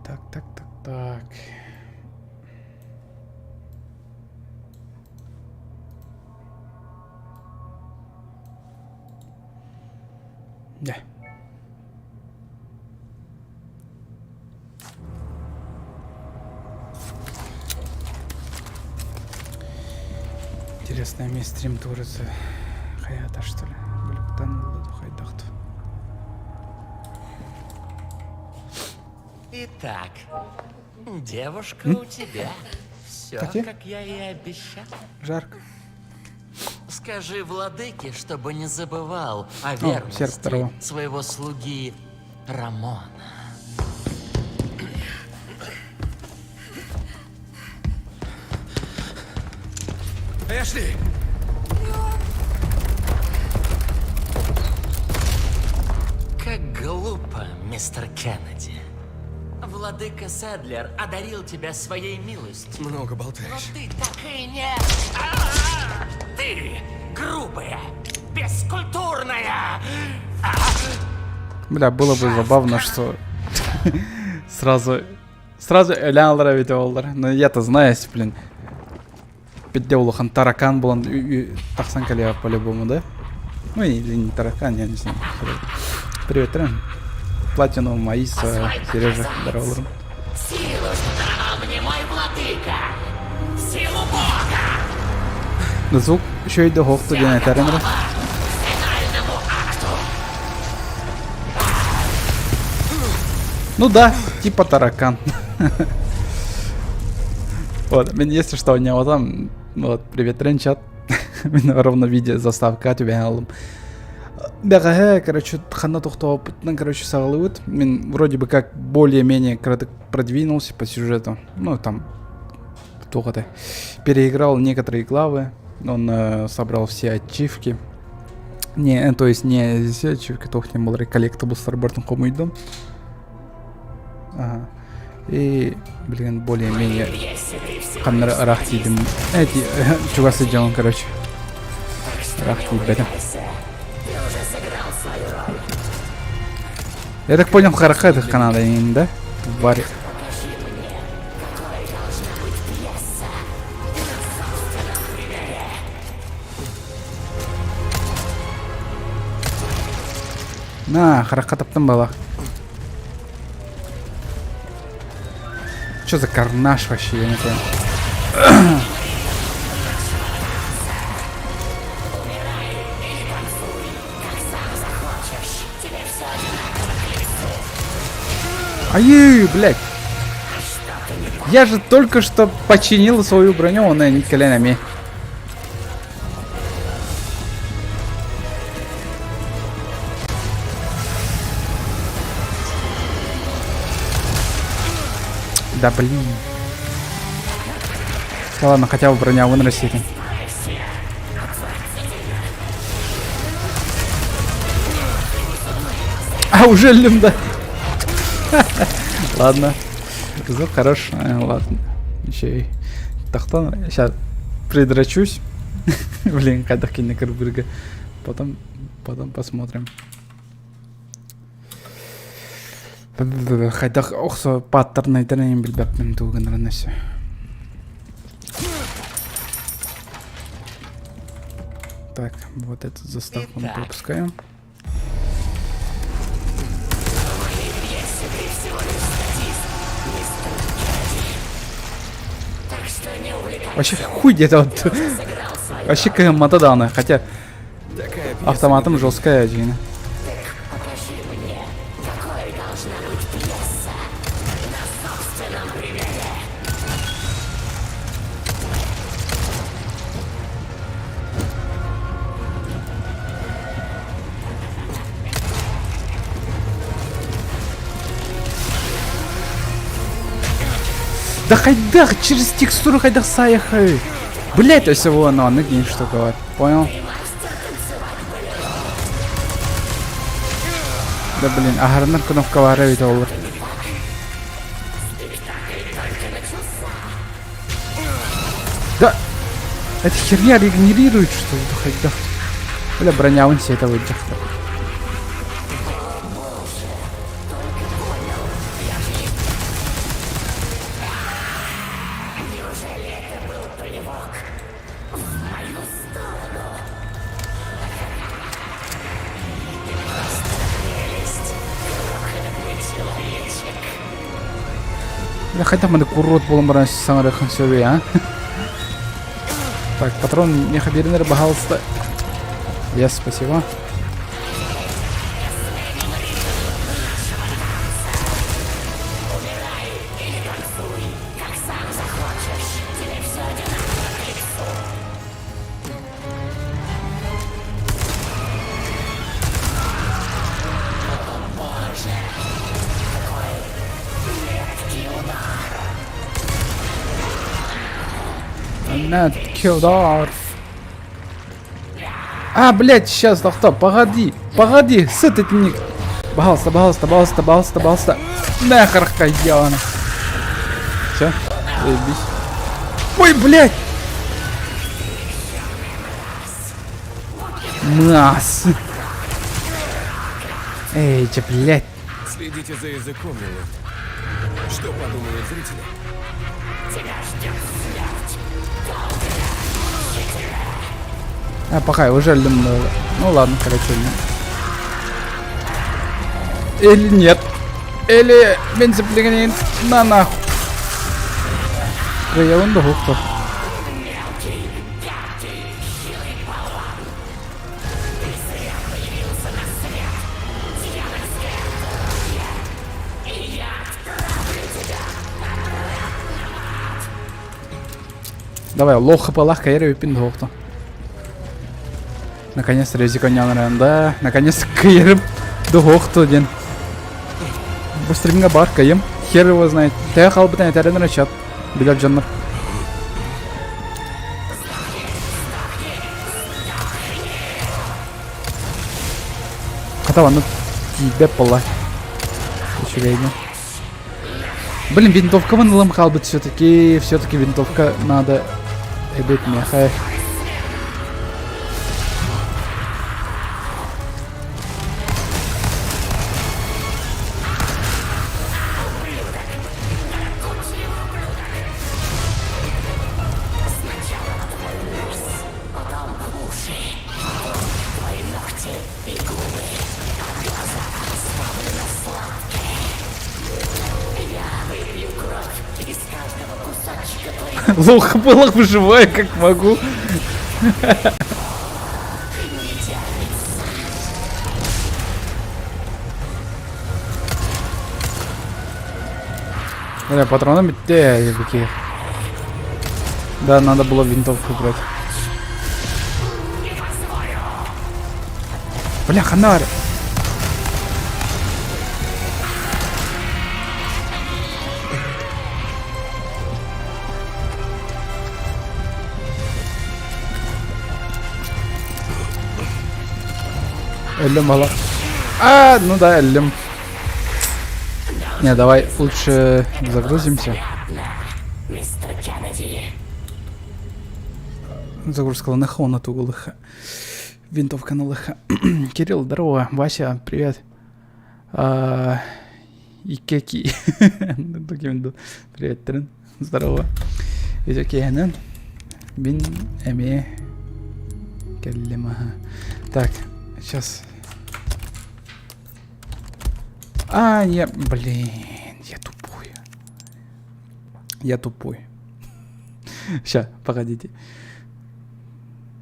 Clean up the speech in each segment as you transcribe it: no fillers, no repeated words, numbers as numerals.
Так, так, так, так. Да. Интересное место стрим творится. Хаята, что ли? Глюктан хайдахт. Итак, девушка у тебя. Все, Катя? как я и обещал. Жарко. Скажи владыке, чтобы не забывал о О, серп верности второго. своего слуги Рамона. Эшли! Как глупо, мистер Кеннеди. Владыка Седлер одарил тебя своей милостью. Много Но болтаешь. ты так и не... А-а-а! Ты грубая, бескультурная! Бля, было бы забавно, что сразу... Сразу өлән ведь олар. Но я-то знаю, блин. Петде улахан таракан буолан тахсан кэлиэ по-любому, да? Ну или не таракан, я не знаю. Привет, Рен. Платину, Маиса, Сережа, здорово. Рен. Силу, что даровал мне мой владыка! Силу Бога! Да звук еще и до хохту диэн этэрин эрэ. Финальному акту! Ну да, типа таракан. Вот, мин если что, не вот там, вот, привет, Рен, чат. Мин ровно видео заставка тебя алдым. Бэҕэһээ, короче, ханна тохтооппутунан, короче, саҕалыыбыт. Мин вроде бы как более-менее продвинулся по сюжету. Ну, там, туох Переиграл некоторые главы. Он собрал все ачивки. Не, то есть не все ачивки, туох не был collectibles барытын хомуйдум. Ага. И, блин, более-менее ханна ыраах тиийдим. Эти, чугас сылдьан, короче. Ыраах тиийбэтим. Я так понял, харахха это Канада, да? Вари. На, харахха таптым бала. Что за карнаж вообще, я не понял. Ай, блядь. Я же только что починил свою броню, он не коленями. Да блин. Да ладно, хотя бы броня выносит. А, уже да. Ладно. Звук хорош. Ладно. Еще и тахтан. Сейчас придрачусь. Блин, хайдах кине кырбырга. Потом, потом посмотрим. Хайдах охсо паттернайдарын билбэппин тугунарын өссө. Так, вот эту заставку мы Итак. пропускаем. Вообще хуй где-то вот. Вообще как дана, хотя Такая пьеса автоматом жесткая Джина. Покажи мне, какой должна быть пьеса на собственном примере. Да хайдах через текстуру хайдах саехай. Блять, то есть его, ну, не что говорит. Понял? Да блин, аһарынар кнопкалары ведь олар. Да! Эта херня регенерирует, что ли, хайдах? Бля, бронявын сиэтэ выдьахта. Бля, хайдах маны курут буолан баран саҥарыаххын сөбүй, а? Так, патрон меха биэрин пожалуйста. Yes, спасибо. Not killed off. А, блядь, сейчас, стоп, погоди, погоди, сыт это не... Пожалуйста, пожалуйста, пожалуйста, пожалуйста, пожалуйста. Нахер ебана. Все, заебись. Ой, блядь! Мас. Эй, че, блядь. Следите за языком, милорд. Что подумают зрители? А, пока, уже өллүм. Ну ладно, короче, Или нет. Или мен зеплегенин на нахуй. Кыйабын да хуктор. Давай, лох палах кайра үпин дохто. Наконец-то резиконян да. Наконец-то кайрым дохто ден. Бу стримга бар кайым. Хер его знает. Тә халбытан этәрен рачат. Билер дьоннор. Хата манна тиийбэт буолла. Үчүгэйдин. Блин, винтовкабын ылым хаалбыт все-таки. Все-таки винтовка надо эбит миэхэ. Лох было выживаю как могу. Бля, патроны бітті какие. Да, надо было винтовку брать. Бля, ханар. Өллүм мала. А, ну да, өллүм. Не, давай лучше загрузимся. Загрузка лыха, он атугу лыха. Винтовка на лыха. Кирилл, здорово. Вася, привет. А, и Кеки. Привет, Трин. Здорово. Видео Бин эми кэллим аха. Так, сейчас. А, не, блин, я тупой. Я тупой. Сейчас, погодите.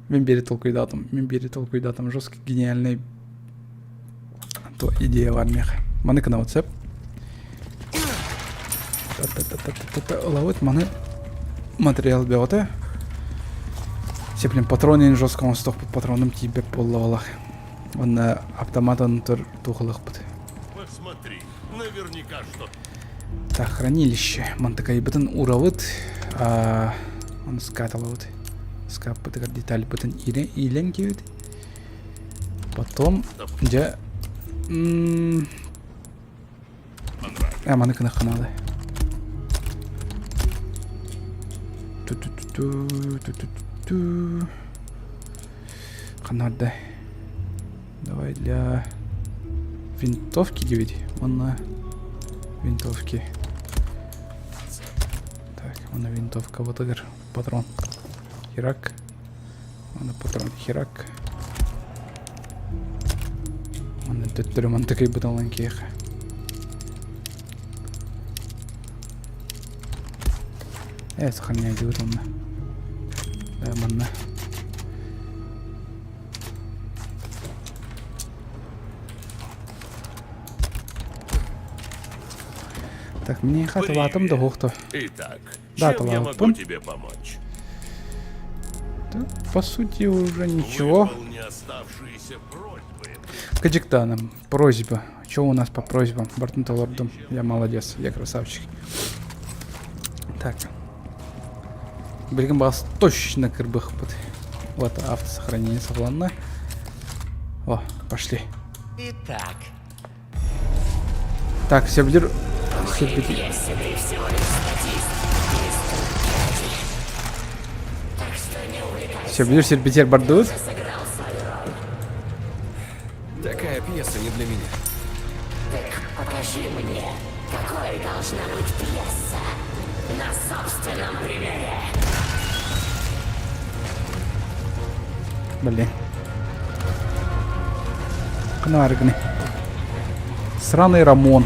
Мин биэри толкуйдаатым, мин биэри толкуйдаатым жесткий гениальный то идея бар миэхэ. Маны кынабыт сөп. Ылабыт маны материал бөҕөтө. Сеплин патронин жестко оҥостуохпут патроным тиийбэт буолла Уонна автоматын тур туохалыахпыт. Посмотри, наверняка что. Так, хранилище. Мантыкайбытын уурабыт. Оны скаталабыт. Скаппытыгар детальбытын иилэн киэбит. Потом, дьэ, э, маны кынахха наада. Ханардай. Давай для винтовки ведь. Он на винтовки. Так, он на винтовка. Вот это патрон. Херак. Он патрон херак. Он төттөрү мантыкай быталан киэхэ. Э, сохраняйдыбыт онно. Да, манна. Так, мне хатылаатым да хуохто. Итак, Да, чем я могу талааппын. тебе помочь? Да, по сути, уже ничего. Выполни оставшиеся просьбы. Кадиктаном. Просьба. Что у нас по просьбам? Бартон Лордом. Я молодец, я красавчик. Так. Билигин бас точно кырбыхпыт. Вот автосохранение сохранено. О, пошли. Итак, Так, все блир... Все били... если ты всего лишь статист, так что не увлекайся, Все блир сербитер бардут. сыграл свою роль. Такая пьеса не для меня. Так покажи мне, какой должна быть пьеса на собственном примере. Блин. Кнаргны. Сраный Рамон.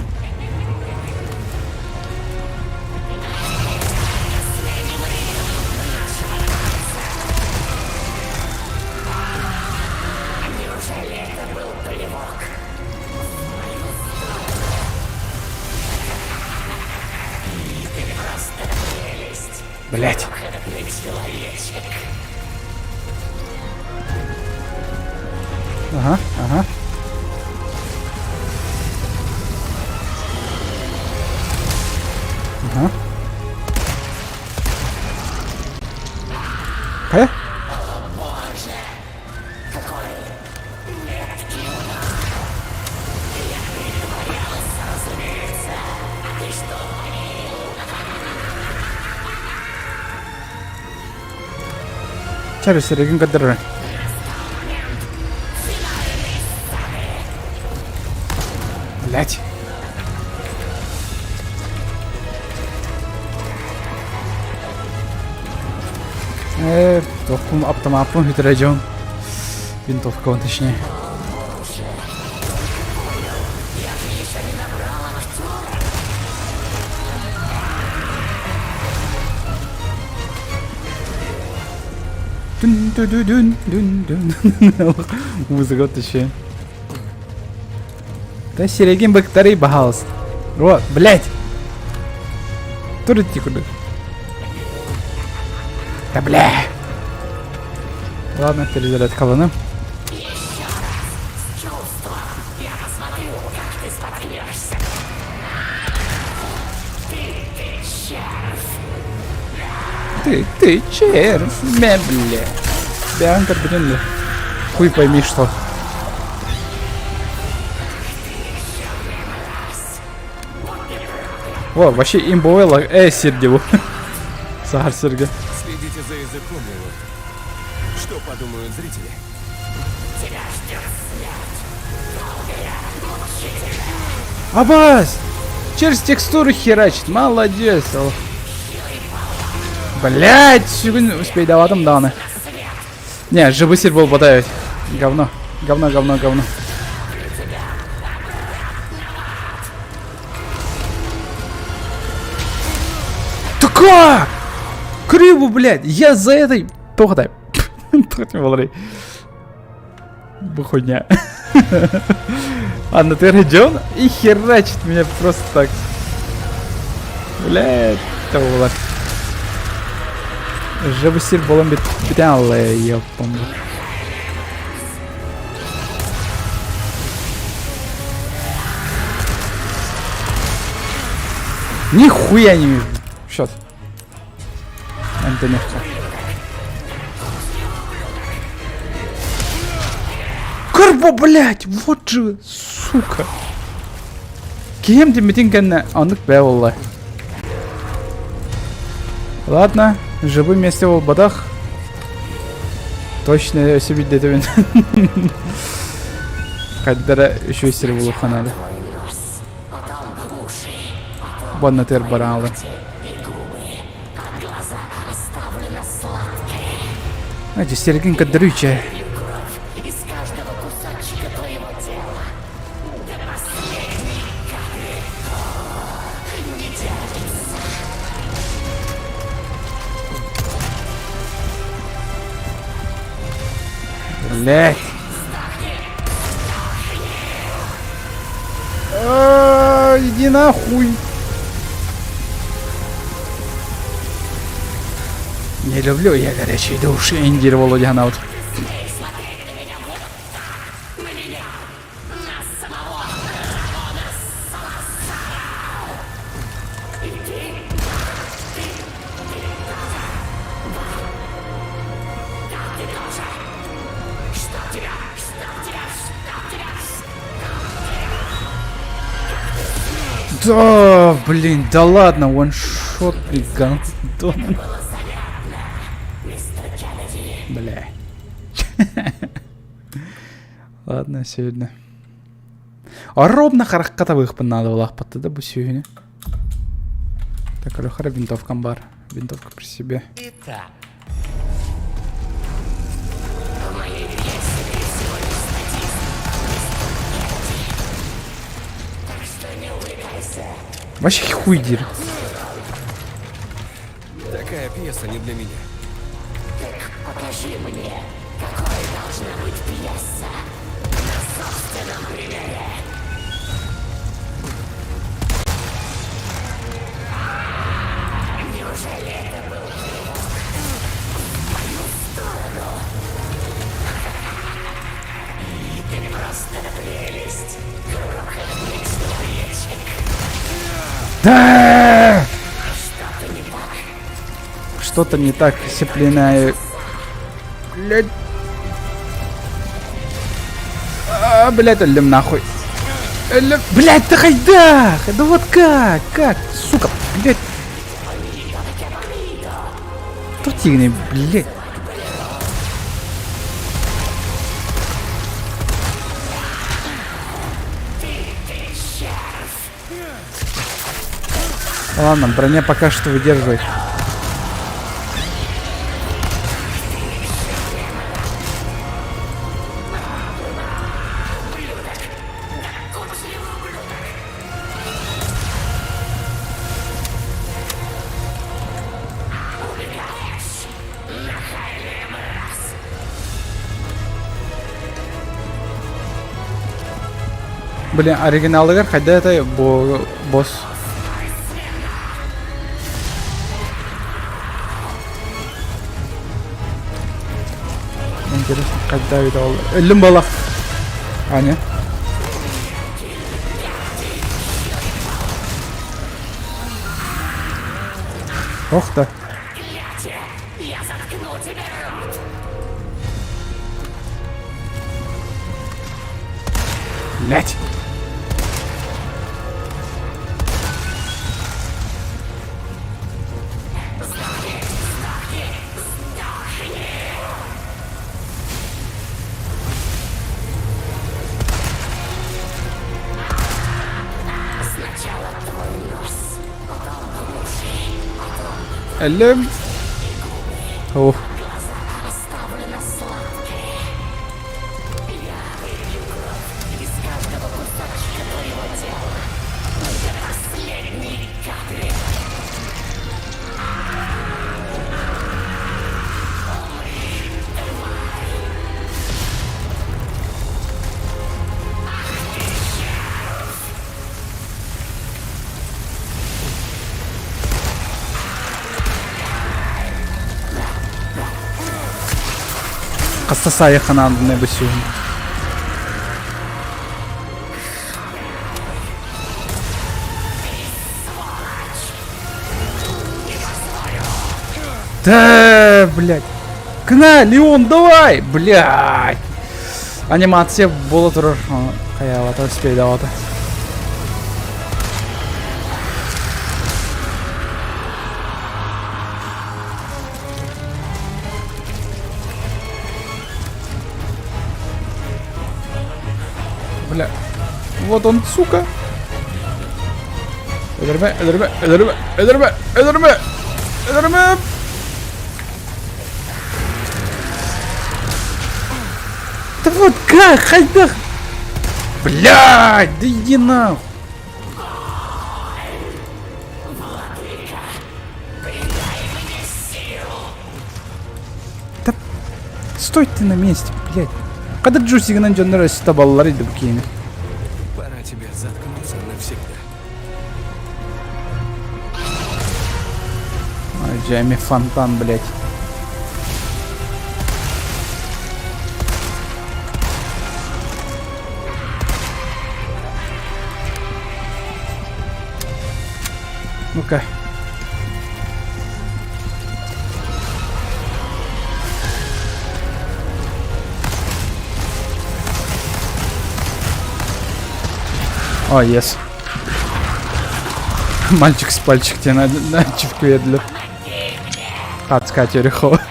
Неужели это был плевок? Ты просто прелесть. Блять. Крохотный человечек. Ага, ага. Ага. Э? Чары серегин кадыры. Блять. Э, тохпун автоматпын хүтірәжон. Винтовка он точнее. Дун ду ду дун дун дун. Музыка точнее. Да серегин бактарый бахалс. Вот, блять. Турити куда? Да бля. Ладно, перезарядка Еще раз с чувством. Я посмотрю, как ты споткнешься. Ты, ты червь. Ты, ты червь, мя, бля. Бянка, блин, хуй пойми что. Во, вообще имбовый лаг. Эй, Сергей. Сахар Сергей. Следите за языком, милорд. Что подумают зрители? Тебя ждет смерть. Долгая, мучительная. Абаз! Через текстуру херачит. Молодец. Блять, сегодня успей даватым даны. Не, живы сир был бодавить. Говно. Говно, говно, говно. Да как? Криво, блядь! Я за этой... Тоқтай. Тоқтай болар. Бу хуйня. Ладно, ты Родион и херачит меня просто так. Блядь, того болар. Жабы сир болан бит битен ёпом. Нихуя не вижу. Счет. Антоневка. Карбо, блядь! Вот же, сука! Кем демитин кэннэ оннук бээ буолла. Ладно, живы вместе буолбатах. Точно өссө билдэтибин. Хайдара үчүгэй сири булуохха наада. Баннатыгар бараалы. Эти сергин кадрючая. Блять. А, иди нахуй. Не люблю я горячие души, Индир Володя Наут. Да, блин, да ладно, ваншот, гандон. Бля. Ладно, сегодня. Ровно харахка табыхпын надо булаахпатта да бу сүүһүнү. Так, Алехара винтовкам бар. Винтовка при себе. Итак, Вообще хуй дир. Такая пьеса не для меня. покажи мне, какой должна быть пьеса на собственном примере. Неужели это был кивок в мою сторону? Ты просто прелесть, крохотный человечек. Да! Что-то не так. Что-то не так, сцеплена. Блять. А, блять, өллүм нахуй. Өллүм. Блять, да хайдах! Да вот как? Как? Сука, блять. Противный, блять. Ладно, броня пока что выдерживает. Блин, оригиналыгар хайда это бо босс. Интересно, когда это ол. Өллүм балах. Аня. Ох да. Я заткну тебе рот! Блять. Сначала твой нос, потом уши, потом Өллүм. Ох. глаза оставлены сладкие. Я выпью кровь из каждого кусочка твоего тела. До последней капли. Хаста саайаххана бу сүүһүн. Да, блядь. Кна, Леон, давай! Блядь. Анимация буола турар. Хайаабата, успейдаабата. Бля. Вот он, сука. Өлөрүмэ, өлөрүмэ, өлөрүмэ, өлөрүмэ, өлөрүмэ, өлөрүмэ. Да вот как, хайдах? Блядь, да иди нахуй. Да стой ты на месте, блядь. Когда Джусигынан дьоннор өссө табаллар иди бу киини. Пора тебе заткнуться навсегда. Ай, Джейми фонтан, блядь. Ну-ка. О, yes. Мальчик с пальчик тебе на, на ачивку едлер. Адская Терехова.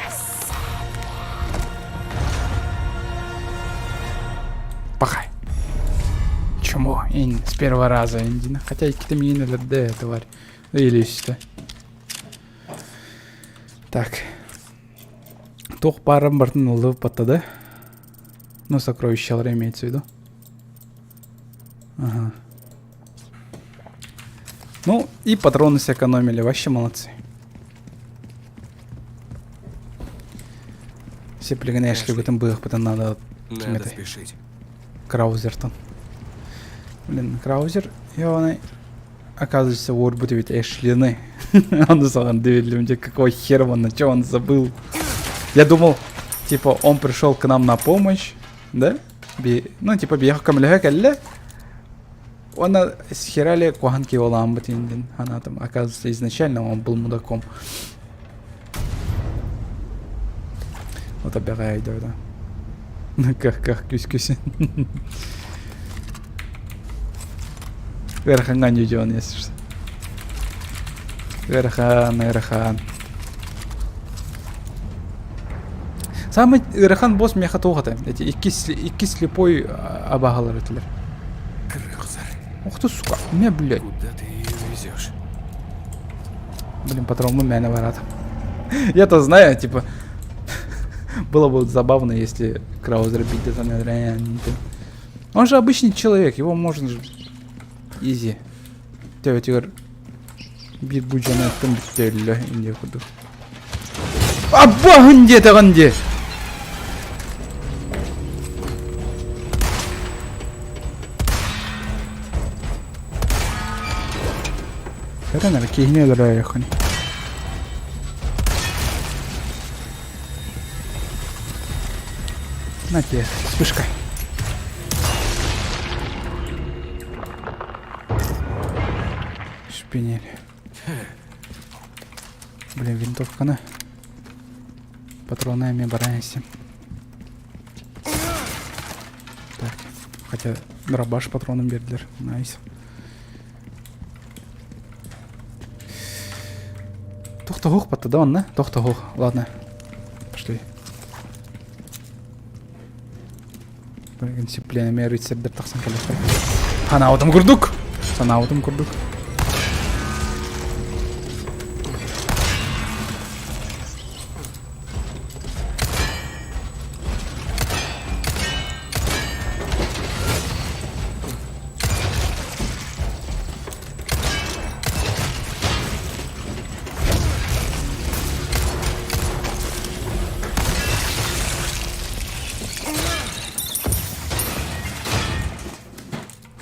Пахай. Чему? Ин, с первого раза Индина. Хотя и какие-то мины ЛД, тварь. Или что. Так. Туох баарын бартын ыллыбыт баттады. Ну, сокровищалар имеется в виду. Ага. Ну, и патроны сэкономили. Вообще молодцы. Сеплигин Эшли бытын быһыппытын надо Надо спешить. Краузертан. Блин, Краузер, ебаный. Оказывается, уорбут ведь Эшлины. Он саған дебилим, какого хера он, на чем он забыл? Я думал, типа, он пришел к нам на помощь, да? Би, ну, типа, биһиэхэ көмөлөһө кэллэ. Уонна схерали куһаҕан киһи буолааммыт иннин санаатым. Оказывается, изначально он был мудаком. Вот оббегай да. Как как күс-күс. Ыарахаҥҥа дьон если что. Ыарахан, ыарахан. Самый ыарахан босс миэхэ туох этэ? Эти икки, икки слепой абаһалар этилэр. Краузер. Ух ты, сука, меня, блядь. Куда ты ее везешь? Блин, патрон мээнэ барат. Я-то знаю, типа, было бы забавно, если Краузер бить Он же обычный человек, его можно же... Изи. Төбөтүгэр биир будьаны эттэн бүттэллэ инде курдук. Аббаһын диэтэҕин дии! Көрөн эрэ киһини өлөрөйөххүн. На тебе, вспышка. Шпинель. Блин, винтовканы. Патронами барайся. Так, хотя дробаш патроном бердилэр. Найс. Тохтоһуох батта да онно? Тохтоһуох. Ладно. Пошли. Блин, сипленеме рыцарьдар тахсан кэлэхтэр. Ханаабытым курдук! Санаабытым курдук.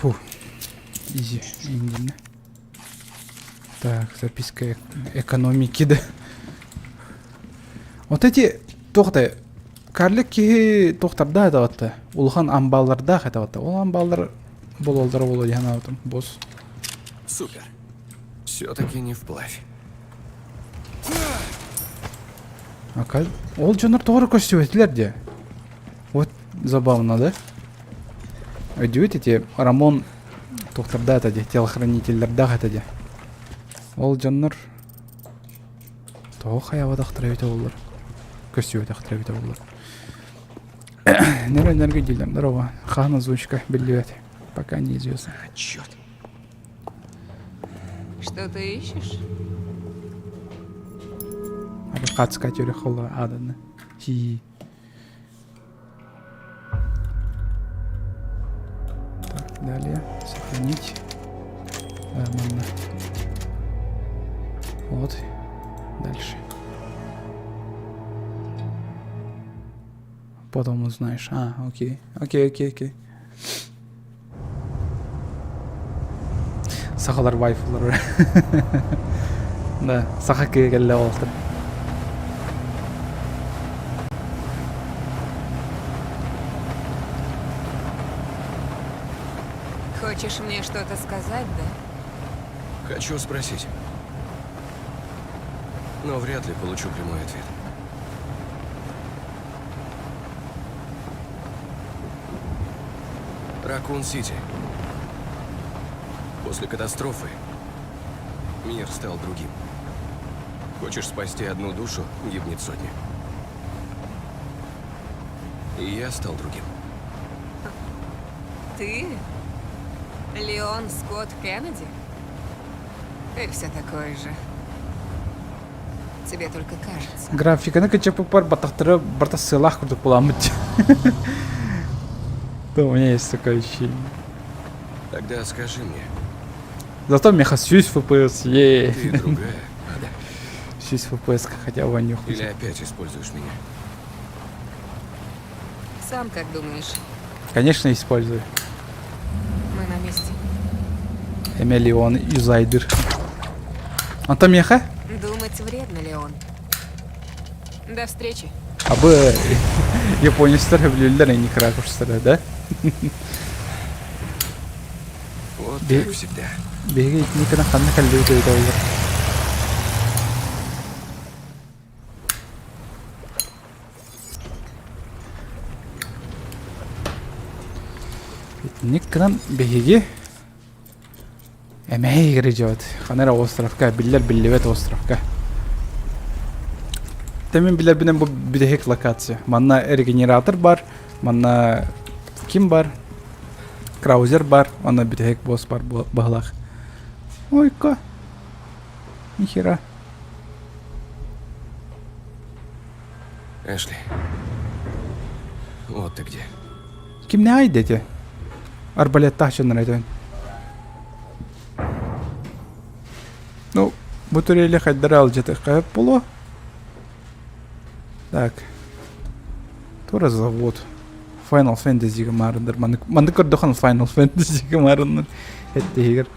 Фу. Изи. Индина. Так, записка экономики, да. Вот эти туохта карлик киһи туохтардаах этэ улахан амбаалардаах этэ ол амбаалар буолаллара буолуо диэн санаабытым босс Супер. Все-таки не вплавь. Ака ол дьоннор тоҕо эрэ көстүбэтилэр дии вот забавно да өйдүүбүт ити Рамон туохтардаах этэ дии телохранителлэрдээх этэ дии ол дьоннор Тоҕо хайаабатахтара эбитэ буоллар? Көстүбэтэхтэрэ эбитэ буоллар. Нөрө-нөргө дииллэр. Здорово. Хаһан озвучка биллибэт. Пока неизвестно. А, черт. Что ты ищешь? Хацка тюрехола аданы. Хи. Так, далее. Сохранить. Да, манна. Вот. Дальше. Потом узнаешь. А, окей. Окей, окей, окей. Сахалар вайфулар. Да, саха кыа кэллэ уолтар. Хочешь мне что-то сказать, да? Хочу спросить. Но вряд ли получу прямой ответ. Ракун-Сити. После катастрофы мир стал другим. Хочешь спасти одну душу, гибнет сотня. И я стал другим. Ты? Леон Скотт Кеннеди? Ты все такой же. Тебе только кажется. Графиканы кычапыпар батахтары барта сылах курдук буламыт. Да, у меня есть такое ощущение. Тогда скажи мне, Зато меха сүүс FPS, е. ты другая, да? Сүүс FPS хотя бы не Или опять используешь меня? Сам как думаешь? Конечно, использую. Мы на месте. Эмилион Юзайдер. Онтон миэхэ? Думать вредно, Леон. До встречи. Абы японецтар сөбүлүүллэр инник ракурстара, да? Вот так всегда. Биһиги итинниккэнэ ханна кэллибит эбитэ буоллар. Итинник гынан биһиги Эмэһэй игры Хана эрэ островка, биллэр биллибэт островка. Тэмин билэрбинэн бу бүтэһик локация. Манна регенератор бар, манна ким бар, краузер бар, онно бүтэһик босс бар баһылаах. Ойка. Нихера. Эшли. Вот ты где. Кимнэҕэй дэтэ? Арбалеттаах дьоннор этэн. Ну, бу турели хайдара алдьатыахха буолуо. Так. Тура завод. Final Fantasy-га маарыннар. Маннык, маннык көрдөхөн Final Fantasy-га маарыннар. Эттиһигэр.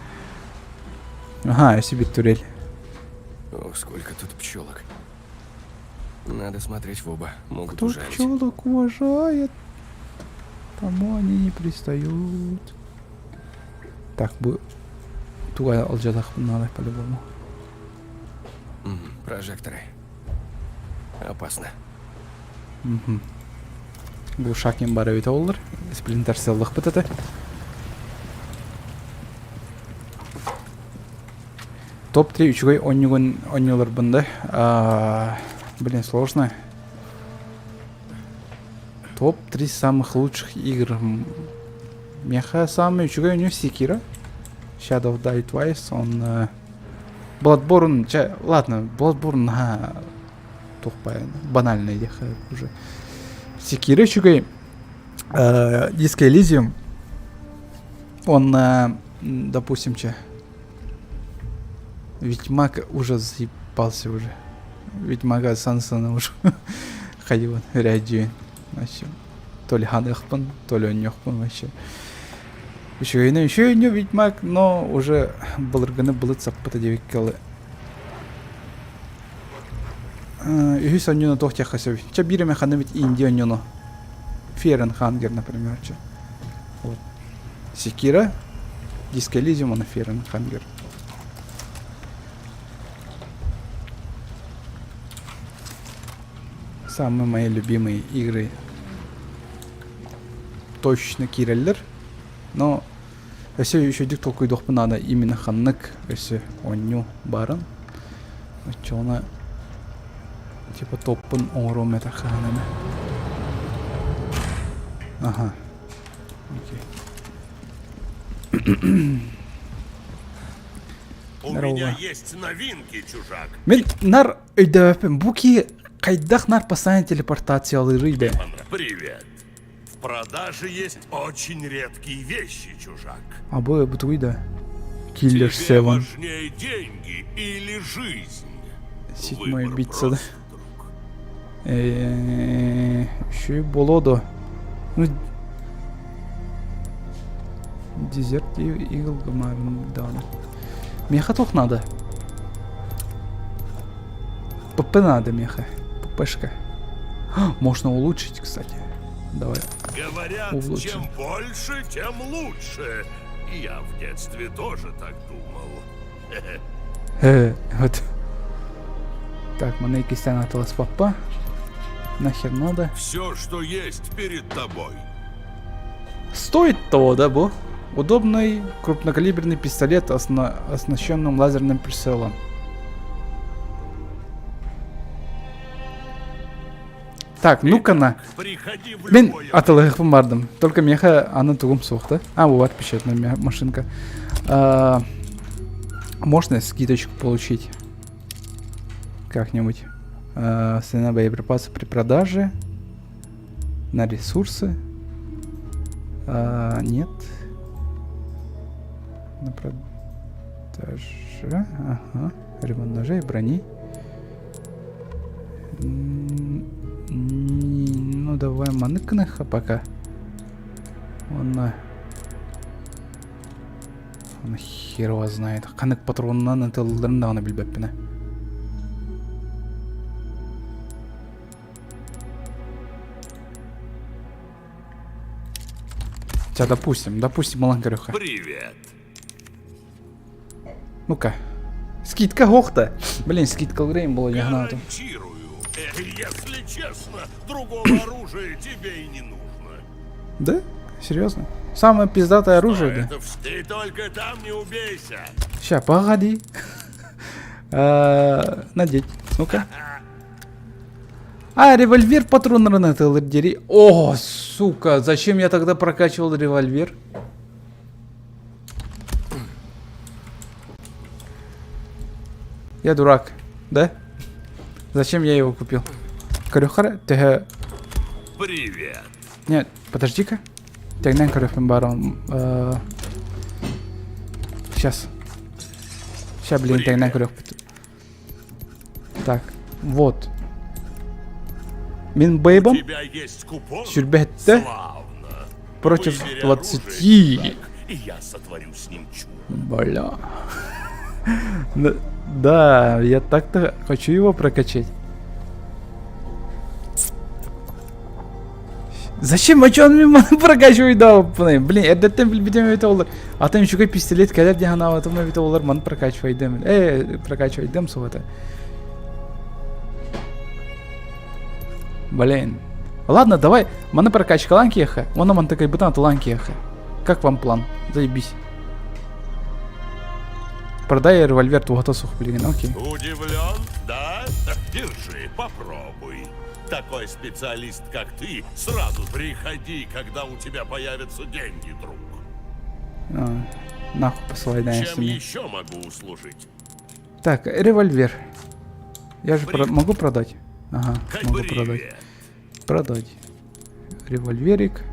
Аха, өссө турель. Ох, сколько тут пчелок. Надо смотреть в оба. Могут Кто ужалить. пчелок уважает, тому они не пристают. Так, бу туга алдьатах надо по-любому. Прожекторы. Опасно. Мгм. Глушакин бары эбитэ буоллар. Сплинтер сыллахпыт этэ. Топ-3 үчүгэй онньугун онньуларбын да. Блин, сложно. Топ-3 самых лучших игр. Меха самый үчүгэй оонньуу Sekiro. Shadow Die Twice. Он Bloodborne, чэ, ладно, Bloodborne наһаа туох банальный диэххэ уже. Sekiro үчүгэй. Disco Elysium. Он, допустим, че, Ведьмак уже заебался уже. Ведьмага Сансана уже ходила рядьюин. Вообще. То ли ханыхпын, то ли онньохпун вообще. Үчүгэйинэн үчүгэй Ведьмак, но уже былыргыны былыт саппыта диэбиккэ дылы. Үһүс онньуну туох диэххэ сөбүй? Чэ биир эмэ ханна эбит Индия онньуну. Fear and Hunger, например, чэ. Вот. Sekiro, Disco Elysium уонна Fear and Hunger. Самые мои любимые игры точно киирэллэр. Но өссө үчүгэйдик толкуйдуохпун наада именно ханнык өссө оонньуу баарын. Оччоҕуна типа топпун оҥоруом этэ хаһан эмэ. Аха. Окей. У меня есть новинки, чужак. Мин нар өйдөөппүн бу ки хайдах нар постоянно телепортациялыырый бэ? Привет. В продаже есть очень редкие вещи, чужак. А бу бутугуй да. Killer Тебе 7. важнее деньги или жизнь? Седьмой Выбор битца да. прост, друг. Еще и боло Ну, Дезерт Игл да. Меха только надо. ПП надо меха. ППшка. Можно улучшить, кстати. Давай. Говорят, Улучшим. чем больше, тем лучше. Я в детстве тоже так думал. Вот. Так, маны кистен атылас папа. Нахер надо. Все, что есть перед тобой. Стоит того, да, бу? Удобный крупнокалиберный пистолет, оснащенным лазерным прицелом. Так, ну-ка на. Приходи в Мин любое атылыхпын бардым. Только меха аны тугум суох да. А, вот печатная машинка. А, можно скидочку получить? Как-нибудь. А, цена боеприпасов при продаже. На ресурсы. А, нет. На продаже. Ага. Ремонт ножей, брони. Ну, давай маныкныха пока. Он Он хер его знает. Ханнык патронунан ытылларын даҕаны билбэппин. Хотя, допустим, допустим, Малангарюха. Привет. Ну-ка. Скидка хохта. Блин, скидка время было, я гнал. Гарантирую. Если честно, другого оружия тебе и не нужно. Да? Серьезно? Самое пиздатое оружие, да? Это Ты только там не убейся. Ща, погоди. А, надеть. Ну-ка. А, револьвер патрон дери. О, сука, зачем я тогда прокачивал револьвер? Я дурак, да? Зачем я его купил? Корюхара, ты... Привет. Нет, подожди-ка. Тегнен корюхен барон. Сейчас. Сейчас, блин, тегнен корюх. Так, вот. Мин У бейбом тебя есть купон? Сюрбетте Славно. против Выбери 20. оружие, чужак, и я сотворю с ним чудо. Бля. Да, я так-то хочу его прокачать. Зачем очон мимо прокачивай да, блин, эрдэттэн билбитим эбитэ олар. Атын үчүгэй пистолет кэлэр диэн санаабатым эбитэ олар маны прокачивайдым. Прокачивайдым суота. Блин. Ладно, давай, маны прокачкалаан киэхэ, уонна мантыкайбытын атылаан киэхэ. Как вам план? Заебись. Продай револьвер туһата суох билигин, окей. Удивлен, да? Держи, попробуй. Такой специалист, как ты, сразу приходи, когда у тебя появятся деньги, друг. А, нахуй посылай, да, Чем еще могу услужить? Так, револьвер. Я же При... про могу продать? Ага, могу Привет. продать. Продать. Револьверик.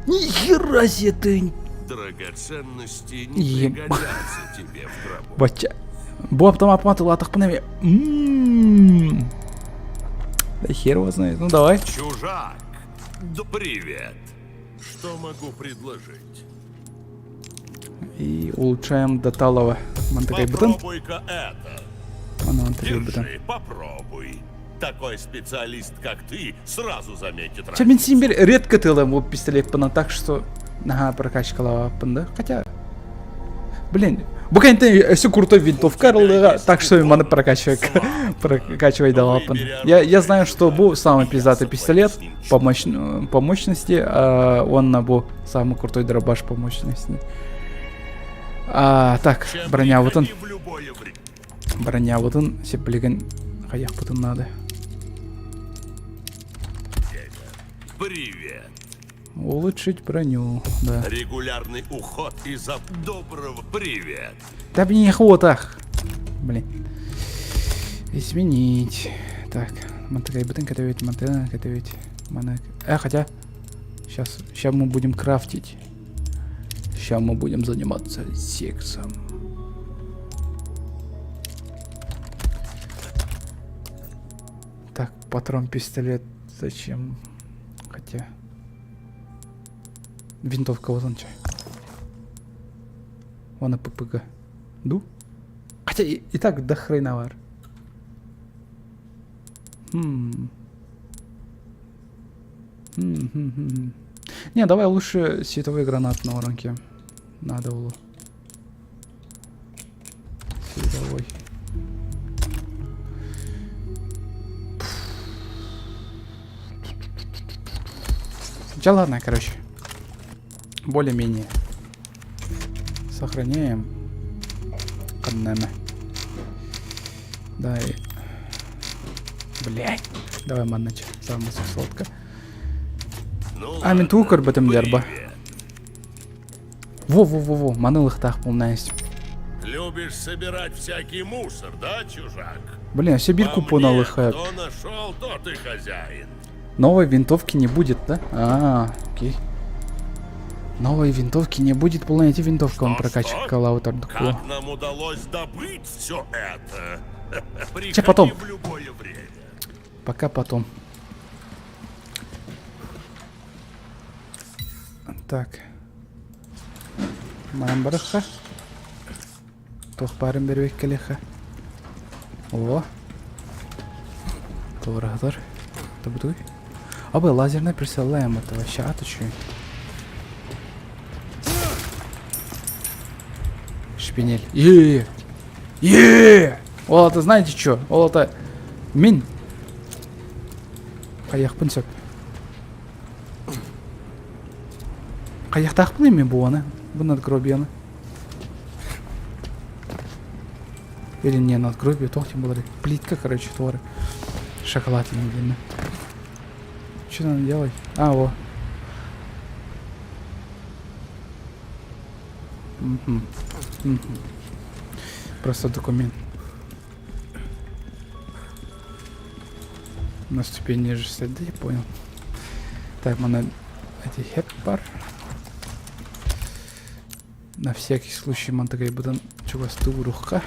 Нихера себе ты! Драгоценности не Еб... пригодятся тебе в гробу. Бача. Бу автомат латах Ммм. Да хер его знает. Ну давай. Чужак. Да привет. Что могу предложить? И улучшаем Даталова. Мантакай бутон. Попробуй-ка это. Держи, попробуй. Такой специалист, как ты, сразу заметит Ча мин син бир редко тылым бу пистолет так что ага прокачкалаабаппын да. Хотя Блин, бу кэнтэн өссө крутой винтовка арыллыга, так что маны прокачивай, прокачивай далапын. Я знаю, что бу самый пиздатый пистолет по мощности, а он на бу самый крутой дробаш по мощности. А, так, броня вот он. Броня вот он, сеплигин хайахпытын надо. Привет. Улучшить броню, да. Регулярный уход из-за доброго привет. Да мне не хватах. Блин. Изменить. Так, мантагайбытын готовить, мантагай готовить. Мана... А, хотя... Сейчас, сейчас мы будем крафтить. Сейчас мы будем заниматься сексом. Так, патрон пистолет. Зачем? Хотя... Винтовка вот он чай. Вон ППГ. Ду? Хотя и, и так до хрена вар. Хм. Хм-хм-хм. Не, давай лучше световой гранат на воронке. Надо было. Световой. Да ладно, короче. Более-менее. Сохраняем. Каннеме. Дай. Блять. Давай маннача. Самая сладко. Ну, А, мин тугу көрбөтүм дерба. привет. Во-во-во-во, маны ылыхтаах полная есть. Любишь собирать всякий мусор, да, чужак? Блин, все бир По купон мне, алыхает. Кто нашел, тот и хозяин. Новой винтовки не будет, да? А, окей. Новой винтовки не будет, полная эти винтовка он Что, прокачивал что? Как нам удалось добыть все это? Приходи потом. в любое время. Пока потом. Так. Манан барыхха. Туох баарын бэрбэккэлиэхэ. О. Туораһытар. Табытуй. Абы лазерный присылаем это вообще атычуй. Шпинель. Е. Е. Ол это знаете что? Ол это мин. Хайахпын сөп. Хайахтаахпын мен буаны. Бу надгробияны. Или не надгробие, туох тем более. Плитка, короче, твары. Шоколад длинный. Что надо делать? А, во. Мгм. Мгм. Просто документ. На ступень ниже стоит, да я понял. Так, мы эти хеппар. На всякий случай мантагай будан чугастуу рухка.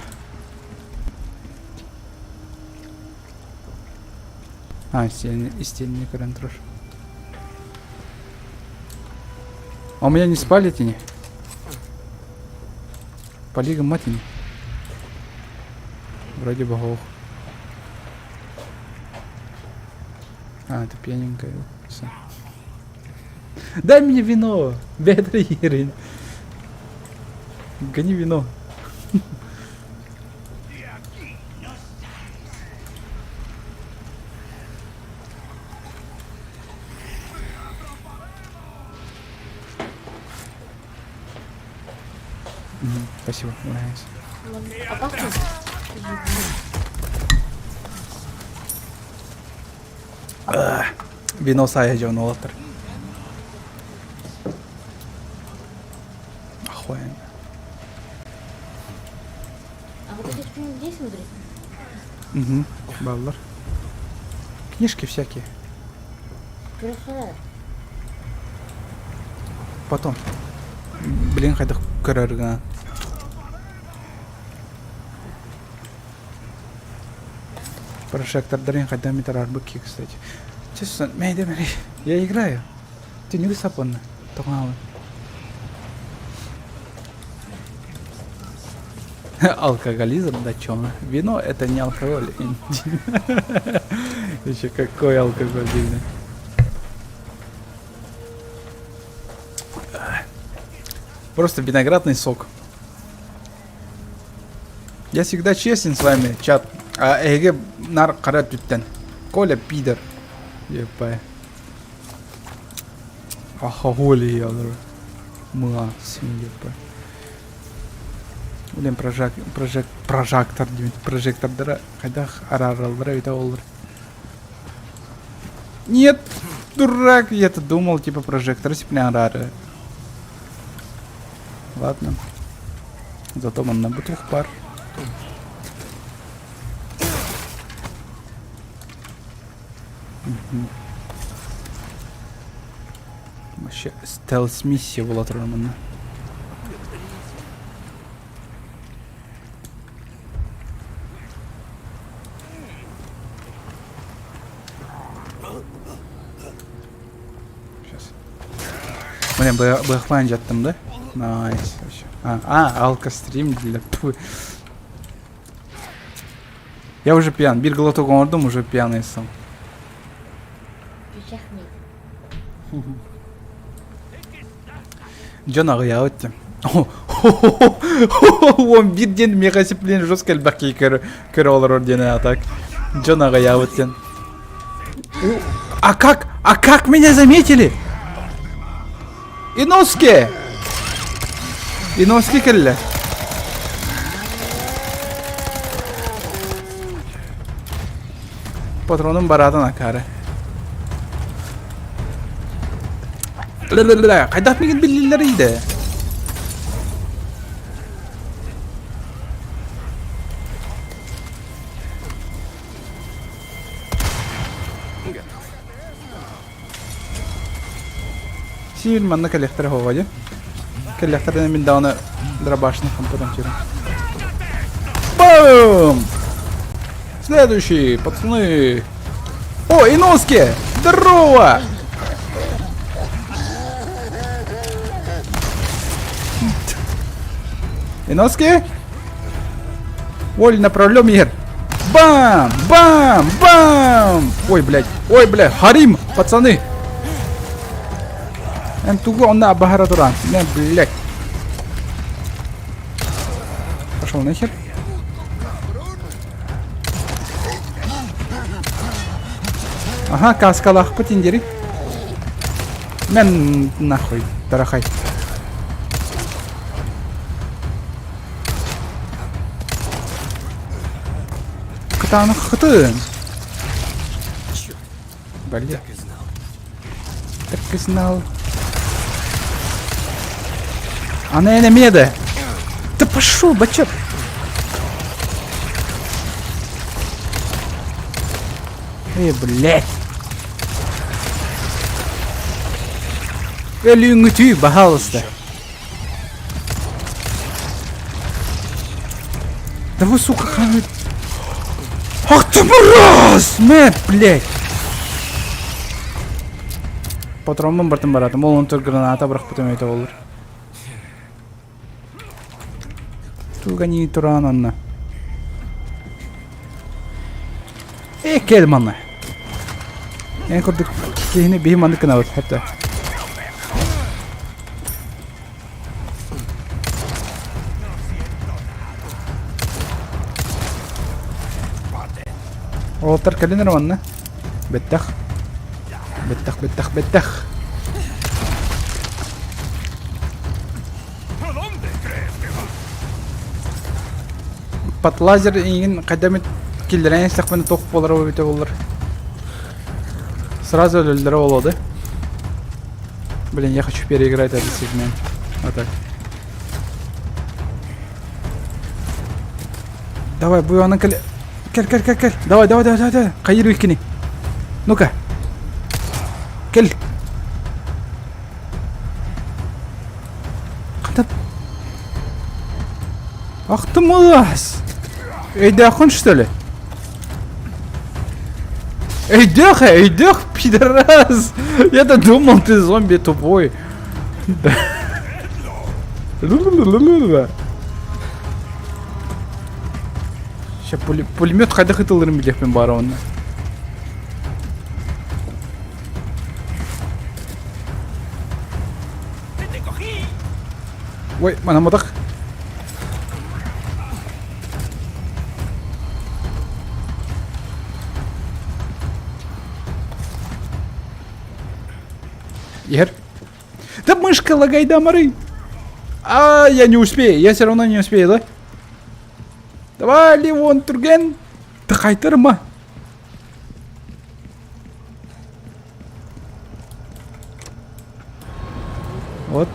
А, истинный көрөн турар. А у меня не спали тени? По лигам матини. Вроде бы ох. А, это пьяненькая. Всё. Дай мне вино! Бедра Ерин. Гони вино. Спасибо, нравится. Вино сайа дьон уолаттар. Охуенно. А вот эти что здесь смотри? Угу, баллар. Книжки всякие. Красава. Потом. Блин, хайдах көрөргө. Прожектордарын хайдах метарарбык кстати. Честно, я играю. Ты не высапанна. Тоҕо Алкоголизм, да чё? Вино это не алкоголь. Еще какой алкоголь, блин. Просто виноградный сок. Я всегда честен с вами, чат. А эһиги наар хара өттүттэн. Коля пидор. Епай. Алкоголь я Мыла, епай. Блин, прожак, прожек, прожектор, прожектордара, хайдах араараллара эбитэ олор. Нет! Дурак, я-то думал, типа прожектор рары. Ладно. Зато манна бутух пар. Вообще стелс-миссия була турар манна. Сейчас. Блин, быахлаан жаттым да? Найс. Вообще. А, а, алкострим для... Я уже пьян. Бир глоток оҥордум, уже пьяный стал. Дьон аҕыйаабыт дии. Уон биир диэн миэхэ сиплин жестко элбэх киһи көрө олорор диэн а так. Дьон аҕыйаабыт диэн. А как? А как меня заметили? Иноски! Иноски кэллэ. Патронум бараатын акаары. Хайдах мигин биллиллэр иде? Готов. Сиир манна кэлиэхтэрэ хоҕо дии. Кэлиэхтэринэ мин даҕаны дробашны хампатан киирэн. Бум! Следующий, пацаны! О, Иноски! Здорово! Иноски? Оль, направлем ер. Бам! Бам! Бам! Ой, блядь. Ой, блядь. Харим, пацаны. Эн тугу онно абаһара туран. Не, блядь. Пошел нахер. Ага, каскалаахпыт индири. Мен нахуй, тарахай. Кытаанах хытын. Блин. Так и знал. Так и знал. Она на меда. Да пошел, бачок. Эй, блядь. Өлүүҥүтүй, пожалуйста. Да вы, сука, ханы... Ах ты мразь! Мэ, блядь! Патронмун бартын баратым. Ол онтор граната бырахпытым өйтө болur. Тугани туран анна. Э, кэл манна. Эн курдук киһини биһи маннык гынабыт хэтэ. Уолаттар кэлин эрэ манна. Бэттэх. Бэттэх, бэттэх, бэттэх. Под лазер иҥин хайда эмит киллэрэн истэхпинэ туох буолара эбитэ буоллар. Сразу өлөллөрө буолуо да? Блин, я хочу переиграть этот сегмент. Вот так. Давай, буйанын кэл. Кэл, кэл, кэл, кэл. Давай, давай, давай, давай. Хайыр иккини. Ну-ка. Кэл. Хата. Ах ты мразь! Өйдөөххүн что ли? Өйдөөх, өйдөөх, пидорас! Я-то думал, ты зомби тупой. Сейчас пулемет хайдах ытылырын билиэхпин баара онно. Ой, манаматах. Иһэр. Да мышка лагайда мары. А, я не успею, я все равно не успею, да? Давай, Ливон, Турген. Да қайтарма. Вот.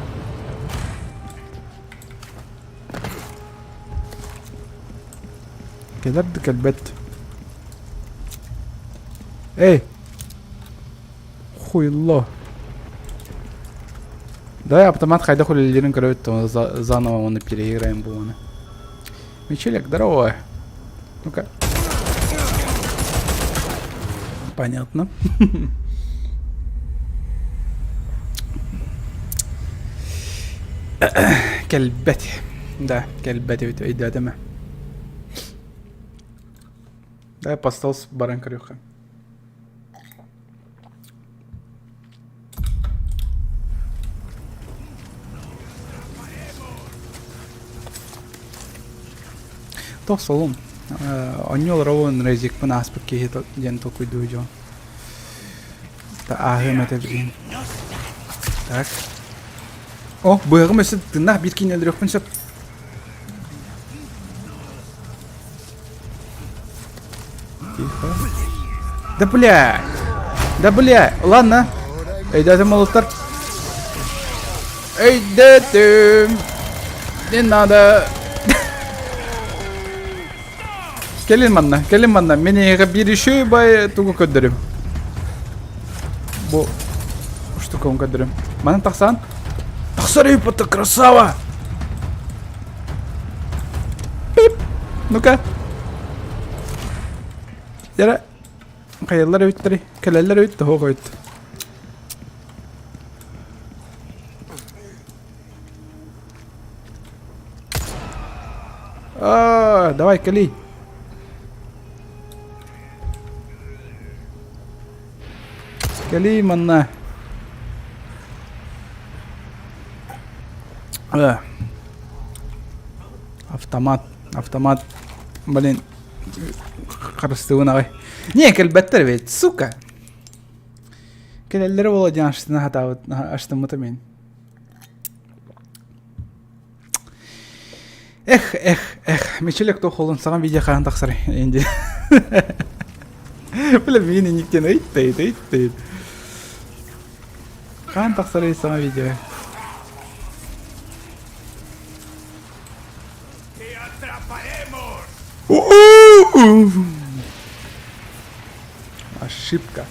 Кэлэр да кэлбэт. Эй! Хуйло. Давай автомат хайдах үлэлиирин көрөбүт, заново оны переиграем буоланы. Мичелек, здорово. Ну-ка. Понятно. Кэлбэт. Да, кэлбэт эбит өйдөөтөмө. Да, постол баран көрүөххэ. Туох солун Онньу олоробун Резикпин ааспыт киһи диэн толкуйдуу дьон. Ааһыам этэ билигин. Так. О, быһаҕым өссө тыыннаах биир киинэ өлөрүөхпүн сөп. Тихо. Да бля! Да бля! Ладно. Өйдөөтүм молоттар. Өйдөөтүм. Не надо. Кэлин манна, кэлин манна. Мин эйиэхэ биир еще бай тугу көрдөрүм. Бу штуканы көрдөрүм. Манан тахсан. Тахсар это красава! Пип! Ну-ка. Яра. Хайаллар эбиттери. Кэлэллэр эбит тоһо койт. А, давай, кали. Кали манна. Автомат, автомат, блин, харыстыбын аҕай. Не, кэлбэттэр эбит, сука. Кэлэллэрэ буолуо диэн аштына хатаабыт, аштыммыта мин. Эх, эх, эх, Мичилек туох саҥа видео хаһан тахсар инди. Бля, мин иниктен ыйт ыйт ыйт. Хаһан тахсарый саҥа видео? Ошибка.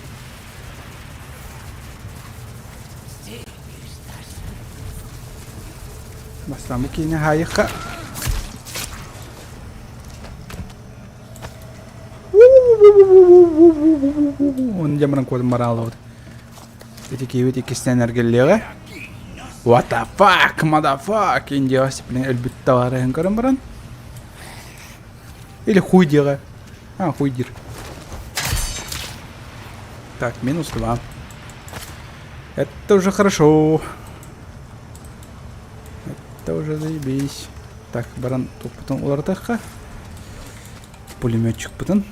Бастамы киинэ хаайыхха. Он дьамран куотун бараалабыт. Ити киһибит иккистээн эргиллиэҕэ. What the fuck, motherfuck, Индияҕа блин өлбүт табаарыһын көрөн баран. Или хуй диэҕэ. А, хуй диир. Так, минус два. Это уже хорошо. Это уже заебись. Так, баран туппутун уларытыахха. Пулеметчикпытын.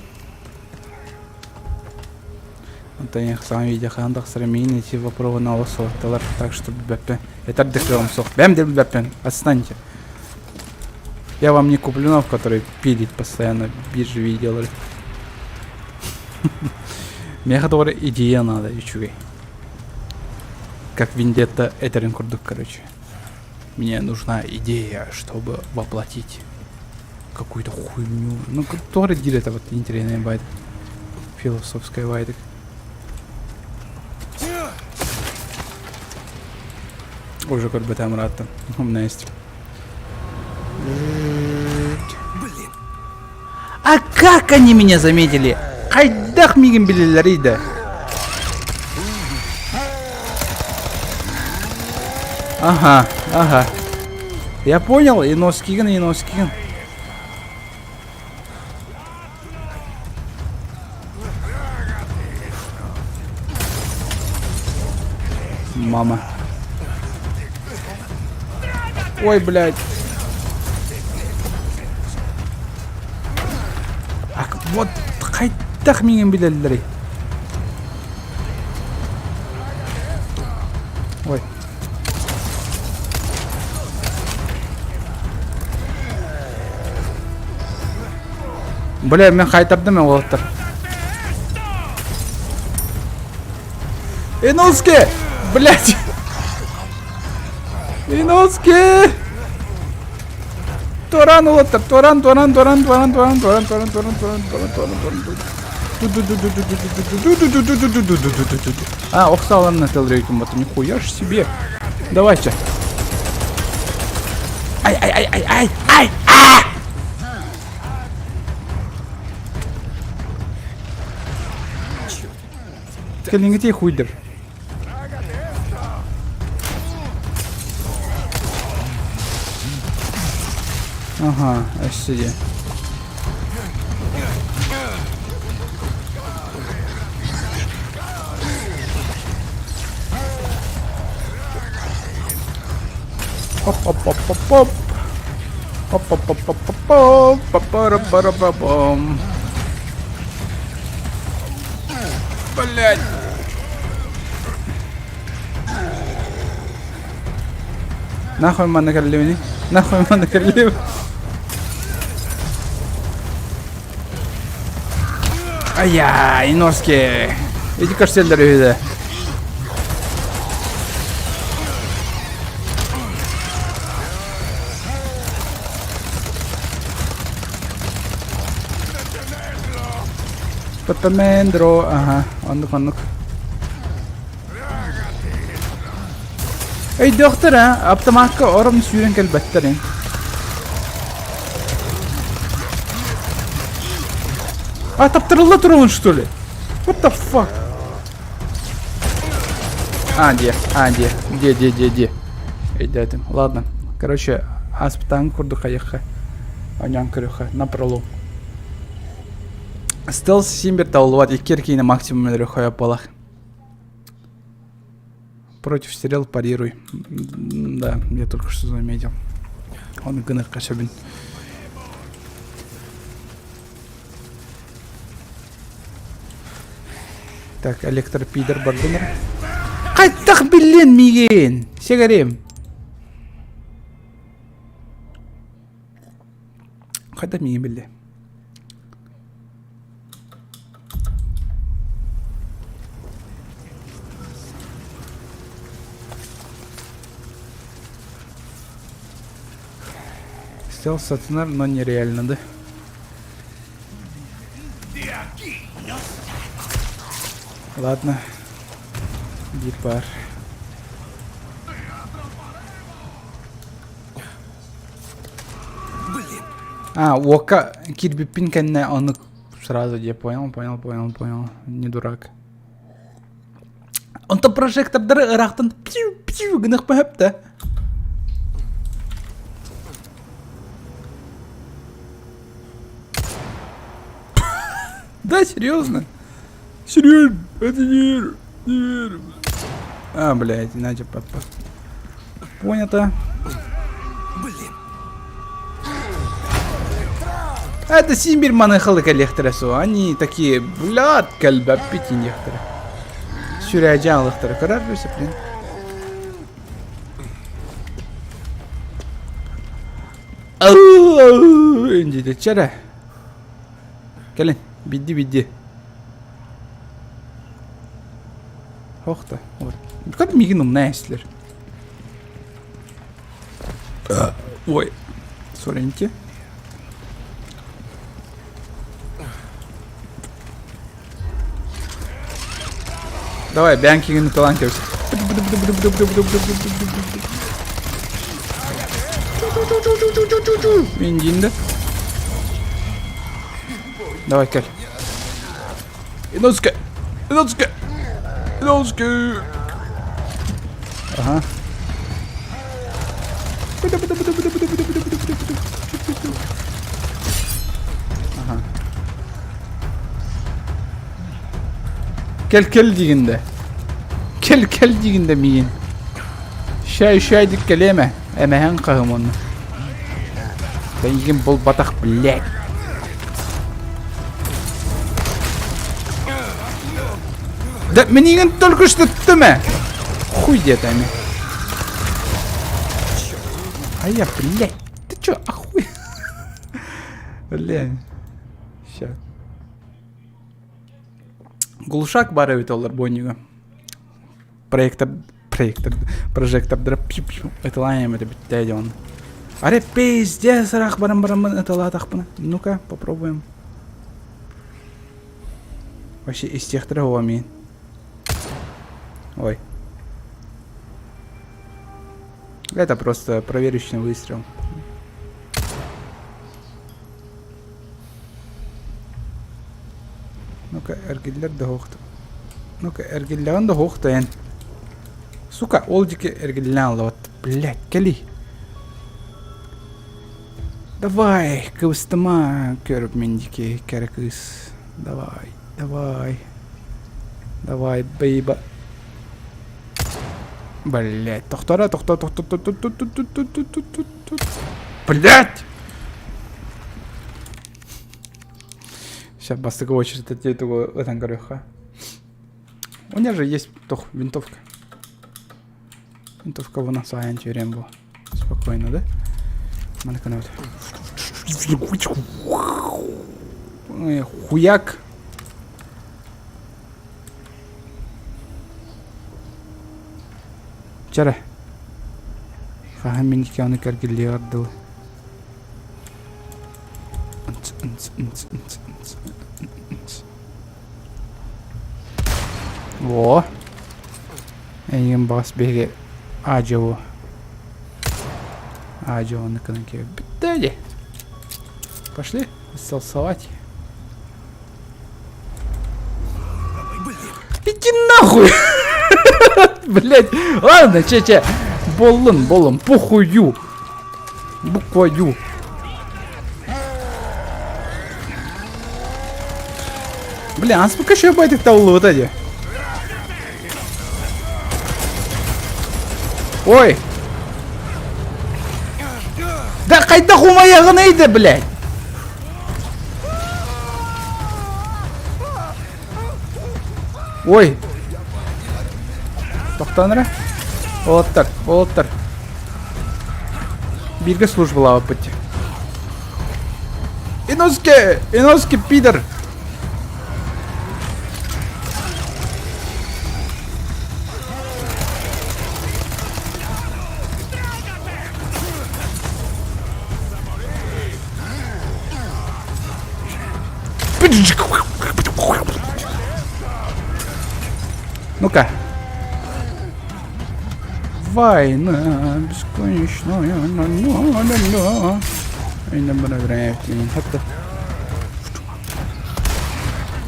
Онтон я саҥа видео хаһан тахсара миигин эти вопросы олус суотталар, так что билбэппин. Этэр да кыаҕым суох. Бэйэм да билбэппин. Отстаньте. Я вам не Куплинов, который пилит постоянно биржи видеолары. Миэхэ тоҕо идея надо үчүгэй. Как Вендетта этэрин курдук, короче. Мне нужна идея, чтобы воплотить какую-то хуйню. Ну, который диир это вот интересный байт. Философская байдык. Уже көрбөтөм ырааттым. У меня есть. Блин. А как они меня заметили? Хайдах миигин билэллэрий да? Ага, ага. Я понял, и носкигин, и носкигин. Мама. Ой, блядь. Ак, вот хайдах миигин билэллэрий? Ой. Бля, мен хайтардым мен уолаттар. Инуски! Блять! Иноски! Туораан улаттар, туораан, туораан, туораан, туораан, туораан, туораан, туораан, туораан, туораан, туораан, туораан, туораан, А, охсалан на телрейкум, это нихуя ж себе. Давайте. Ай, ай, ай, ай, ай, ай, а! Кэлиҥҥитий хуйдыр. Ага, өссө дии. Оп-оп-оп-оп-оп. Оп-оп-оп-оп-оп. Па-пара-пара-па-пам. Блять. Нахуй манна кэллибини? Нахуй манна кэллибин? Ая, Иноски. Иди көрсөллөр үһү Пепемендро, ага, оннук оннук. Өйдөөхтөр а, автоматка ором сүүрэн кэлбэттэр ин. А, таптырылла турабын что ли? What the fuck? А, где? А, где? Где, где, где, где? Өйдөөтүм. Ладно. Короче, аспытаан курдук хайыхха. Онян көрүөххэ. Напролом. Стелс син бир табыллыбат, икки эркиини максимум өлөрө хойоппалах. Против стрел парируй. Да, я только что заметил. Он гыныкка сөбүн. Так, электропидер бардынар. Қайттақ білін миген! Сегерем. Хайдах миигин биллэ? Стелс сатынар, но нереально, да? Ладно. Биир баар. А, уокка киирбиппин кэннэ ону сразу я понял, понял, понял, понял. Не дурак. Онтон прожектордары ыраахтан пью пью гыныхпа да. Да, серьезно? Серьезно? Это не верю, не верю. А, блядь, иначе папа. Понято. Блин. Это Симбир маныхалы коллекторы Они такие, блядь, кальбаппити некоторые. Сүрәжан алыхтары көрөр блин. Инди чара. Кэлин, бидди бидди. Ох та, вот. Как мигин умная эстилер. Ой, сореньки. Давай, бянкигин талан кэбис. Индинде. Давай, кэл. Иноsuke! Иноsuke! Иноsuke! Ага. Ага. Кэл кэл диигин да. Кэл кэл диигин да миигин. Шай шай дик кэлиэмэ. Эмэһэн хаһым онно. Эйигин булбатах, блядь. Да минигин только что түмэ. Хуй диэтэми. А я, блядь, ты чё, охуй? Блядь. Ща. Глушак баар эбит олар бойнуга. Проектор... Проектор, прожектордара пью-пью ытылаайым это бүттэ дьон. Аре пиздец, рах баран бараммын ыталаатахпына. Ну-ка, попробуем. Вообще из тех трех мин. Ой. Это просто проверочный выстрел. Ну-ка, эргиллэр да суох. Ну-ка, эргиллэҕин да суох эн. Сука, ол диэки эргиллэн аллабат. Блядь, кэли. Давай, кыбыстыма, көрүп мин диэки кэрэ кыыс. Давай, давай. Давай, бейба. Блядь, тохтора, тохто, тохто, тохто, тохто, тохто, тохто, тохто, Блядь! Сейчас бастакы очередь эту ытан көрүөххэ. У меня же есть тох, винтовка. Винтовка вон саайан түөрэн бу. Спокойно, да? Маныкана вот. Хуяк. Чара. Хаһан мин икки кэргиллиэҕэр дылы. Во. Эйигин баҕас биһиги аадьуо аадьуо оннукунан киирбиттэ дии. Пошли салсовать. Иди нахуй! Блять, ладно, че-че. Боллун, боллун, похую. Буква Ю. Бля, а сколько еще байтик вот эти? Ой! Да хайдах умайаҕын да, блядь! Ой! Тохтоон эрэ. Уолаттар, уолаттар. Бииргэ службалаабыппыт. Иноске! Иноске, пидор! Ну-ка. Война бесконечная. На-на-на-на.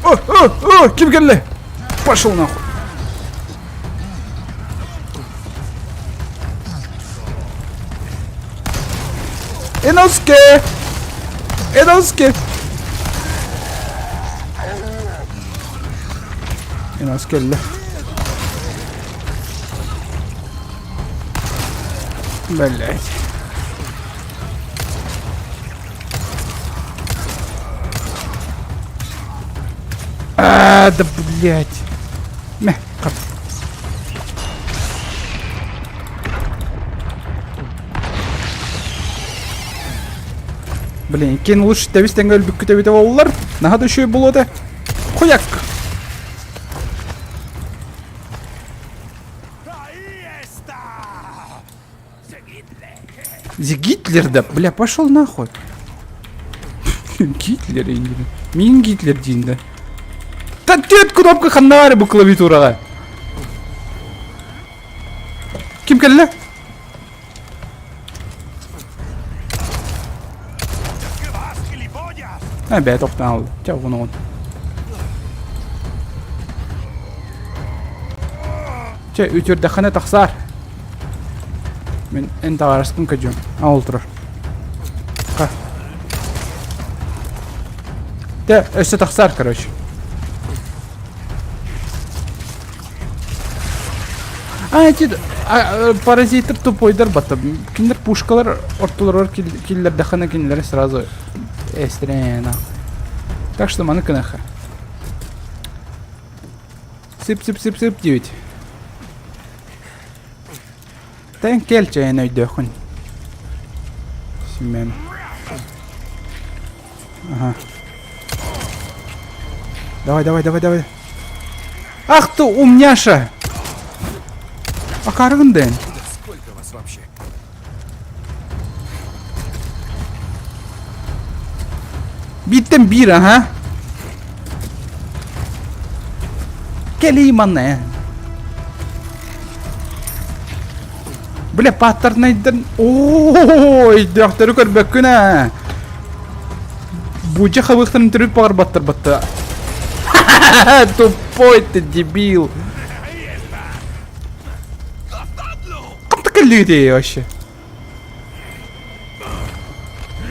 О, о, о, ким кэллэ? Пошел нахуй. Inosuke! Inosuke! Inosuke кэллэ. Блять. А, да блять. Мэ, хап. Блин, иккиэн лучше тэбис тэҥҥэ өлбүккүт эбитэ буоллар, наһаа да үчүгэй буолуо этэ. Хуяк! Гитлер да, бля, пошел нахуй. Гитлер инде. Мин Гитлер диин да. Та түөрт кнопка ханна бу клавиатураҕа? Ким кэллэ? А, бээ, тохтоон алла. Чэ, оҕун Чэ, үтүөрдэххинэ тахсаар. Мин эн табаарыспын көрдүм. Аал турар. Ха. Тэ, өссө тахсаар, короче. А, эти паразиттар тупойдар батта. Кинилэр пушкалар ортолоругар киллэрдэххинэ кинилэри сразу эстэрэн. Так что маны кыныха. Сып-сып-сып-сып диэбит. Тэн кэл чэйин өйдөөххүн. Семен. Ага. Давай, давай, давай, давай. Ах ты умняша! Акаарыгын да эн. Да сколько вас вообще? Бииртэн биир, аха. Кэлии манна эн. Бля, паттернайдан... Оо, өйдөөхтөрү көрбөккүн ээ. Буча хабыахтарын төрүт баҕарбаттар батта. Тупой ты, дебил. Ханта кэллигитий вообще?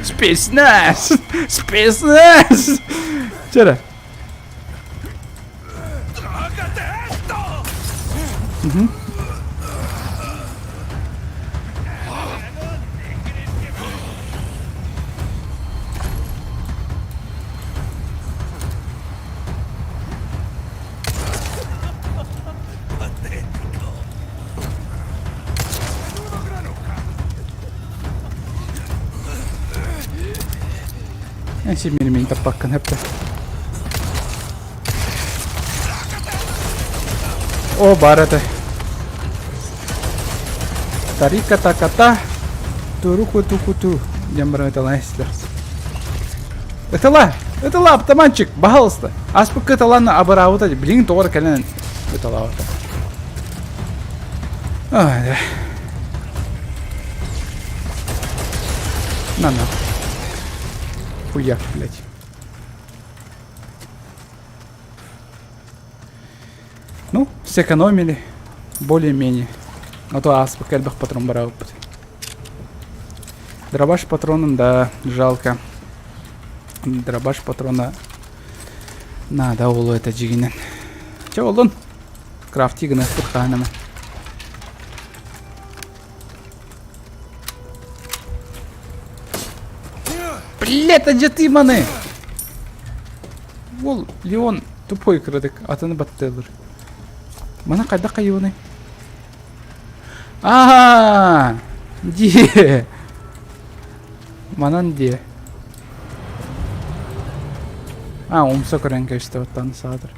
Спецназ! Спецназ! Чэрэ. Угу. Эн симмин таппаккын хэптэ. О, баар этэ. Тарика-таката, туру-куту-куту диэн баран ыталаан истилэр. Ытала! Ытала, автоматчик, баһалыста. Аспыкка ыталаан абыраабыта, билигин тоҕо эрэ кэлэн ыталаабыта. Ай, да. На-на. Хуяк, блядь. Ну, сэкономили более-менее. А то ааспыкка элбэх патрон бараабыппыт. Дробаш патронун, да, жалко. Дробаш патрона надо ол это дьигинэн. Чэ олун. Крафти гыныахпыт хаһан эмэ. Блядь, адьатыы маны! Уол Леон тупой кыратык атыны баттыылыр. Маны хайдах хайыыбыный? Аа, дии. Манан дии. А, умса көрөн кэбистэ баттааны саатар.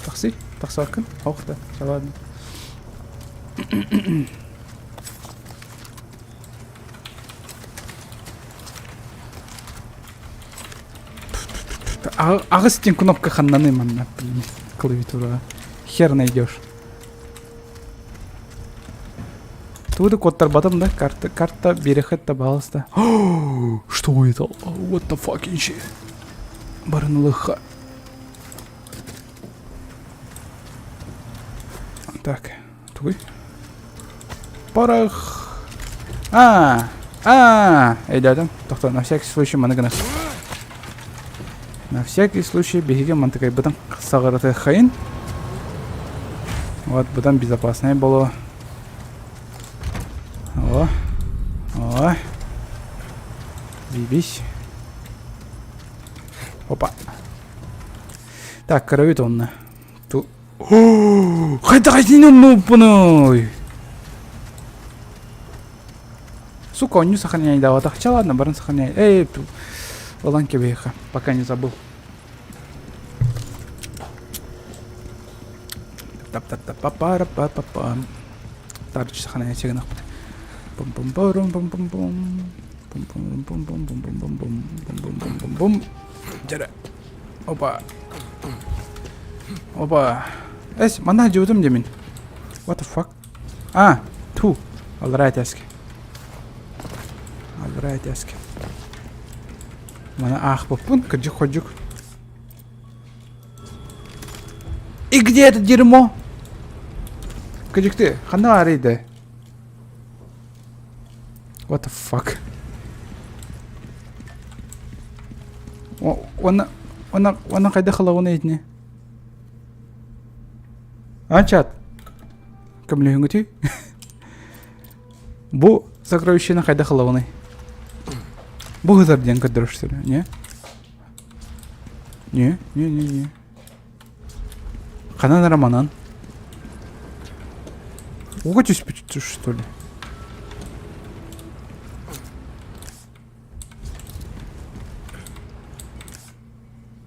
Тахси, тахсааккын? Ох да, ладно. Аҕыс диэн кнопка ханнаный манна, блин, клавиатураҕа. Хер найдешь. Тугу да куоттарбатым да, карта, карта берехет да пожалуйста. Что это? What the fucking shit? Барынылыха. Так, тугуй? Порох! А, а, өйдөөтүм. Тохто, на всякий случай маны гына. На всякий случай биһиги мантыкайбытын саҕаратыаххайын. Вот, бытан безопасное боло. О, о. Заебись. Опа. Так, крови тонна. Ту... Хайдах итини умнубуппунуй? Сука, он не сохраняй давал. Хотя ладно, баран сохраняй. Эй, ылан кэбиһиэхэ, пока не забыл. Тап-тап-тап-па-па-па-па-па. Тарчы сохраняй гынахпыт. Пум-пум-пум-пум-пум-пум. Пум-пум-пум-пум-пум-пум-пум. Пум-пум-пум-пум-пум. Дьэрэ. Опа. Опа. Эс, манна дьыбытым дэмин. What the fuck? А, ту. Аллараа этээске. Аллараа этээске. Маны аахпыппын, кырдьык-хордьук. И где это дерьмо? Кырдьыкты, ханна арыйды? What the fuck? Уонна уонна уонна хайдах ылаҕын итини? А чат? Көмөлөһүҥүтүй? Бу сокровищены хайдах ылаҕыный? Бу сытар диэн көрдөрүшсүлэ, не? Не, не, не, не. Ханан эрэ манан. Ууга түспүт что ли?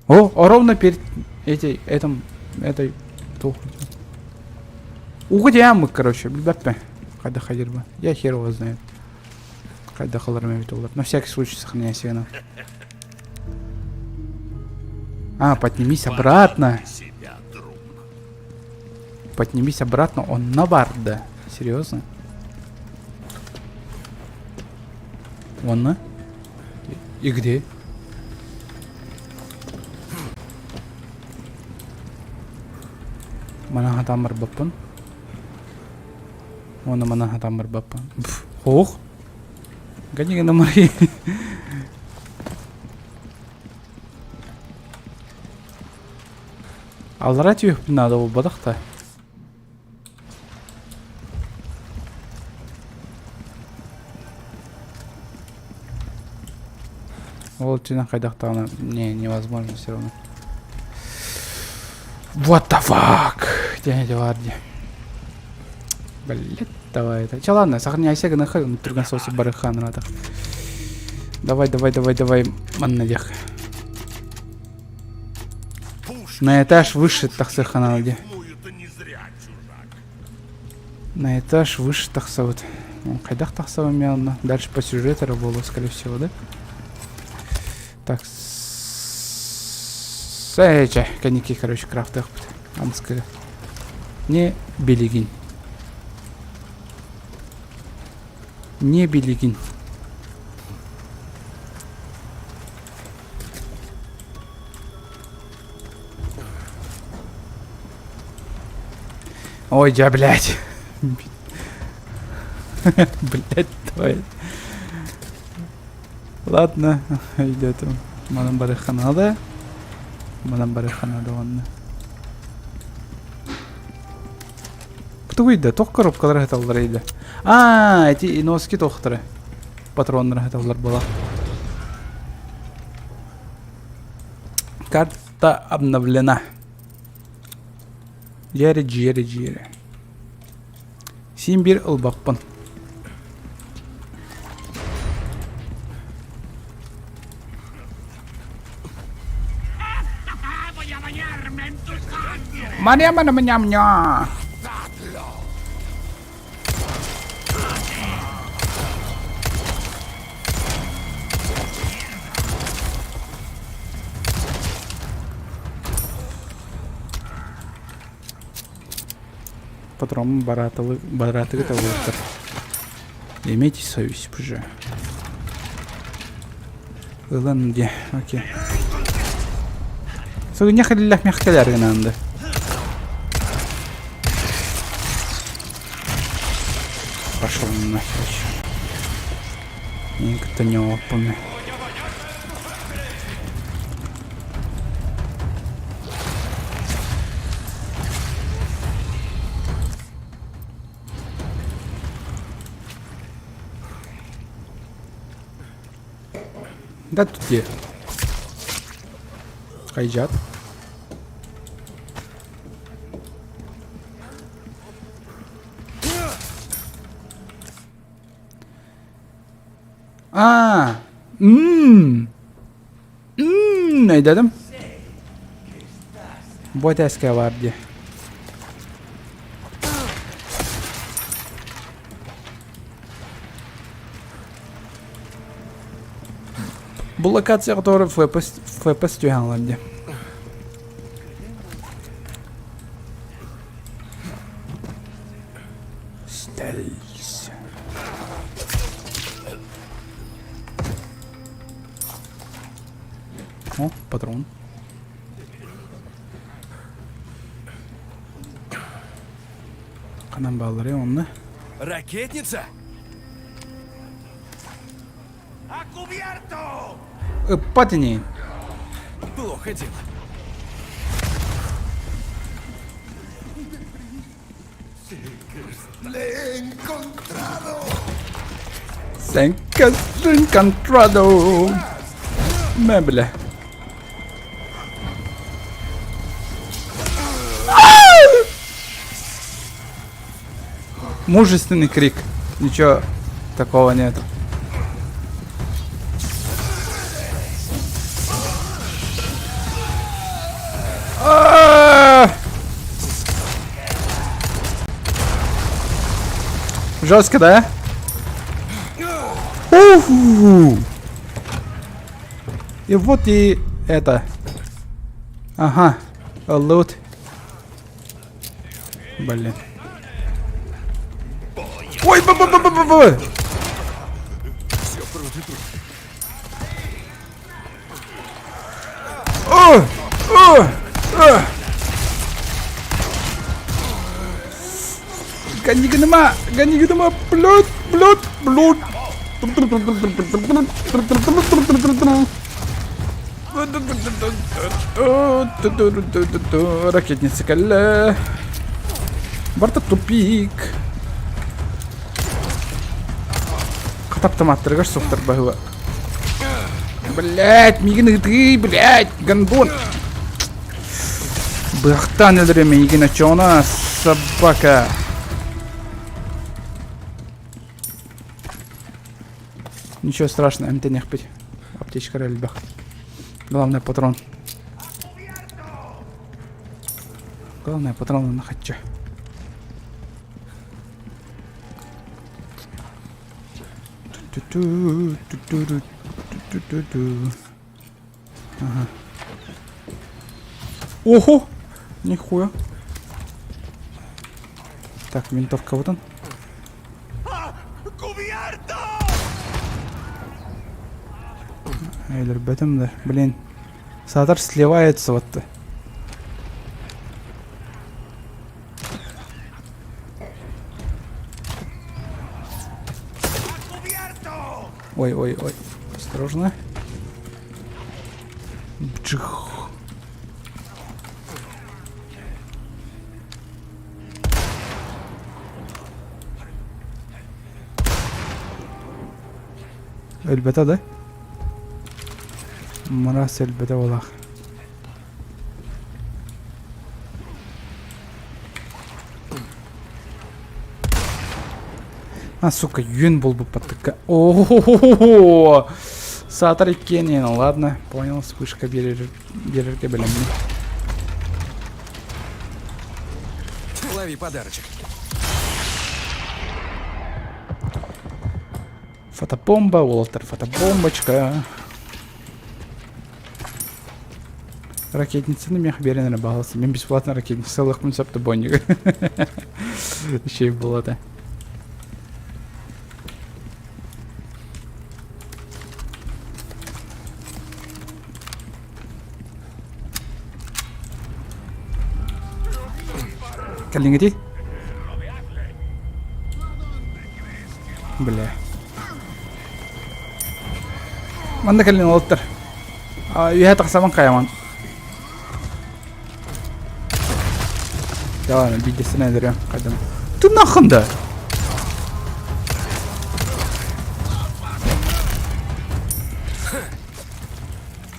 О, ровно перед этой, этом, этой, туох. Уга диаммыт, короче, билбэппин. Хайдах хайдырбын. Я хер его знает. Хайдах ыларым эбит олар. На всякий случай сохраняй сигнал. А, поднимись обратно. Себя, друг. Поднимись обратно, он на барда. Серьезно? Он на? И где? Манан хатаан барбаппын. Уонна манан хатаан барбаппын. Хоох. Ганигана Мария. Аллара түһүөхпүн наада буолбатах да. Ол өттүнэн хайдах даҕаны не невозможно все равно. What the fuck? Диэн этэ баар дии. Блять, давай это. Че, ладно, сохраняйся гыныха, түргэн соус барыха надо. Давай, давай, давай, давай, манна диэх. На этаж выше тахсыха надо дии. На этаж выше тахсабыт. Хайдах тахсабын мен Дальше по сюжету эрэ буолуо, скорее всего, да? Так, Сэчэ, кэнники, короче, крафтыахпыт. Амскыга. Не билигин. Не билигин. Ой, я, блядь. Блядь, давай. Ладно, өйдөөтүм. Манан барыахха наада. Манан барыахха наада уонна. Тугуйда, тох коробкалар хаталлар иде. А, эти носки тохтары. Патроннар хаталлар була. Карта обновлена. Дьиэри, дьиэри, дьиэри. Син биир ылбаппын. Маня-маня-маня-маня! Патрон баратылы, баратыгы табылыктар. Имейте совесть уже. Ылан где? Окей. Сугунья халиллах мягкалар гынанды. Пошел нахер. Никто не опомню. Да тут где? Хайджат. Аа! Мм! Мм, өйдөөтүм. Бу этээскэ баар дии. Бу локацияҕа тоҕо ФПС ФПС түһэн ылар дии. Стелс. О, патрон. Ханан баалларый онно? Ракетница? Ыппат ини. Плохо дело. Encontrado. Мебля. Мужественный крик. Ничего такого нет. Жестко, да? Уху! И вот и это. Ага. Лут. Блин. Ой, б б б б б б О! О! О! Ганигыныма! Ганигыныма! Блядь! Блядь! Блядь! Ракетница кэллэ. Барта тупик. Хатаптаматтарыгар суохтар баһыба. Блять, миигин ытыы, блять, гондон. Быахтаан өлөрө миигин очоона, собака. Ничего страшного, эмтэниэхпит. Аптечка элбэх. Главное патрон. Главное патрон на хочу. Ага. Ого! Нихуя. Так, винтовка вот он. Өлөрбөтүм да, блин. Саатар сливается вот. Ой, ой, ой. Осторожно. Бчих. Өлбөтө да? Мырас өлбөтө буолаах. А, сука, юн буолбут баттыкка. О-хо-хо-хо! Саатар иккиэн ладно, понял, вспышка биэрэр биэрэргэ бэлэммин. Лови подарочек. Фотобомба, Уолтер, фотобомбочка. Ракетницаны мех биэрэн эрэ баҕаласым. Мин бесплатно ракетница ылыахпын сөп да бонньуга. Еще и было да. Кэллиҥҥитий? Бля. Манна кэллин уолаттар. Үөһэ тахсаман хайаман. Давай, биирдэстэн өлөрүөм. Хайдам. Ты нахуй да?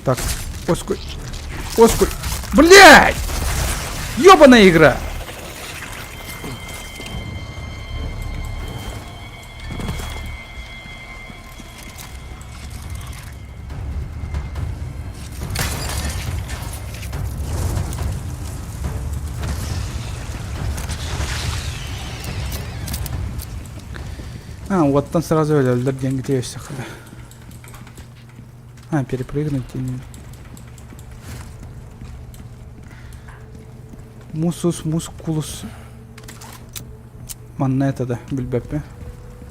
Так, оскуй. Оскуй. Блядь! Ёбаная игра! А, уоттан сразу өлөллөр диэн кити өссө А, перепрыгнуть и... Мусус, мускулус. Манна это да, билбэппин.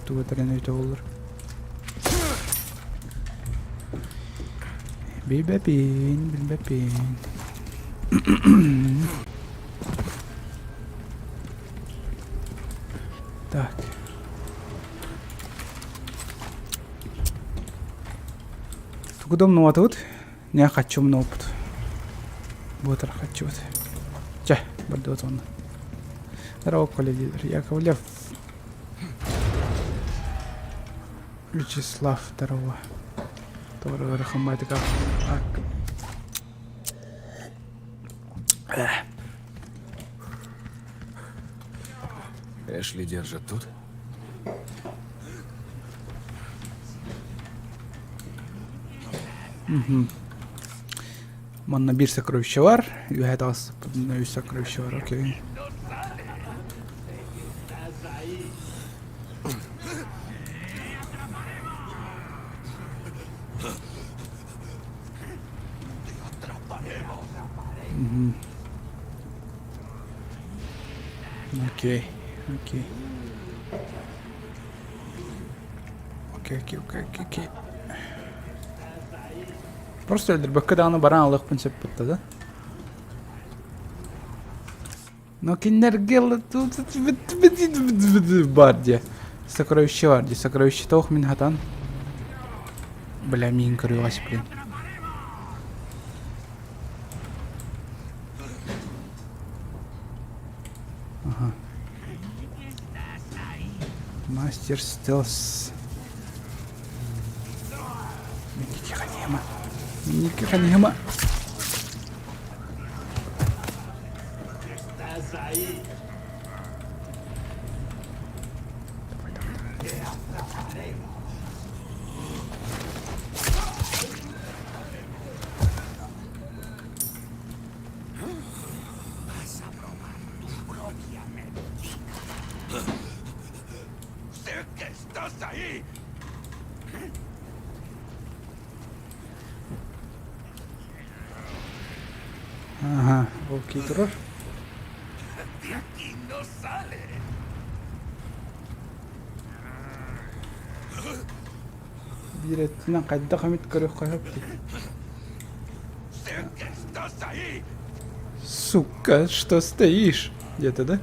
Тугу этэрин өйдө буоллар. Билбэппин, билбэппин. Так. Тугу да умнубатыбыт? Не хочу умнубаппыт. Буотар хаччыбыт. Чэ, бардыбыт уонна. Здорово, Коля дииллэр. Яковлев. Вячеслав, здорово. Тоҕо ыарахан баайтыка. Эшли держит тут? Манна биир сокровище бар, үөһэ таҕыспытына үс сокровище бар, окей. Окей, окей. Окей, окей, окей, окей, окей. Просто өлөрбөккө даҕаны баран алыахпын сөп бутта да. Но кинилэргэ бар дии. Сокровище бар дии. Сокровище тоох мин хатан. Бля, миин көрүөҕэс, блин. Ага. Мастер стелс. Миники Миники ханима. Ага, волки турар. Биир өттүнэн хайдах эмит көрүөххэ сөп дии. Сука, что стоишь? Где-то, да?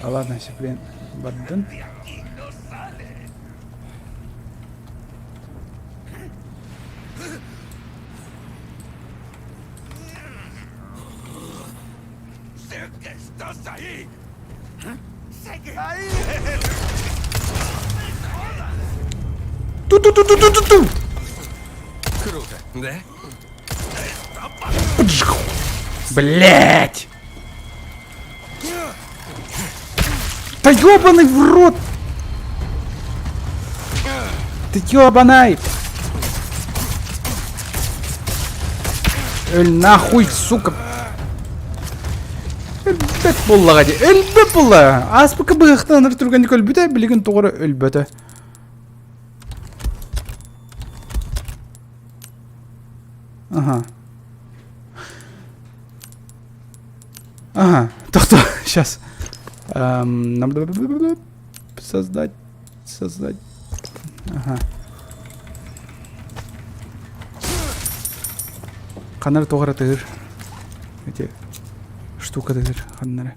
А ладно, все, блин, бардын. Ту-ту-ту-ту-ту-ту! Круто, да? Блять! Да ёбаный в рот! Ты ёбаный! Өл нахуй, сука! Өлбөт буоллаҕа дии. Өлбөт буолла. Ааспыкка быһахтанар түргэнник өлбүтэ, билигин тоҕо эрэ өлбөтө. Ага. Ага, тохто, сейчас. Создать, создать. Ага. Ханнары тоҕо эрэ тыыр. Эти штука тыыр ханнары.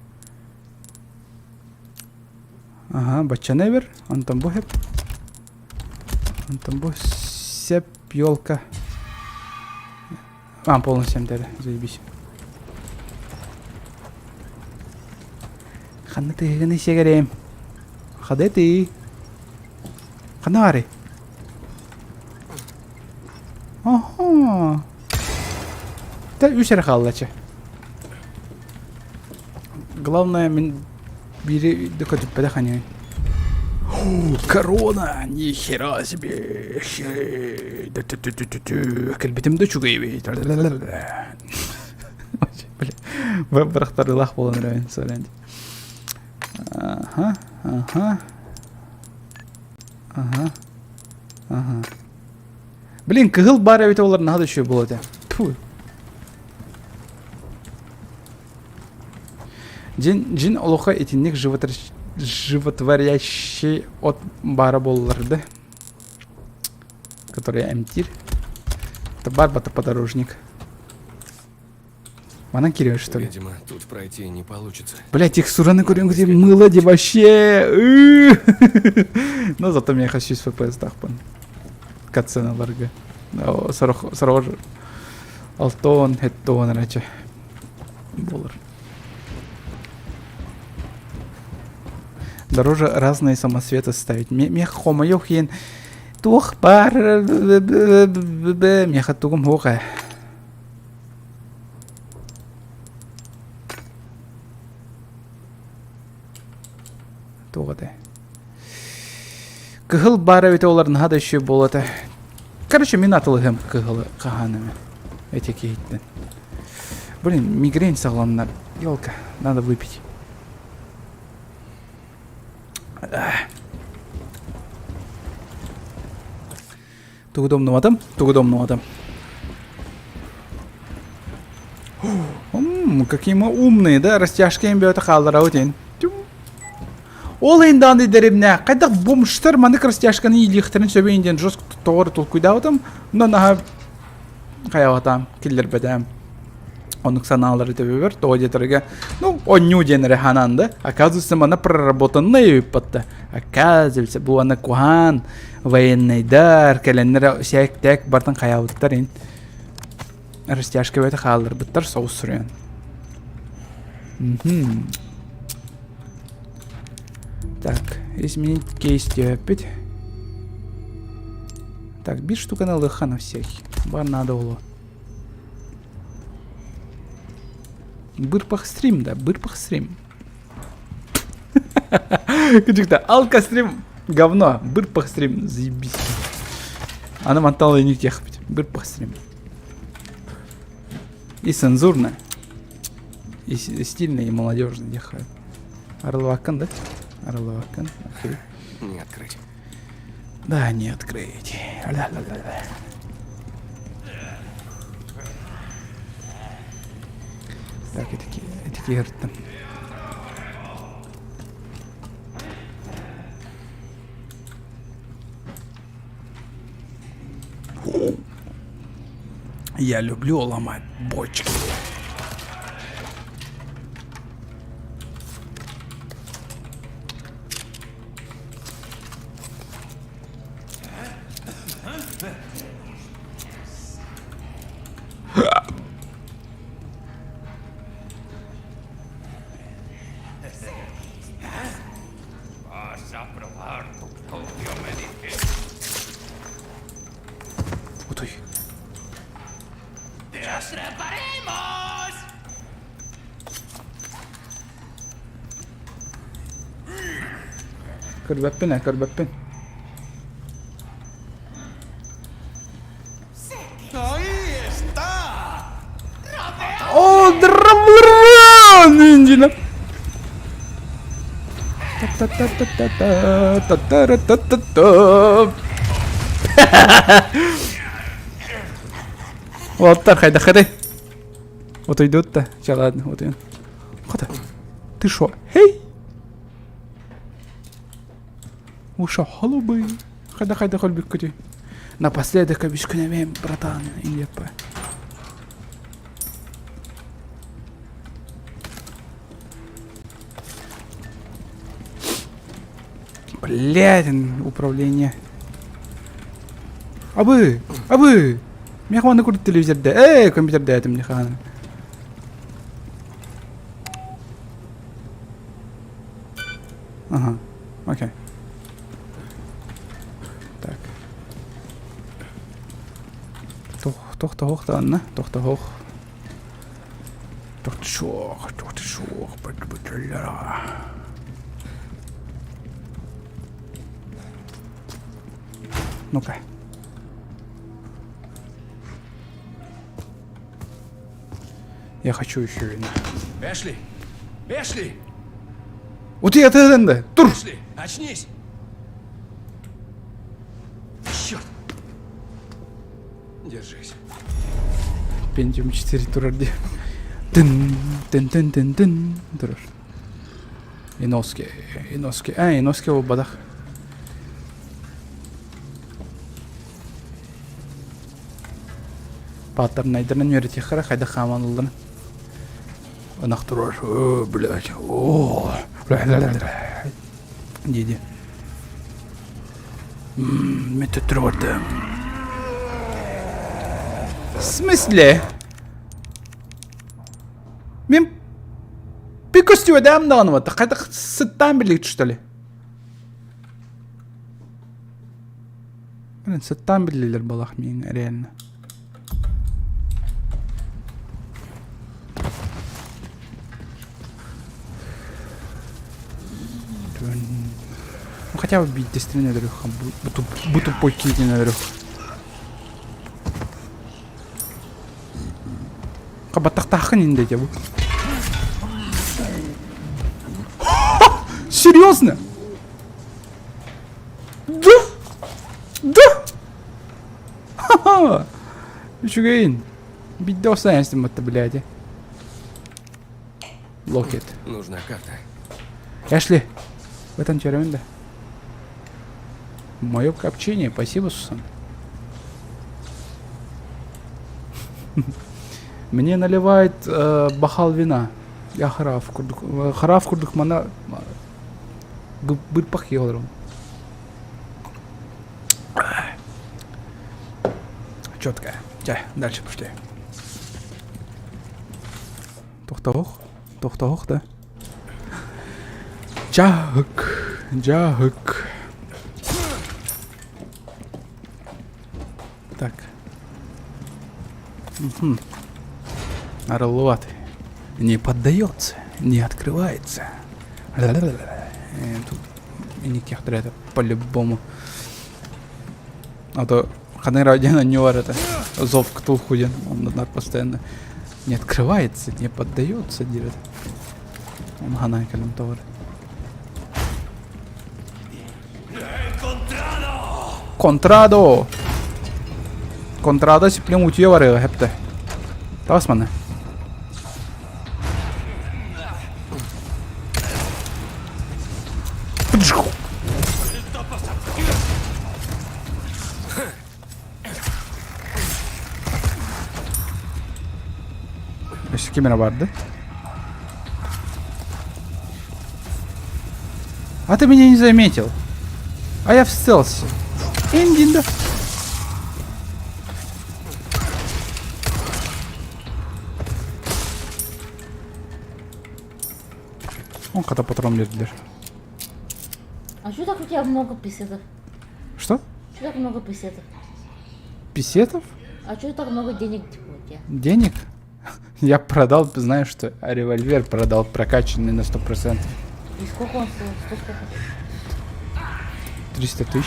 Ага, баччаны бер. Онтон бу хеп. Онтон бу сеп елка. А, полностью эмтээри, заебись. Ханна тыһыгыны сиэгэрээм. Хады ты. Ханна баарый? Оһо. Та үс эрэ хааллачы. Главное, мин биири да көтүппэтэх ани. Корона! Нихера себе! Кэлбитим да үчүгэй эбит. Бырахтарыылаах буолан эрэбин сорэн. Аха, аха. Аха. Аха. Блин, кыһыл баар эбитэ олар наһаа да үчүгэй буолуо этэ. Тьфу. Дьин, дьин олохо итинник животворящий от баара буоллар да, который эмтиир. Это Барбата подорожник. Манан кириэ что ли? Видимо, тут пройти не получится. Блять, их сураны көрөн где мыло де вообще. Но зато миэхэ 100 FPS тахпын. Катсценаларга. Сорох алтон, хеттон эрачы болар. Дороже разные самосветы ставить. Мех хомойох иен туох бар меха тугум хуоха. Туох этэ? Кыһыл баар эбитэ олар наһаа да үчүгэй буолуо этэ. Короче, мин атылыһым кыһылы хаһан эмэ. Эти киһиттэн. Блин, мигрень саҕаланна. Елка, надо выпить. Тугу да умнубатым, тугу да умнубатым. Какие мы умные, да? Растяжка бөтө хаалларабыт ин. Ол иһин даҕаны дэриэбинэ хайдах бомжтар маннык растяжканы иилиэхтэрин сөбүй диэн жестко тоҕо толкуйдаабытым. Но наһаа хайаҕатаам, киллэрбэтээм. Оннук санаалары төбөбөр тоҕо диэтэргэ, ну, онньуу диэн эрэ ханаан да. Оказывается, манна проработанный ыыппатта. Оказывается, бу аны куһаан военныйдар кэлэннэр сээк-тээк бартан хайаабыттар ин. Растяжка бөтө хаалларбыттар соус суруйан. Так, изменить кейс диэппит. Так, биир штуканы ылыахха на всякий. Бар надо было. Бырпах стрим, да, бырпах стрим. Күчүктэ, алка стрим говно, бырпах стрим, заебись. Аны мантан не техпит. Бырпах стрим. И цензурно, и стильно, и молодежно дехает. Орловакан, да? Орловакан, окей. Не открыть. Да, не открыть. Ля-ля-ля-ля. Так, итики, итики ырыттым. Я люблю ломать бочки. Утуй. Көрбөппүн ээ, көрбөппүн. О, драм Индина. Та-та-та-та-та-та-та-та-та-та. Уолаттар хайдаххытай? Утуйдут да. Чэ ладно, утуйун. Хата. Ты шо? Хей! Уша холубы. Хайда хайда холбүккүтүй. Напоследок көбүскүнэмиэм, братан, индиэппэ. Блядь, управление. Абы! Абы! Миэхэ манна курдук телевизорда, ээ, компьютерда этим не хаана. Ага, окей. Так. Тох, тохтоһуох да анна, тохтоһуох. Тохтошуох, тохтошуох, Ну-ка. Я хочу еще вина. Эшли! Эшли! Утуй атыһынды. Тур! Эшли, очнись! Черт! Держись. Pentium 4 турар дии. Тын, тын, тын, тын, тын турар. Иноски, Иноски, а, Иноски буолбатах. Паттернайдарынан үөрэтиэххэ хайдах хааман ыллын. Ынах турар, о, блядь, о, дии Мен төттөрү бардым. В смысле? Мен пикостюөдэм даҕаны батта. Хайдах сыттаан билигит что ли? Блин, сыттаан биллилер балах миин реально. Ну хотя бы биирдэстэрин өлөрүөх, бу тупой киһитин өлөрүөх. Хабаттахтааххын инде дьэ бу. Серьезно? Да? Да? Ха-ха! Үчүгэйин. Бидде осайын батта, блядь. Локет. Нужна карта. Эшли, в этом теорема, да? Мое копчение, спасибо, Сусан. Мне наливает э, бокал вина. Я хараф курдук. Э, хараф курдук мана бырпах елром. Четкая. Чай, дальше пошли. Тохтоох. Тохтоох, да? Дьаһык. Дьаһык. Так. Угу. Арыллыбат. Не поддается, не открывается. Э, тут инникиэхтэр это по-любому. А то ханара диэн не бар это. Зов Ктулху диэн. Он постоянно не открывается, не поддается диэбит. Он ханаан кэлэн тоҕор. Контрадо! Контрадо сиплем утуйа барыга хэптэ. Таас манна. Өссө ким эрэ барды? А ты меня не заметил. А я в стелсе. Индинда. Он когда патрон бердилер. А что так у тебя много писетов? Что? Что так много писетов? Писетов? А что так много денег типа у тебя? Денег? Я продал, знаешь что, револьвер продал прокачанный на 100%. И сколько он стоил? Сто сколько? 300 тысяч.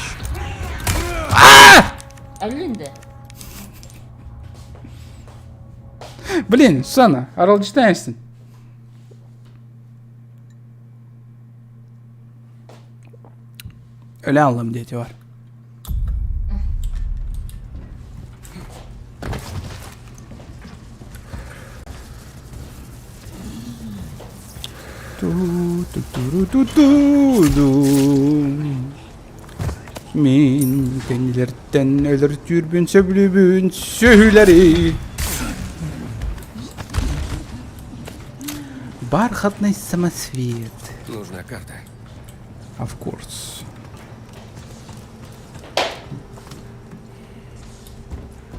Алинда. Блин, Сусана, аралдьытаайсың. Өлө аллам диэти бар. Мин кэннилэртэн өлөртүүрбүн сөбүлүүбүн сүһүлэри Бархатный самосвет. Нужна карта. Of course.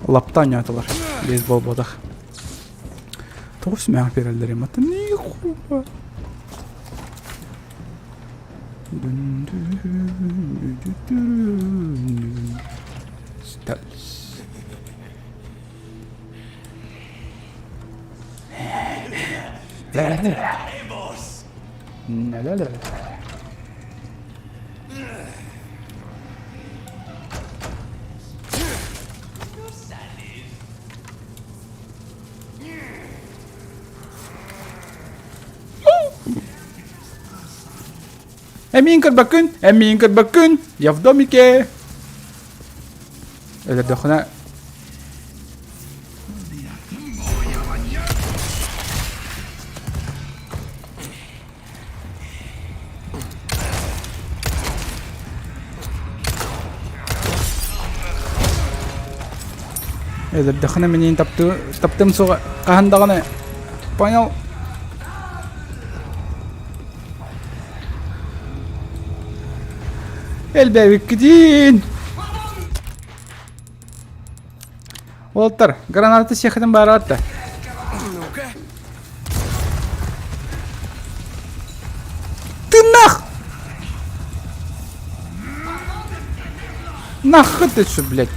Лапта оонньоотулар. Бейсбол буотах. Тоҕус сүмэҕи биэрэллэр ымата нихуя. Стальс. Эмиин көрбөккүн, эмиин көрбөккүн, я в домике. Өлөрдөххүнэ Өлөрдөххүнэ миниин таптыы таптым суоҕа хаһан даҕаны понял Элбээбиккитин Уолаттар, граната сиэххитин баарат да. Ну-ка. Ты нах! Нахуй ты что, блядь?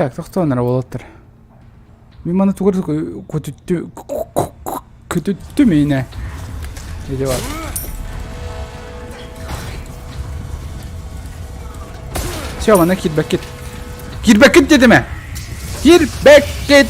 Так, тохтоон эрэ уолаттар. Мин маны тугар көтүттү көтүттүм иинэ. Ити бар. Все, манна киирбэккит. Киирбэккит диэтим ээ! Киирбэккит!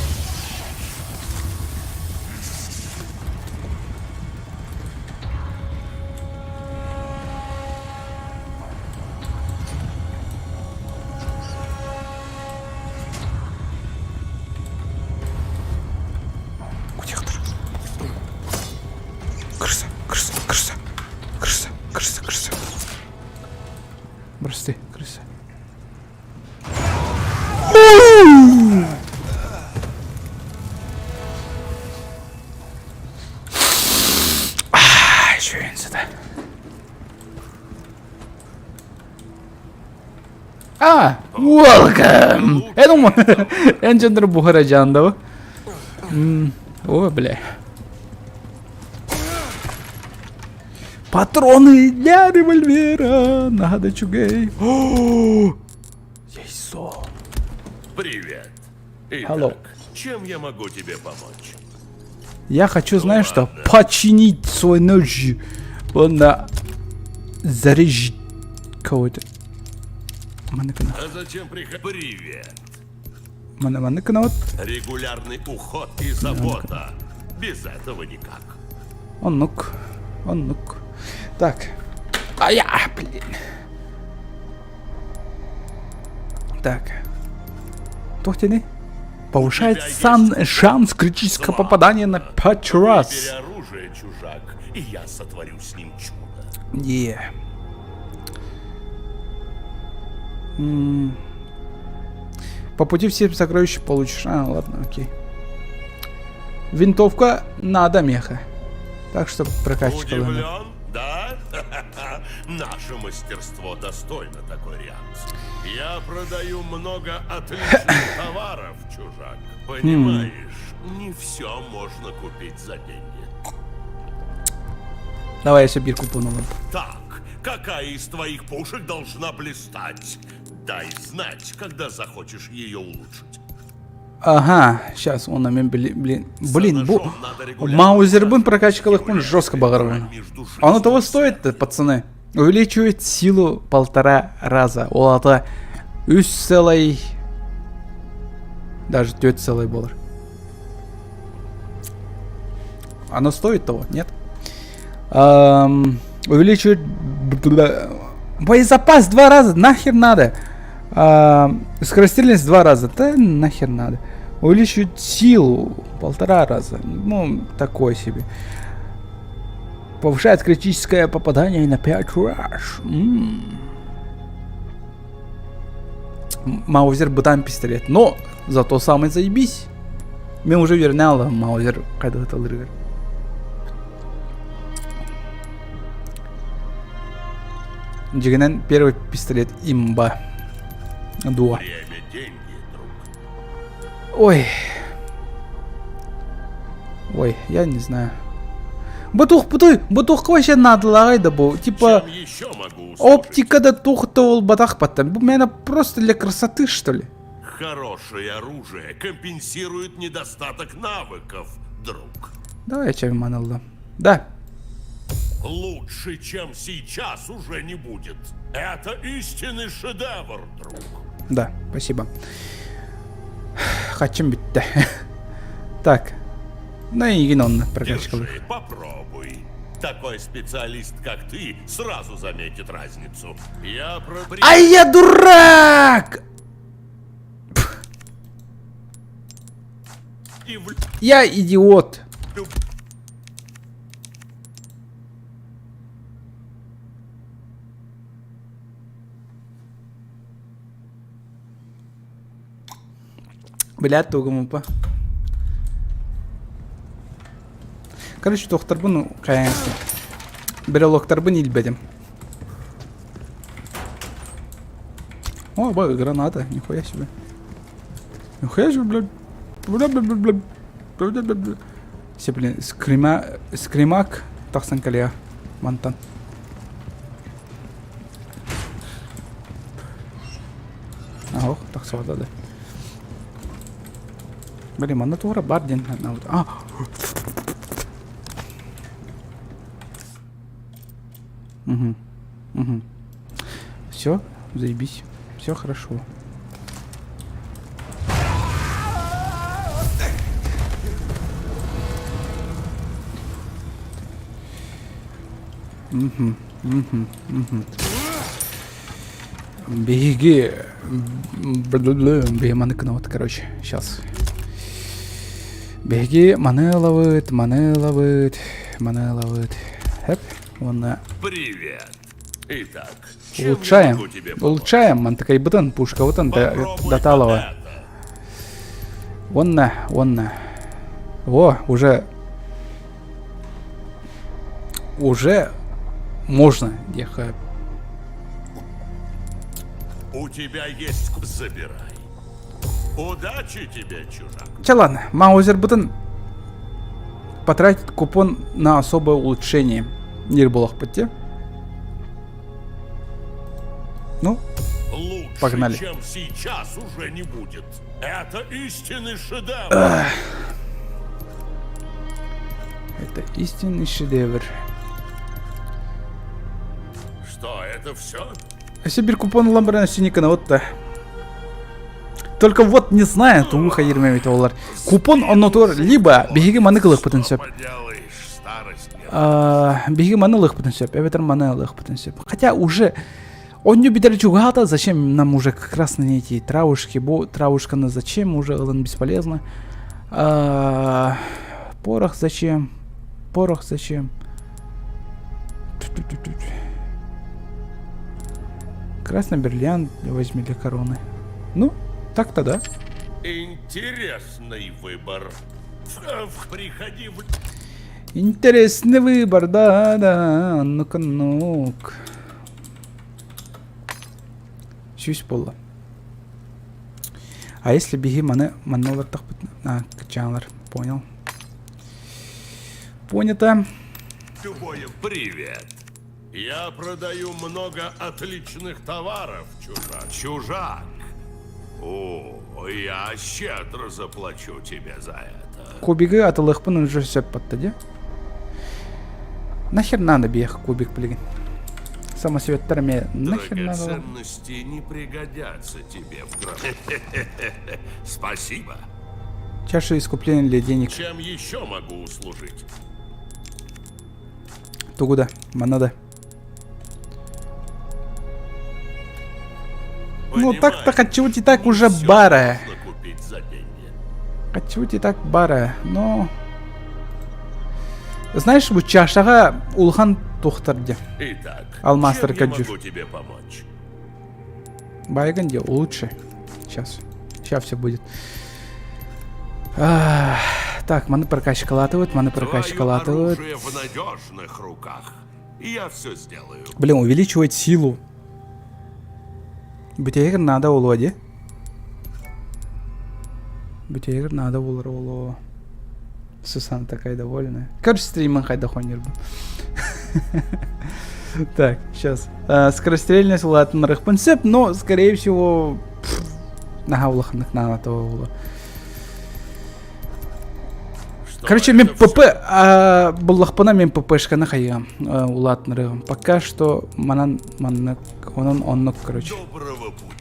Үчүгэй сыта. А, welcome! Эн ума, эн дьоннор буһара жаандабы. О, бля. Патроны для револьвера. Надо чугей. О, яйцо. Привет. Итак, Hello. чем я могу тебе помочь? Я хочу, знаешь что, починить свой нож. Он на зарежь кого-то. Маныкына. А зачем приходить? Привет. Мана маныкына вот. Регулярный уход и забота. Без этого никак. Оннук. Оннук. Так. А я, блин. Так. Туох диэний? Повышает сан шанс критического попадания на 5 раз. Выбери оружие, чужак, и я сотворю с ним чудо. Yeah. По пути все сокровища получишь. А, ладно, окей. Винтовка надо меха. Так что прокачка. Удивлен, да? Наше мастерство достойно такой реакции. Я продаю много отличных товаров, чужак. Понимаешь, не все можно купить за деньги. Давай я себе бирку по новым. Так, какая из твоих пушек должна блистать? Дай знать, когда захочешь ее улучшить. Ага, сейчас он на мен, блин, блин, блин, бу... ножом надо регулярно Маузербын прокачкалыхпын жестко баҕарабын. Между Оно того жизнью и стоит, пацаны. Увеличивает силу полтора раза. Ол ата үс целый... Даже түөрт целый буолар. Оно стоит того, нет? Эм, увеличивает боезапас два раза, нахер надо. Эм, скорострельность два раза, да нахер надо. Увеличивает силу полтора раза, ну, такое себе. Повышает критическое попадание на 5 раз. М. Маузер бытан пистолет, но зато самый заебись. Мен уже верняла Маузер хайдах ыталырыгар. Дьиҥинэн первый пистолет имба. Дуо. Время – деньги, друг. Ой. Ой, я не знаю. Бутух, бутуй, бутухка вообще надо да бу. Типа Чем еще могу услужить? оптика да тух то батах потом. Бу меня просто для красоты, что ли? Хорошее оружие компенсирует недостаток навыков, друг. Давай я чем манал Да. Лучше, чем сейчас, уже не будет. Это истинный шедевр, друг. Да, спасибо. Хотим бить Так. Ну и он прокачка. Держи, попробуй. Такой специалист, как ты, сразу заметит разницу. Я про... Ай, я дурак! И в... Я идиот. Блядь, тугумупа. Короче, тохторбун, конечно. Брелоктарбын илбедим. О, ба, граната, нихуя себе. Нихуя себе, блядь. Бля, бля, бля, бля. Бля, бля, бля, бля. Все, блин, скрима, скримак тахсан кэлиэ мантан. Ох, тахсыбата да. Блин, манна туора бар диэн А! Угу. Угу. Все, заебись. Все хорошо. Угу, угу, угу. Беги. Беги маныкнот, короче, сейчас. Беги, манеловыт, манеловыт, манеловыт. Хэп, уонна Привет. Итак, чем я улучшаем. могу тебе помочь? Улучшаем, мантыкайбытын, пушкабытын Попробуй даталова. вот это. Уонна, уонна. О, уже уже можно диэхэ. У тебя есть забирай. Удачи тебе, чужак. Чэ ладно, Маузербытын потратить купон на особое улучшение. Нир буолахпыт дии. Ну, Лучше, погнали. чем сейчас, уже не будет. Это истинный шедевр. Это истинный шедевр. Что, это все? Өссө бир купон ылан баран өссө никона Только вот не знаю, тугу хайырмэбит олар. Купон оннотугар либо биһиги маны ылыахпытын сөп. Биһиги маны ылыахпытын сөп, эбэтэр маны ылыахпытын сөп. Хотя уже он не бүтэр чугаата, зачем нам уже как раз на эти травушки, бу травушканы зачем уже ылан бесполезно. Порох зачем? Порох зачем? Красный бриллиант возьми для короны. Ну, так-то да. Интересный выбор. Приходи в... Интересный выбор, да, да. Ну-ка, ну-ка. Сүүс буолла. А если биһи маны манна олортохпут а кычаалар понял. Понято. Любое привет. Я продаю много отличных товаров, чужак. Чужак. О, я щедро заплачу тебе за это. Кубигы атылыахпын уже сөп батта дии. Нахер надо биэх кубик билигин. Самосветтар эмиэ нахер надо. Драгоценности не пригодятся тебе в гробу. Спасибо. Чаша искупления для денег. Чем еще могу услужить? Тугу да, манна да. Ну так-то хочу и так уже бара. Хочу и так бара, но... Знаешь, бу чашаҕа улахан туохтар дии. Итак, Алмастер чем я каджур. могу тебе помочь? Байган где лучше. Сейчас. Сейчас все будет. А, так, маны прокачкалатывают, маны Твое прокачкалатывают. оружие в надежных руках. Я все сделаю. Блин, увеличивать силу. Бүтэгэр надо буолуо дии. Бүтэгэр надо буолар буолуо. Сусана такая довольная. Короче, стримын хайдах оонньуурбун. Так, сейчас. Скорострельность улаатыннарыахпын сөп, но, скорее всего, наһаа улаханнык наадата буолуо. Что Короче, мен это всё? ПП буллахпына мен ППшканы хайыам улаатынарыам. Пока что манан маннык, онон оннук, короче. Доброго пути.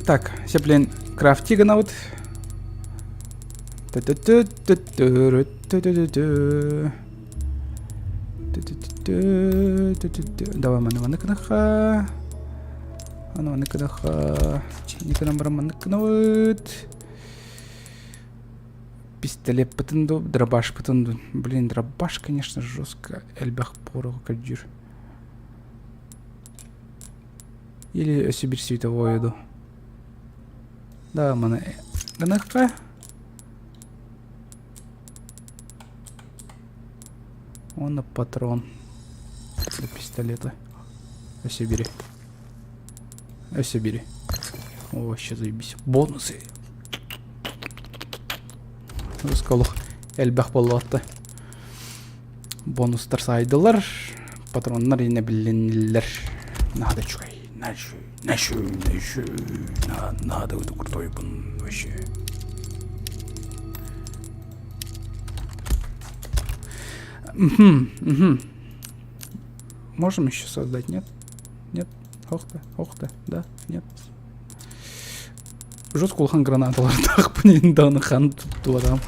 Так, сеплен крафти гынабыт. Давай маны маны кынаха. Аны маны кынаха. Никынан баран маны кынабыт. Пистолет ду, дробаш ду. Блин, дробаш, конечно, жестко. Элбэх порох кадюр. Или Сибирь световую еду. Да, маны гыныхха. Он патрон для пистолета. Өссө бери. Өссө бери. О, вообще заебись. Бонусы. Руссколух элбэх буоллаҕа. Бонустар сайдылар. Патроннар инэ билиннилэр. Надо үчүгэй. Нашу, нашу, нашу. Надо крутой вообще. Угу, угу. Можем еще создать, нет? Нет? Ох ты, ох ты, да, нет. Жестко улахан гранаталардаах дааны хан туттуатам.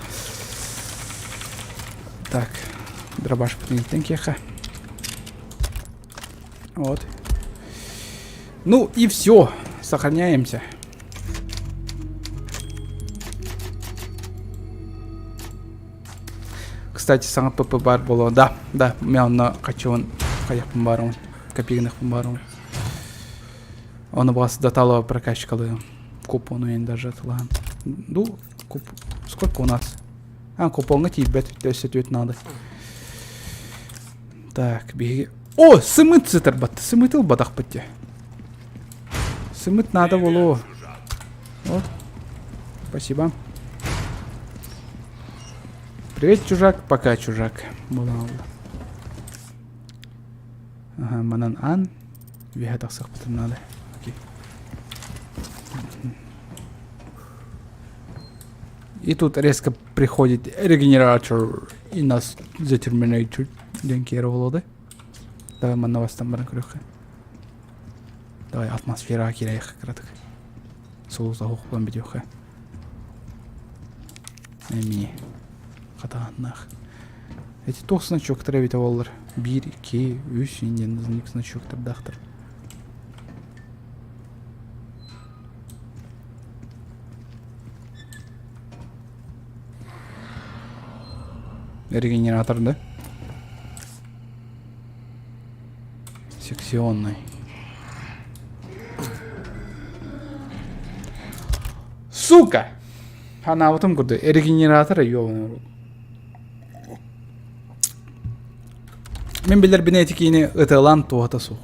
Так, дробаш киэхэ. Вот. Ну и все. Сохраняемся. Кстати, саҥа ПП баар буолуо. Да, да, мен онно хочу хайахпын баарым, копигинахпын баарым. Ону бас датало прокачкалыым. Купону эн даже атылаһан. Ну, куп... Сколько у нас? А, купоҥҥа тиийбэт. Өссө түөт надо. Так, биһиги... О, сымыт сытарбат. Сымыт ылбатахпыт дии. Сымыт надо боло. Вот. Спасибо. Привет, чужак. Пока, чужак. Буолан Ага, манан ан. Үөһэ тахсыахпытын наада. Окей. И тут резко приходит регенератор и нас за терминатор диэн киэр буолуода. Давай манна бастан баран көрүөххэ. Давай атмосфераҕа киирэйэх кыратык. Сулус оһохпун бүтүөххэ. Эмиэ хатааннаах. Эти туох значоктар эбитэ буоллар? Биир, икки, үс индиан значоктардаахтар. Регенератор, да? Секционный. Сука! Ханаабытым курдук. Регенератор ёбаный Мин билэрбин эти киини ытыалаан туоһата суох.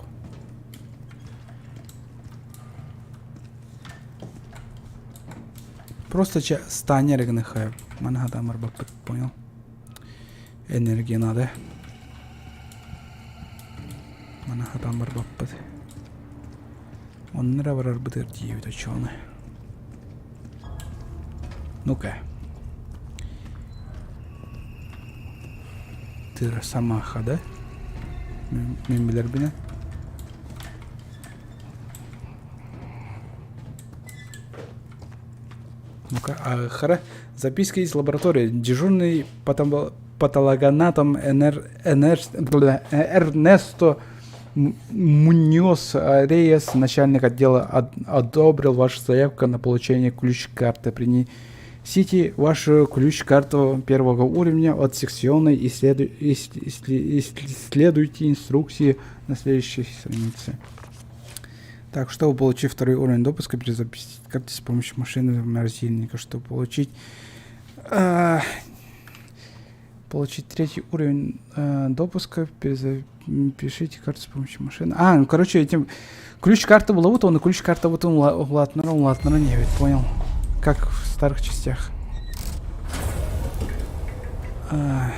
Просто че стань эрэ гыныххайым. Маны хатаан барбаппыт, понял? Энергия надо. Маны хатаан барбаппыт. Онно эрэ барарбытыгар тиийэбит оччоҕуна. Ну-ка. Ты росомаха, да? Мин билэрбинэн. Ну-ка, а, Записка из лаборатории. Дежурный патологоанатом Энер, Энер, бля, Эрнесто Муньос Рейес, начальник отдела, одобрил вашу заявку на получение ключ-карты. Принесите вашу ключ-карту первого уровня от секционной и следуйте инструкции на следующей странице. Так, чтобы получить второй уровень допуска, перезапустить карту с помощью машины морозильника, чтобы получить э, получить третий уровень э, допуска, перезапишите карту с помощью машины. А, ну короче, этим ключ-карта была вот он, и ключ-карта вот он улатнара, улатнара не ведь, понял. Как в старых частях. А,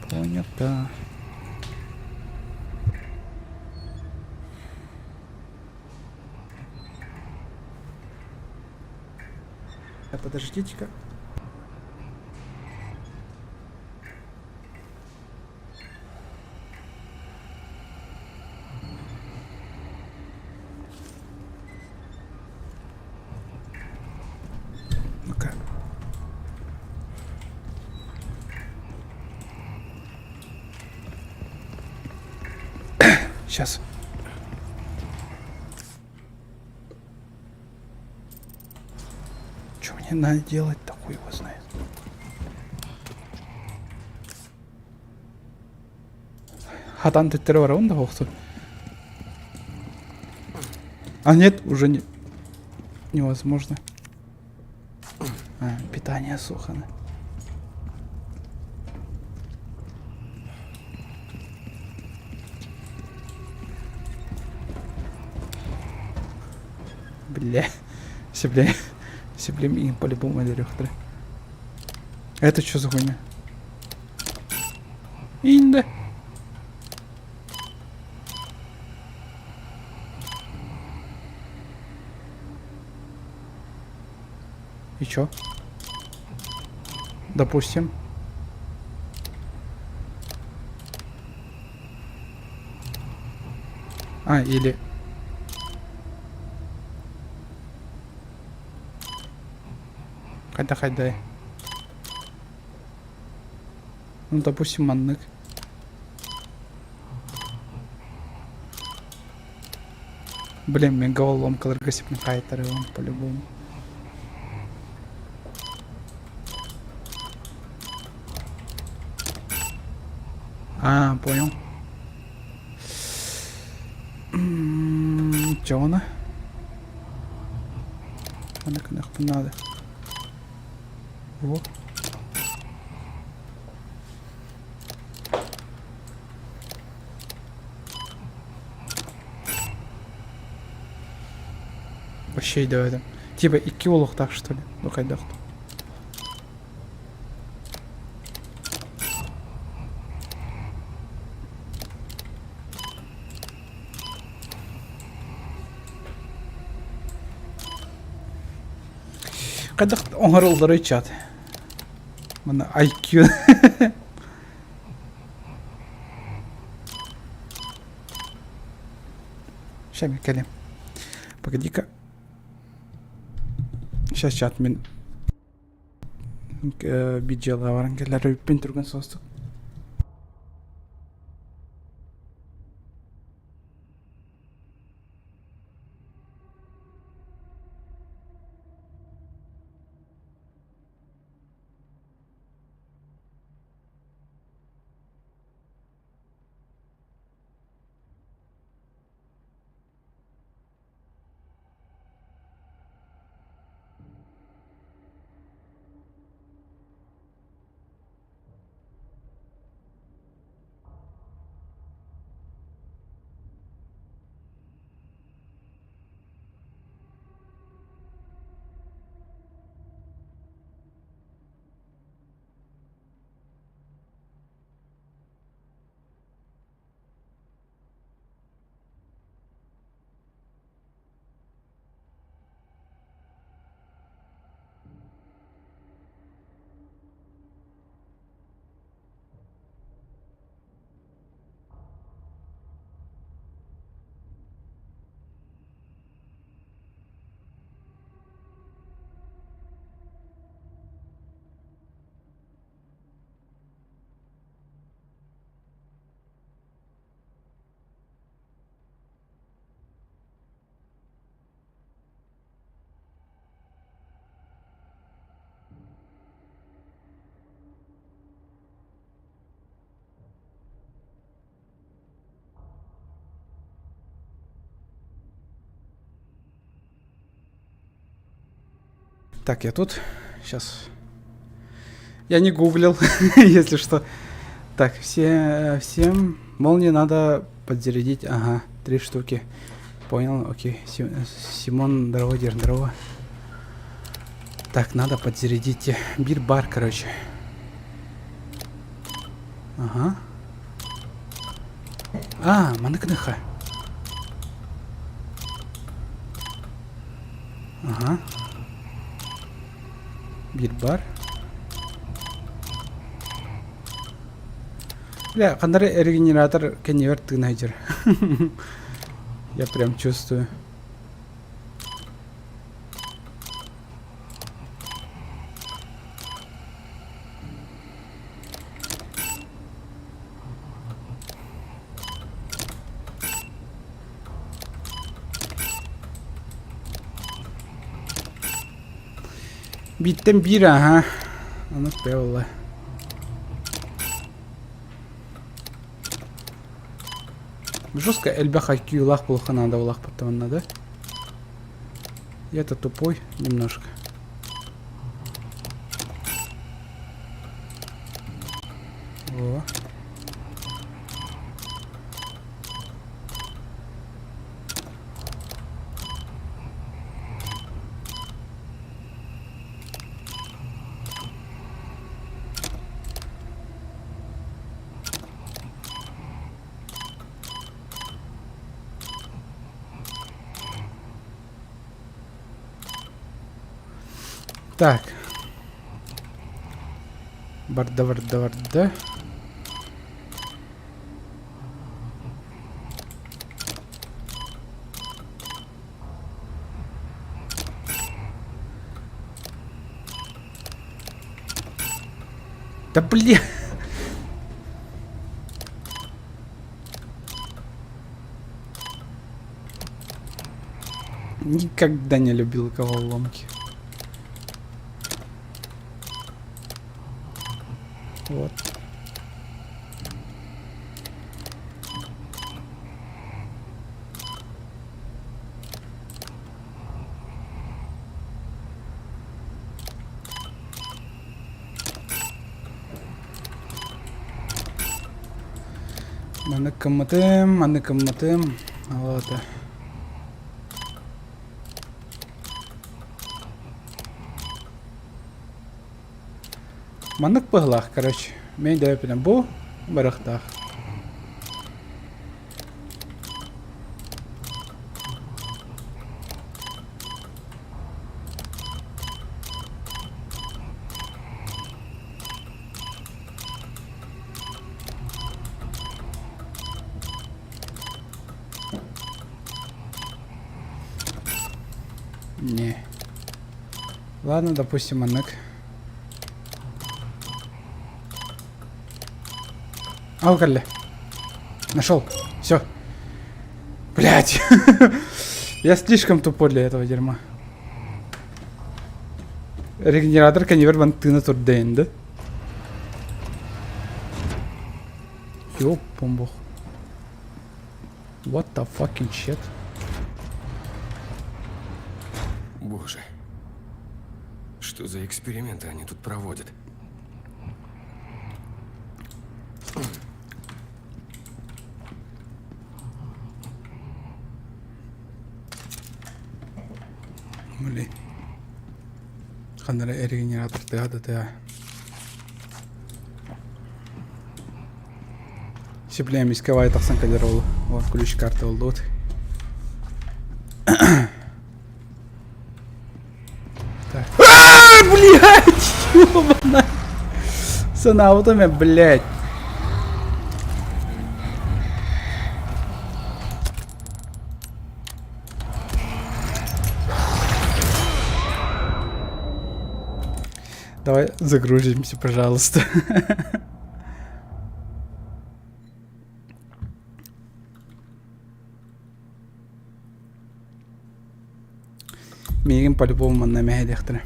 понятно. А подождите-ка. Ну-ка. Сейчас. Что мне надо делать, такой его знает. Хатан төттөрү барабын да охту. А нет, уже не... невозможно. А, питание сухано. Бля. Все, бля. Все, бля, им по-любому өлөрүөхтэрэ. Это что за хуйня? Инде. И чё? Допустим. А, или... Хайда хайда. Ну, допустим, маннык. Блин, мен головоломкаларга сипни кайтарыам по-любому. А, понял. Чё она? Манна гыныахпын наада. Во. Вообще өйдөөбөтүм. Типа икки буолуохтаах что ли? Ну хайдах Хайдах оҥороллоруй чат? Манна IQ. Сейчас мен кэлиэм. Погоди-ка. Сейчас чат мин видеола баран кэлэр өйпүн түргэн соҕустук. Так, я тут. Сейчас. Я не гуглил, если что. Так, все, всем молнии надо подзарядить. Ага, три штуки. Понял, окей. Симон, здорово, Дер, здорово. Так, надо подзарядить. Бир-бар, короче. Ага. А, маныкныха. Ага. Биир бар. Бля, ханнары регенератор кэннибэр тыына сылдьар. Я прям чувствую. Бииртэн биир аһа. Ону буолла. Жестко элбэх IQ-лаах буолуохха наада буолаахпыт манна да. Я-то тупой немножко. О. Так. Барда, барда, барда. Да блин! Никогда не любил головоломки. Вот. Маннык гыммытым, маннык гыммытым. Вот. Маннык быһылаах, короче. Мен дөпүнэн бу барыахтаах. Не. Ладно, допустим, маннык. Ал кэллэ. Нашел. Все. Блять. Я слишком тупой для этого дерьма. Регенератор конвейер тына турдейн, да? Ёп, бомбох. What the fucking shit? Боже. Что за эксперименты они тут проводят? Блин. Ханна эрэ регенератор тыа да тыа. Сиплэм исковай тахсан кэлэр ол. Вот ключ карта болдубут. Так. А, блядь! Ёбана! Санаабытым мен, блядь. Давай загрузимся, пожалуйста. Миигин по-любому манна мэһэйдиэхтэрэ.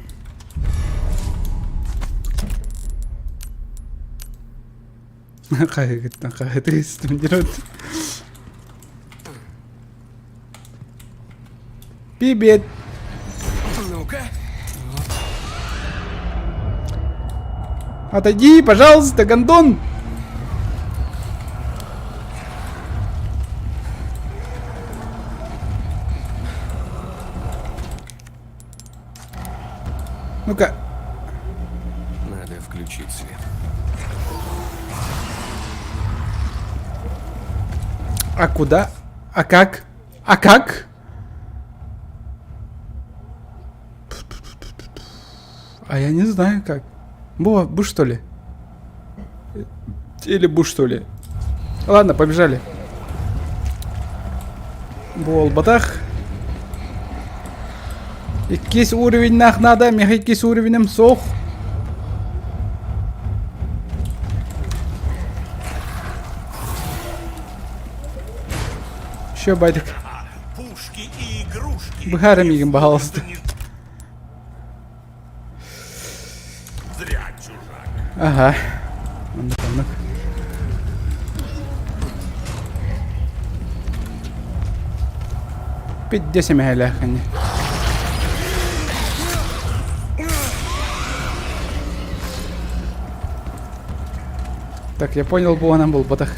Хаһыгыттан хаһытыы истим дерот. Привет. Ну-ка. Отойди, пожалуйста, гондон. Ну-ка. Надо включить свет. А куда? А как? А как? А я не знаю как. Бу, бу что ли? Или бу что ли? Ладно, побежали. Буолбатах. Иккис уровеннах надо, меха иккис уровенем сох. Еще байдык. Пушки и игрушки. Быһаар миигин баһаалыста. Зря, чужак. Ага. Оннук оннук. Пиддес эмэһэлээх ини. Так, я понял, буонан булбатах.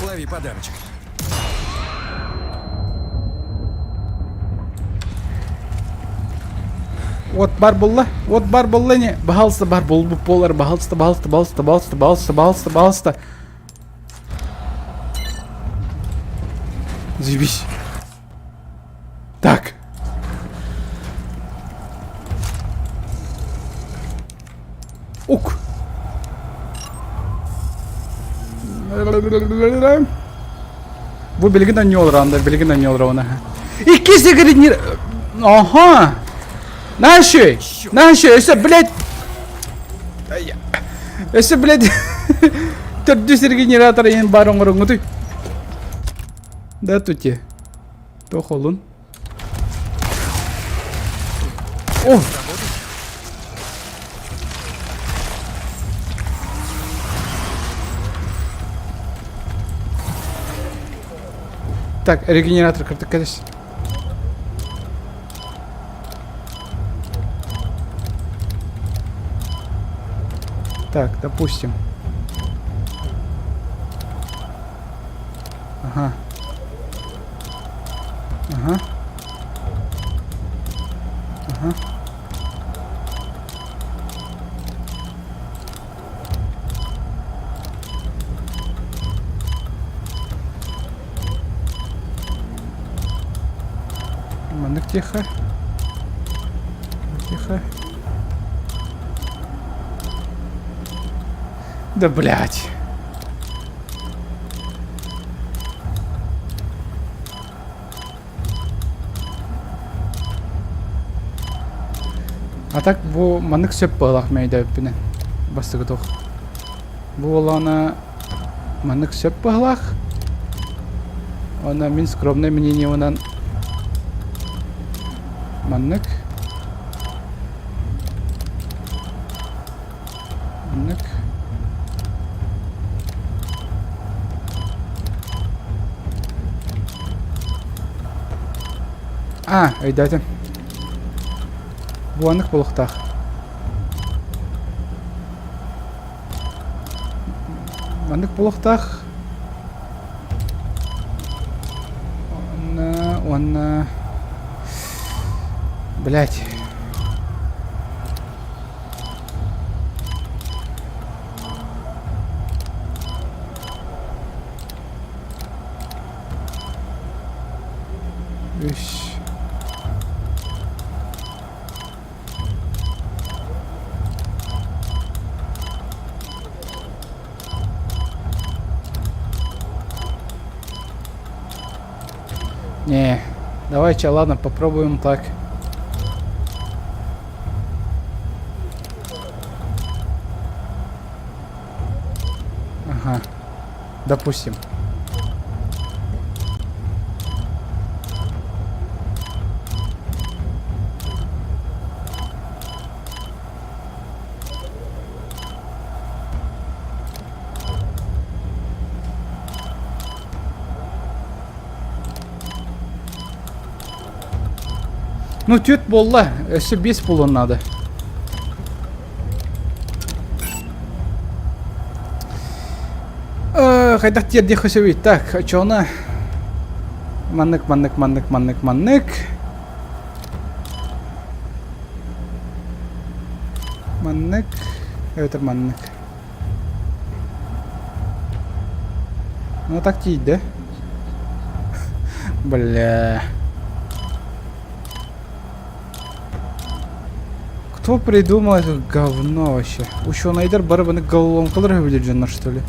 Лови подарочек. От бар булла, от бар булла не, баһалыста бар булбут буолар, баһалыста, баһалыста, баһалыста, баһалыста, баһалыста, баһалыста, баһалыста. Заебись. Так. Ук. Бу билигин онньуолар анда, билигин онньуолар она. Иккис не... Ага. Наши! Наши! Өссө, блядь! Өссө, блядь! Төрдүс регенератор иһин баар оҥоруҥҥутуй. Да, тути. Туох олун? О! Так, регенератор кыртык кэлис. Так, допустим. Ага. Ага. Ага. Маннык тихо. Тихо. Да блять. А так бу маннык сөп буолах мэйдээбиппинэн бастакы туох. Бу буоллаҕына маннык сөп быһылаах. Уонна мин скромнай мнениебынан маннык маннык А, өйдөөтүм. Бу аннык буолуохтаах. Маннык буолуохтаах. Уонна, уонна... Блять. Үс. Не, давайте, ладно, попробуем так. Ага, допустим. Ну, түөрт буолла, өссө биэс буолуон наада. Хайдах тиэрдиэххэ сөбүй? Так, оччоҕуна маннык, маннык, маннык, маннык, маннык. Маннык, эбэтэр маннык. Ну так тиийдэ. Бля. Кто придумал это говно вообще? Ученыйдар бары баны головоломкалар билер дьоннор что ли?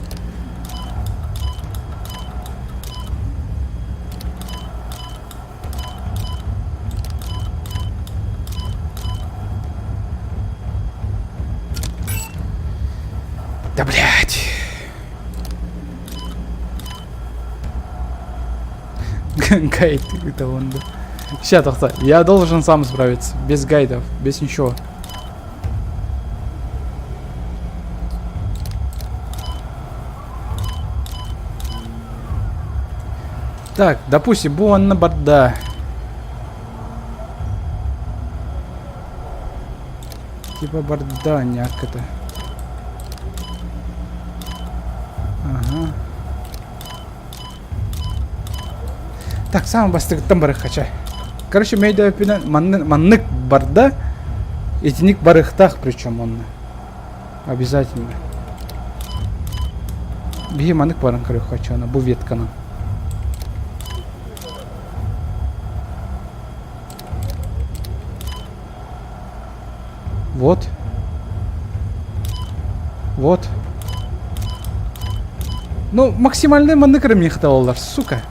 Да блять. Гайд это он. да. Ща, тохта. Я должен сам справиться. Без гайдов, без ничего. Так, допустим, бу онно барда. Типа барданяк это. Ага. Так, саамай бастыгыттан барыххача. Короче, мейдээппинэн маннык барда, итиник барыхтаах причем онно. Обязательно. Биһи маннык баран көрүөххэ аны бу ветканан. Вот. Вот. Ну, максимальный маннык эрэ миэхэ талаллар, сука.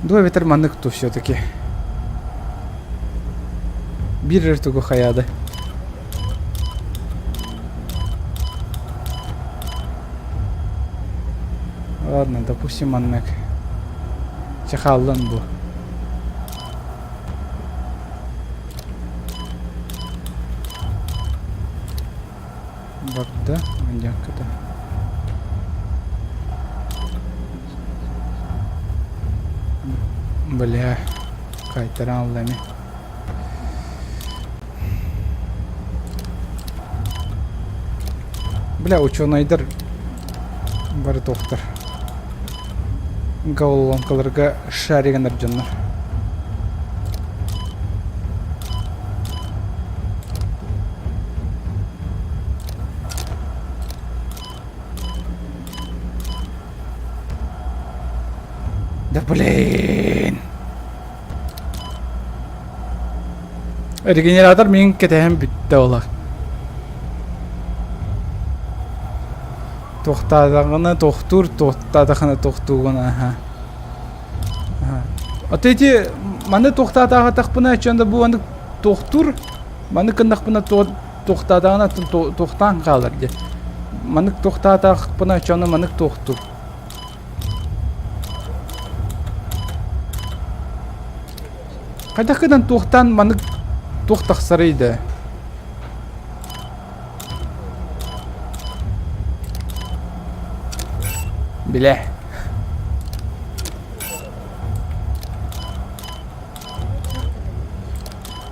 Дуо эбэтэр маннык ту все-таки. Биир эрэ тугу хайаады. Ладно, допустим маннык. Чэ хааллан бу. Барда, маньякката. Бля, кайтаран ылла ини. Бля, ученайдар бары туохтар. Головоломкаларга шаригынар дьоннор. Да блин! Регенератор мин кэтэһэн бүттэ ола. Туохтаатаҕына тохтуур, туохтаатахына тохтуугун аха. А ити маны туохтаатаахатахпына чон да бу аны тохтуур, маны кыннахпына туохтаатаҕына туохтаан хаалар диэ. Манык туохтаатаахпына чону манык туохтуур. Хайдах гынан туохтаан манык туох тахсарый да? Билэ.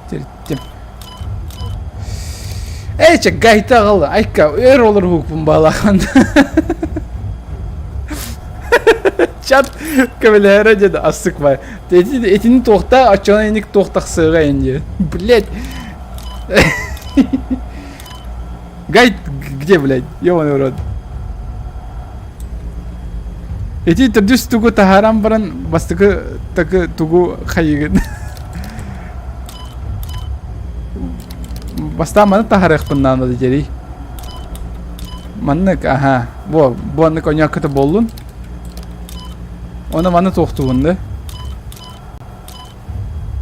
Тириттим. Эй, чэ, гайта аҕал, айка, өр олоруһукпун баалахан. Чат көмөлөһөрө диэн ассык бай. Этини туохта, оччоҕуна иник туох тахсыаҕа инди. Блять. Гайд где, блядь? Ёбаный в рот. Ити төрдүс тугу таһааран баран бастакы такы тугу хайыгын. Бастаан маны таһаарыахпын наада диэрий. Маннык, аха. Бу, бу аннык оньооккыта буоллун. Оны маны туохтугун да.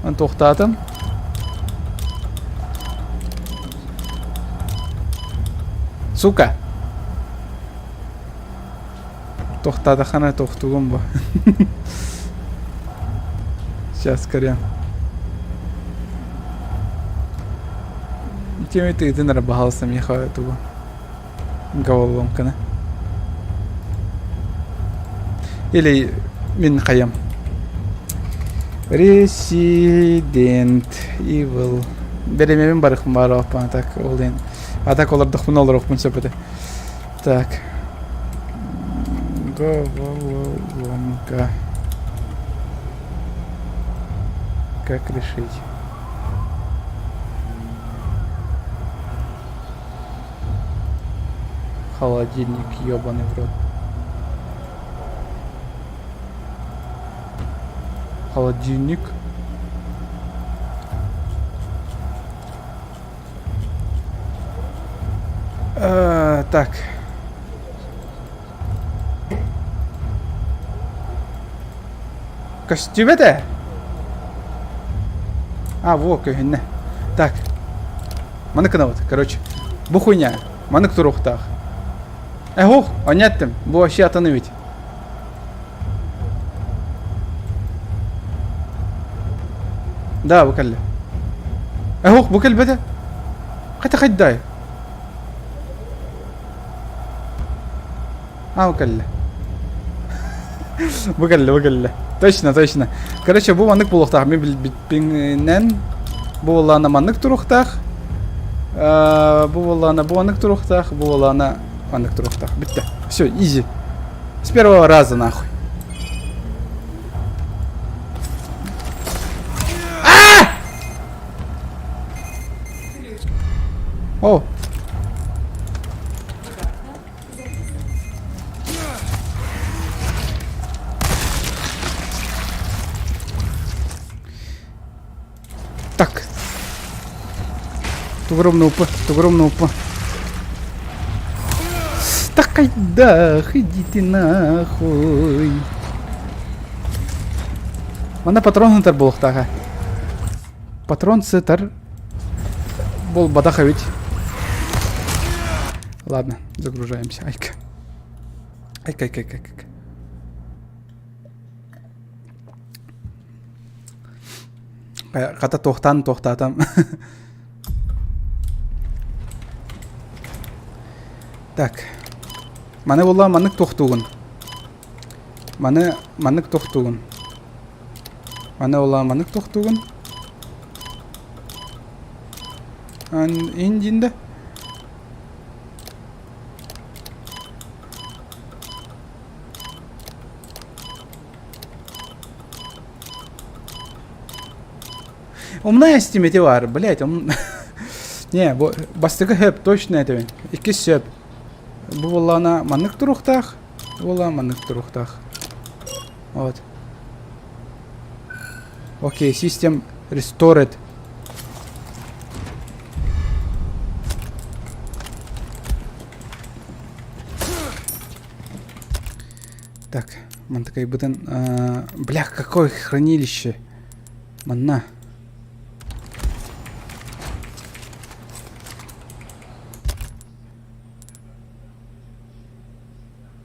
Аны туохтаатым. Сука! Туохтаатаххына туохтугум бу. Сейчас көрүөм. Теми тыытын эрэ баһаалыста миэхэ тугу головоломканы. Или мин хайам. Resident Evil. Беремебин барыхпын баарабаппын так ол диэн. А так олордохпуна олоруохпун сөп этэ. Так. Головоломка. Как решить? Холодильник, ебаный в рот. Холодильник. Э, так. Көстүбэтэ? А, во, көһүннэ. Так. Маны кынабыт, короче. Бу хуйня. Манык туруохтаах. Эхох, оняттым. Бу вообще атаны ведь. Да, бу кэллэ. Эхох, бу кэлбэтэ. Хата хайдай. А, бу кэллэ. Бу кэллэ, бу кэллэ. Точно, точно. Короче, бу маннык буолуохтаах. Мин билбиппинэн бу буоллаҕына маннык туруохтаах. Бу буоллаҕына бу маннык туруохтаах, бу буоллаҕына маннык туруохтаах. Бүттэ. Все, изи. С первого раза нахуй. А! О! Так. Тугурумна упа, тугурумна упа. Так айдах, иди ты нахуй. Манна патрон сытар буолуохтааҕа. Патрон сытар буолбатах эбит. Ладно, загружаемся. Айка. Айка, айка, айка, айка. Хата туохтаан туохтаатам. Так. Маны буолла маннык туохтуугун. Маны маннык туохтуугун. Маны буолла маннык туохтуугун. Индинде. Умная стимити бар, блять, он... Не, бу бастакы хөп точно этебин. Иккис сөп. Бу буоллаҕына маннык туруктаах, бу буоллаҕына маннык туруктаах. Вот. Окей, system restored. Так, мантыкайбытын... Бля, какое хранилище? Манна.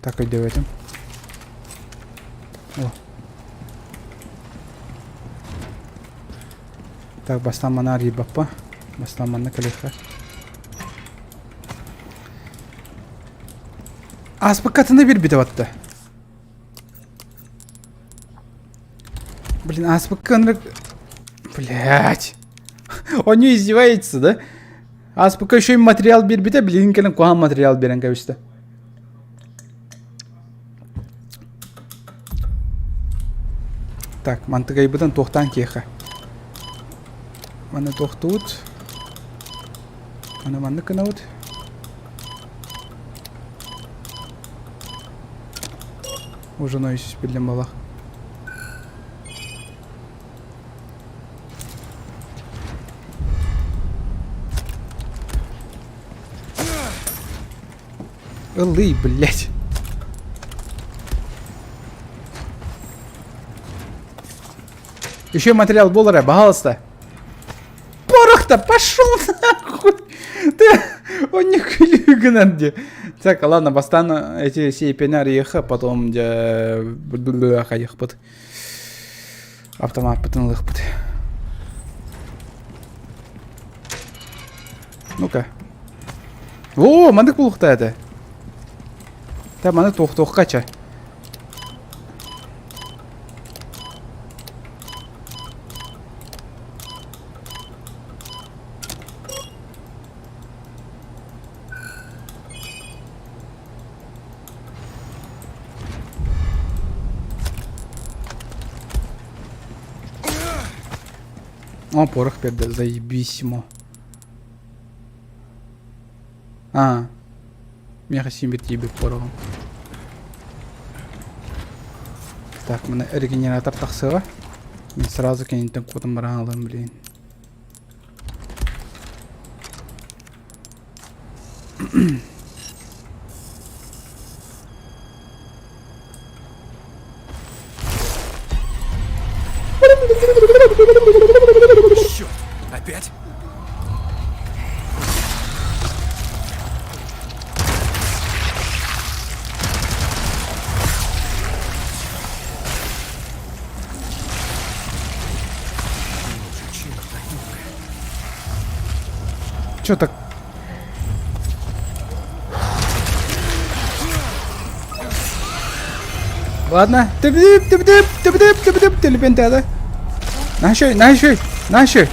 Так өйдөөбөтүм. О. Так, бастаан маны арыйбаппа. Бастаан манна кэлиэххэ. Ааспыккатына биэрбитэ батта. Блин, ааспыкка ынырык... Блять. Он не издевается, да? Ааспыкка еще и материал биэрбитэ, билигин кэлэн куһаҕан материал биэрэн кэбистэ. Так, мантыгайбытын туохтаан киэхэ. Маны туохтуут. Маны маннык гынабыт. Уже нойсүс биллэн балах. Ыллый, блядь. Еще материал буолара, пожалуйста. Порох-то пошел нахуй! Ты, он не гынан де. Так, ладно, бастан эти сейпени арыйыха, потом дьэ хайыхпыт. Автомаппытын ылыхпыт. Ну-ка. О, маннык булуохта этэ. Та маны туох-туохка ча. О, порох берді, заебись ему. А, миэхэ син бит тиийбит пороҕум. Так, мына регенератор тахсыаҕа. Мин сразу кэнниттэн куотан баран ылыам, блин. Черт, опять? Че так? Ладно. Тып-тып, тып-тып, тып-тып, тып-тып, телепентада. Нашей, нашей, нашей.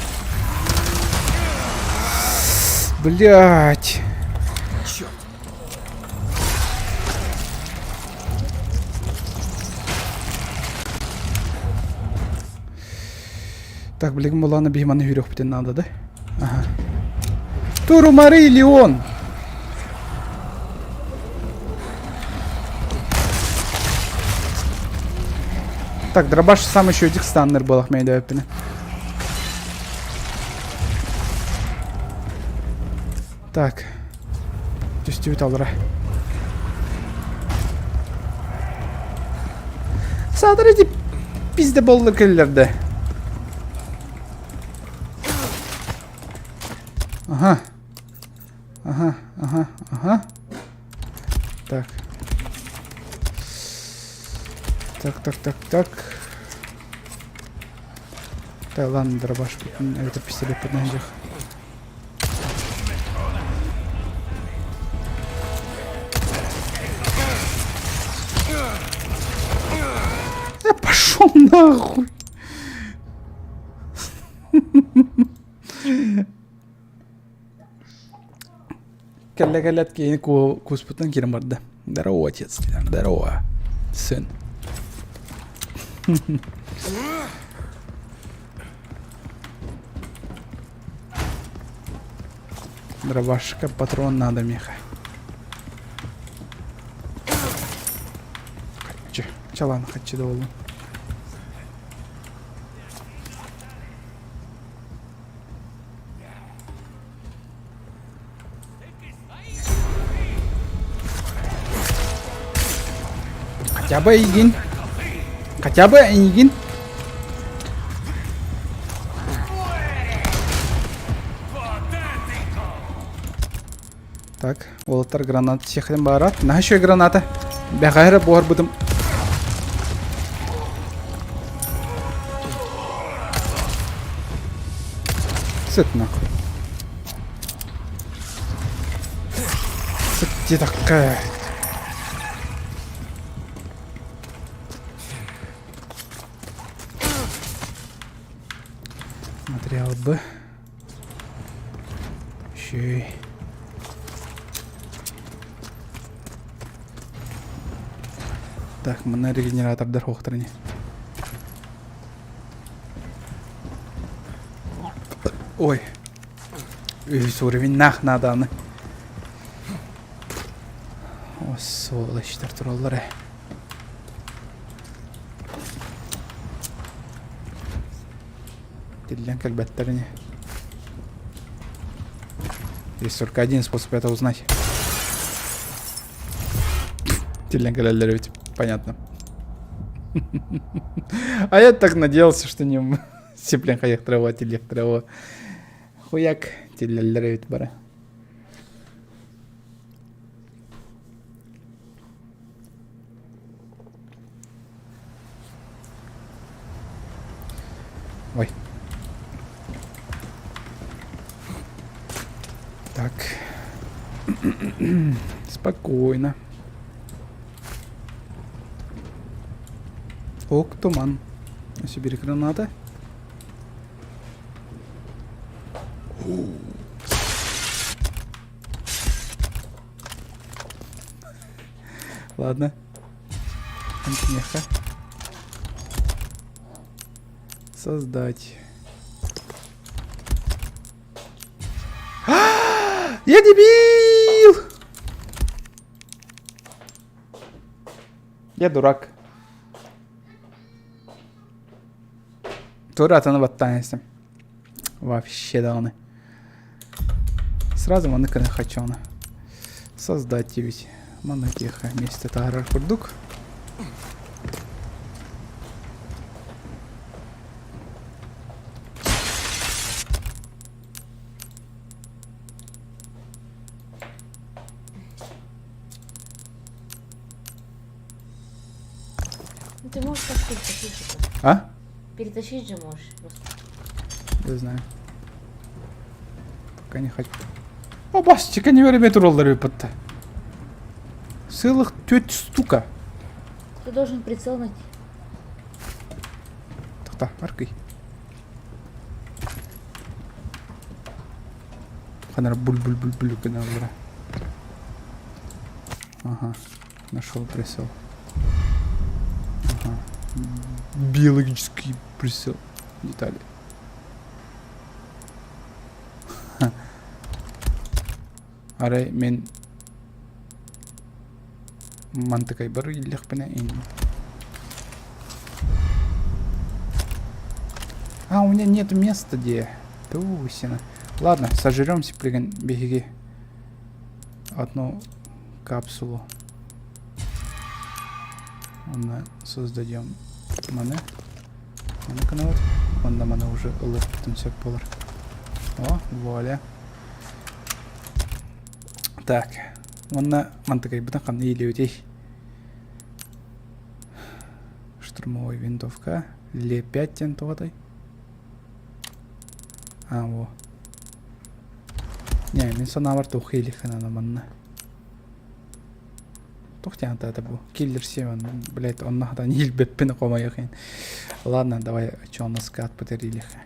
Блять. Черт! Так, билигин булааны биһи маны хүрүөхпүтүн наада да. Ага. Турумары Леон. Так, дробаш сам еще этих станнер был Ахмедовпина. Так. Түстүбүт алра. Саатар эти пизде боллар кэллэрдэ. Ага. Ага, ага, ага. Так. Так, так, так, так. Так, ладно, дробаш. Это пистолет под Пошел нахуй! Кэллэ кэллэт киһини кууспутунан киирэн барда. Здорово, отец. Здорово, сын. Дробашка, патрон надо меха. Чэ, чалан хаччы да болун. Хотя бы эйигин. Хотя бы эйигин. Так, уолаттар граната сиэхтэн баарат. Наһаа үчүгэй граната. Бэҕэһээ эрэ буһарбытым. Сыт нахуй. Сыт диэтэххэ. Материал Б. Үчүгэй. Так, манна регенератордар суохтар ини. Ой. Үһүс уровень нах надо аны. О, сволочтар тураллар э. Тиллэн кэлбэттэр ини. Есть только один способ это узнать. Тиллэн кэлэллэр ведь, понятно. А я так надеялся, что не сиплен хайахтрава, тиллехтрава. Хуяк, тиллэллэр эбит бара. Ой. Так. Спокойно. Ок, туман. Сибирь граната. Ладно. Антимеха. Создать. Я дебил! Я дурак. Тура атаны баттаан истим. Вообще даҕаны. Сразу маннык гына хочу Создать ведь. Манна тихо вместе таһарар курдук. Ну ты можешь так перетащить же. А? Перетащить же можешь. Просто. Не знаю. Пока не хочу. О, бастика не время тураллар ыппытта. Целых теть штука. Ты должен прицел найти. Тохта, аркый. Ханара буль-буль-буль-буль гыналлара. Ага, нашел прицел. Ага. Биологический прицел. Детали. Арай мин мантыкайбар иллэхпинэ А, у меня нет места где. Тусина. Ладно, сожремся, блин, беги. Одну капсулу. Онно создадем маны. Маны гынабыт. Онно маны уже ылыппытын сөп буолар. О, вуаля. Так, уонна мантыкайбытын ханна иилиэбитий? Штурмовая винтовка. Ле-5 диэн туҕатай? А, во. Не, мин санаабар туох иилиэххин аны манна. Туох диэн это бу? Киллер 7, блядь, онно хатан иилбэппин хомойох иһин. Ладно, давай, что у нас скат потерилиха.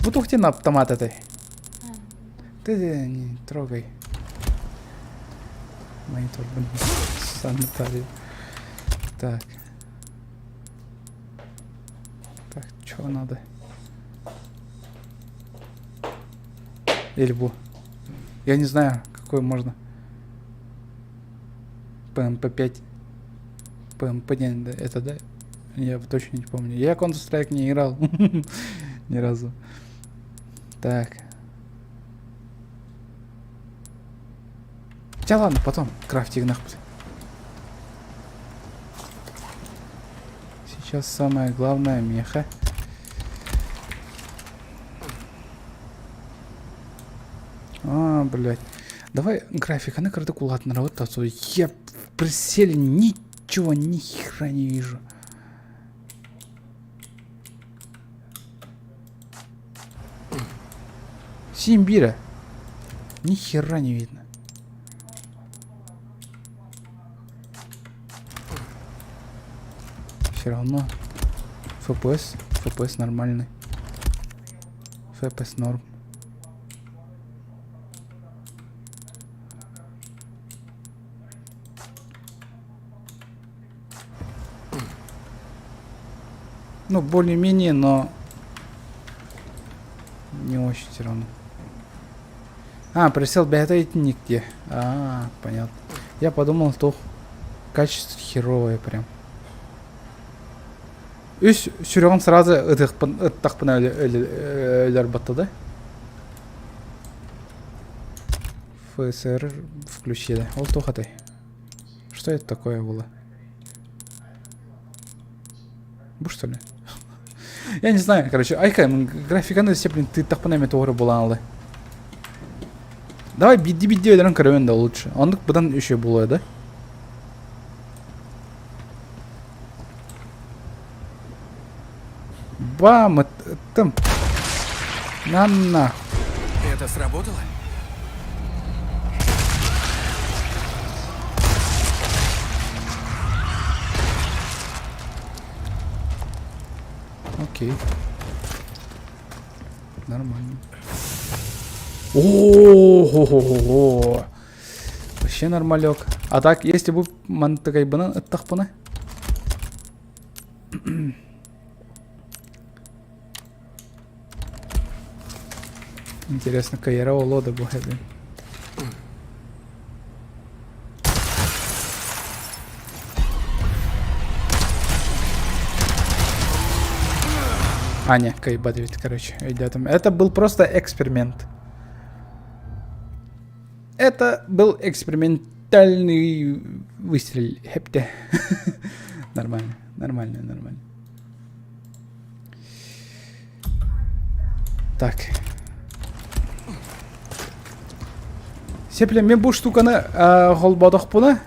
Бу туох диэн автомат этэй? Ты не трогай. Мои торбаны санитарии. Так. Так, что надо? Или бу. Я не знаю, какой можно. ПМП-5. ПМП, не, это да? Я точно не помню. Я Counter-Strike не играл. Ни разу. Так. Хотя ладно, потом крафтик нахуй. Сейчас самое главное меха. А, блядь. Давай графиканы кырдык улаатыннарабыт тасу. Я в прицеле ничего, ни хера не вижу. Симбира. Ни хера не видно. Все равно FPS, FPS нормальный. FPS норм. Ну, более-менее, но не очень все равно. А, присел бэйэтэ итинник дии. А, понятно. Я подумал, то качество херовое прям. Үс сүрэҕин сразу ытыахпын ыттахпына өлөр батта да? ФСР включили. Ол туох этэй? Что это такое было? Бу что ли? Я не знаю, короче, айка, графиканы блин, ты тахпына эме тоҕо буолан алы. Давай бидди-бидди өлөрөн көрөбүн да лучше. Оннук быдан еще буолуо да? Бам, ыттым. На нахуй. Это сработало? Окей. Нормально. О-хо-хо-хо. Вообще нормалек. А так, если бы мантыкайбынан ыттахпына? Интересно, кайра олода бу хэбин. А, не, кайбадовит, короче, идет. Это был просто эксперимент. Это был экспериментальный выстрел. Хепте. Нормально, нормально, нормально. Так. Сепле мен бу штуканы холбодохпуна.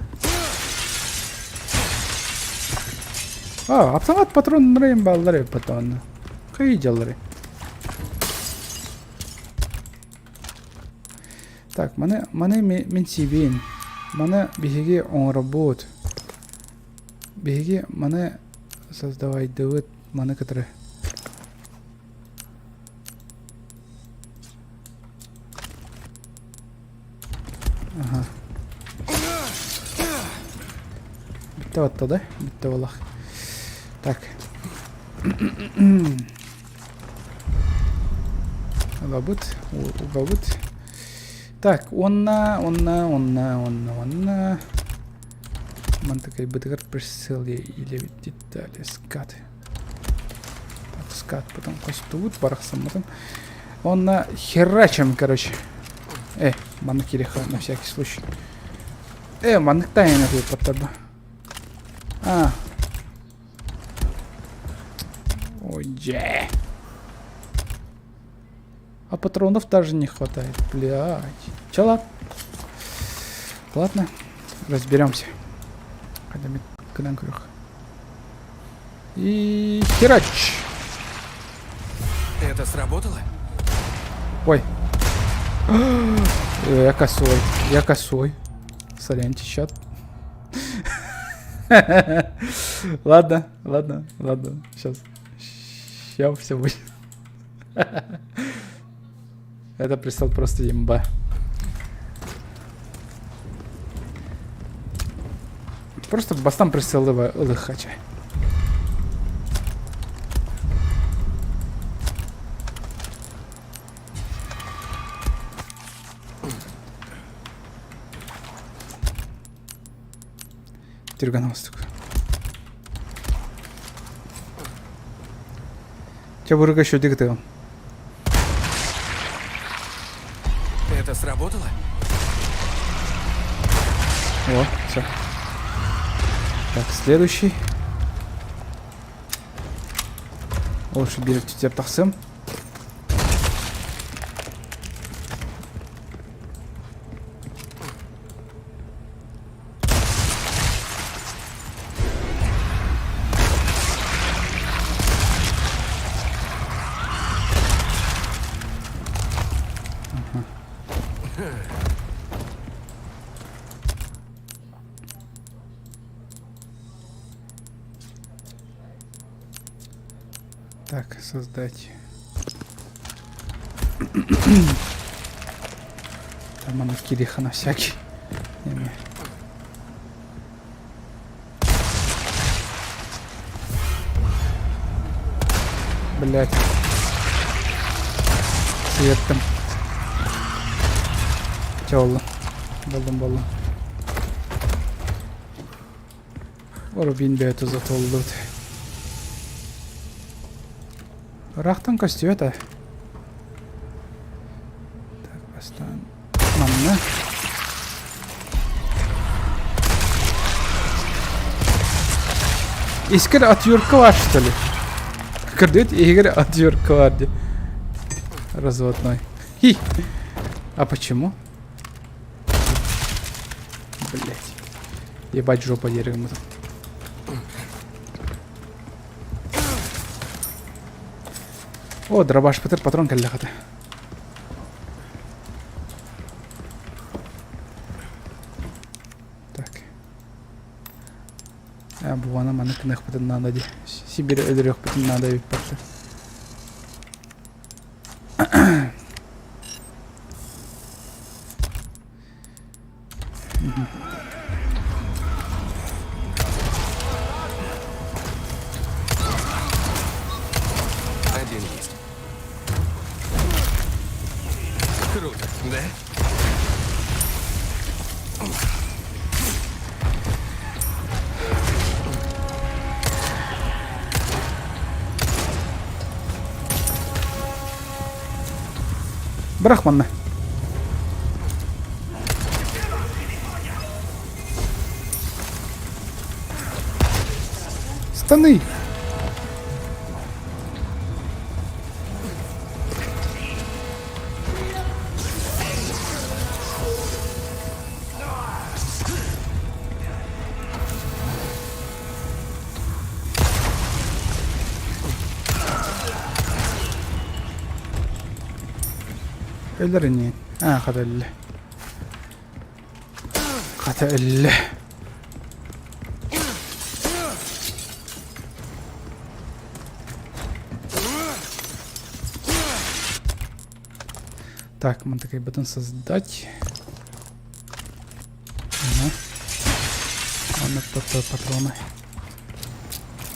А, автомат патроннары баллары патронны. Кый дьаллары. Так, маны, маны мин сиибин. Маны биһиги оҥоробут. Биһиги маны создавайдыбыт, маны кытары. Ага. Бүттэ батта да? Бүттэ буолах. Так. Угабыт, угабыт. Так, онна, онна, онна, онна, онна. Мантыкайбытыгар присыл или детали скат. Так, скат потом костубут, барахсаммытын. Онна херачим, короче. Э, маннык кириха на всякий случай. Э, маннык тайна подтарба. А. Ой, дьэ. А патронов даже не хватает, блядь. Че, ладно? Ладно, разберемся. И херач! Это сработало? Ой. Я косой, я косой. Сорянчик, чат. Ладно, ладно, ладно, сейчас. Сейчас все будет. Это прислал просто имба. Просто бастан прицелыва ылыхача. Түргэн оҕустук. Чэ буруга шүдүк тыгым. Это сработало? О, все. Так, следующий. Лучше берег түтеп тахсым. Так, создать. Там она кириха на всякий. Не-не. Блять. Сиэттим. Чэ буолла. Буллум буллум. Рубин бэйэтэ затоллубут. Ыраахтан көстүбэт ээ. Так, бастаан манна. Искер отвертка бар, что ли? Көрдүгүт иһигэр отвертка бар дии. Разводной. Хи. А почему? Блять. Ебать жопа деревом. О, дробаш пытыр патрон кэллэ хата. Так. А, буана маны кынахпытын надо ди. Сибирь өлөрүөхпүтүн надо эбиппатты. Один есть. Круто, да? Бырах манна. Станы! Өлөр ини. Аа, хата өллө. Хата өллө. Так, мы такой батон создать. Ага. Аны патроны.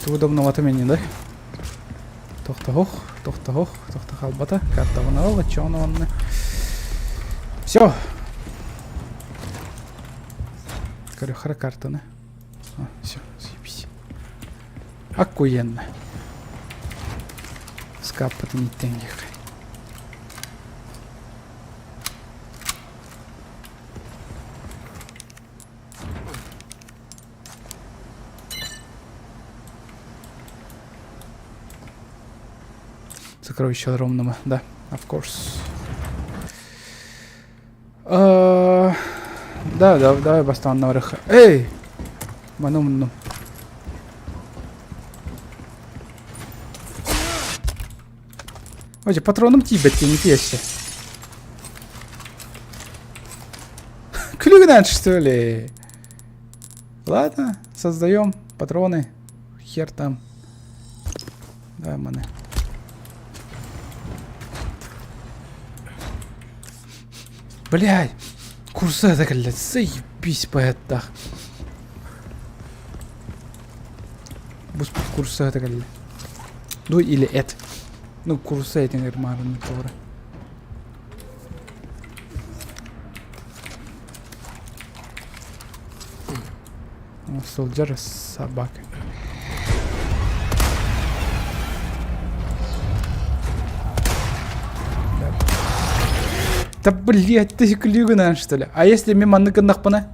Удобновато мени, да? Тохтоһох, тохтоһох, тохто халбата. Картабына ол, чону онны. Все. Көрөхөрө картаны. А, все, съебись. Охуенно. Скаппаты не тенгих. Сокровища Ромнома, да, of course. А, да, да, давай бастаан барых. Эй! Маны умнум. Ой, патроном тиийбэт не тиэссе. Күлүгүнэн что ли? Ладно, создаем патроны. Хер там. Давай маны. Блядь, курса это, блядь, заебись поэттах. Бус курса это, блядь. Ну или это. Ну, курса этин ырмарын тоҕо. Сылдьар собака. Да блять, ты клюгана что ли? А если мимо маннык гыннахпына?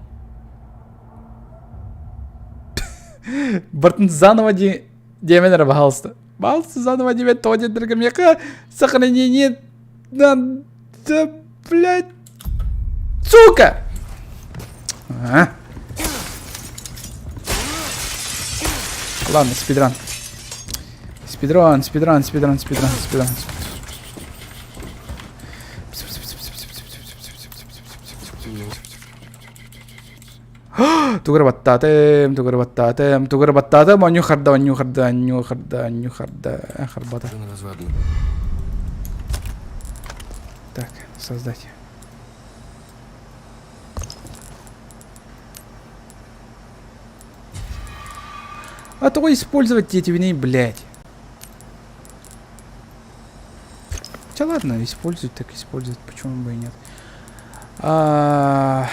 Бартын заново ди диэмэн эрэ баһаалыста. Баһаалыста заново диэбэт тоҕо диэтэргэ миэхэ сохранение да, да блядь сука! А? Ладно, спидран. Спидран, спидран, спидран, спидран, спидран. Тугу эрэ баттаатым, тугу эрэ баттаатым, тугу эрэ баттаатым, онньуу харда, онньуу харда, онньуу харда, онньуу харда, харбата. Так, создать. А то использовать тетивней, блядь. Хотя ладно, использовать так использовать, почему бы и нет. А...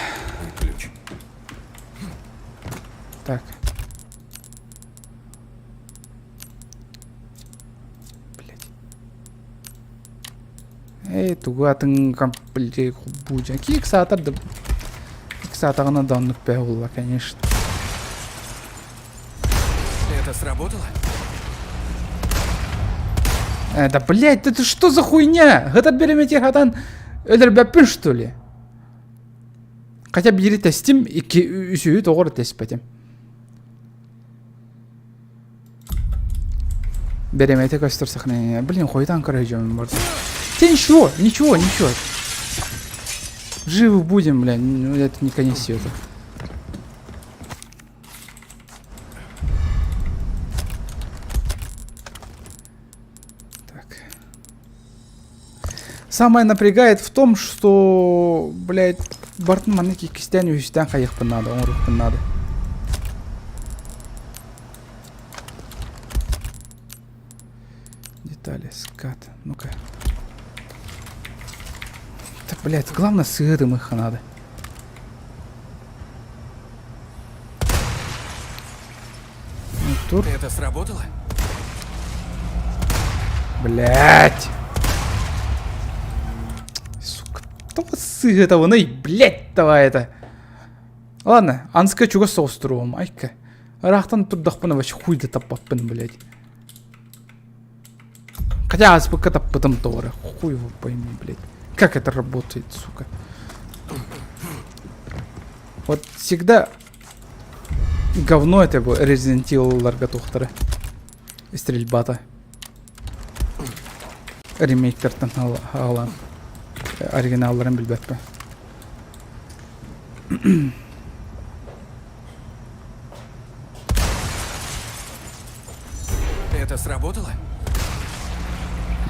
Ключ. Так. Блять. Эй, тугу атын блядь, хубудя. Кик саатар да... Кик саатаҕына да оннук бээ буолла, конечно. Это сработало? Да, блядь, это что за хуйня? Гэта беремети хатан өлөрбөппүн, что ли? Хотя биири тэстим, икки үсүһү тоҕор тэспэтим. Беремети көстөр сохранение. Блин, хуйтан көрөйдьөмүн бар. Те ничего, ничего, ничего. Живы будем, блядь, ну, это не конец света. Так. Самое напрягает в том, что, блядь, Бартын маннык иккистээн үһүстээн хайыахпын наада, оҥоруохпун наада. Детали, скат, ну-ка. Да, блядь, главное сыгрым их надо. Ну, тур. Это сработало? Блять. Сука, кто сыгытабыный, блять, давай это. Ладно, анска чугас соҕус туруом, айка. Ыраахтан турдахпына вообще хуй да таппаппын, блять. Хотя ааспыкка таппытым тоҕо хуй его пойми, блядь. Как это работает, сука. Вот всегда говно это был Resident Evil тухтары. Стрельбата. Ремейктертен аҕалан. Оригиналларын билбэппин. Это сработало?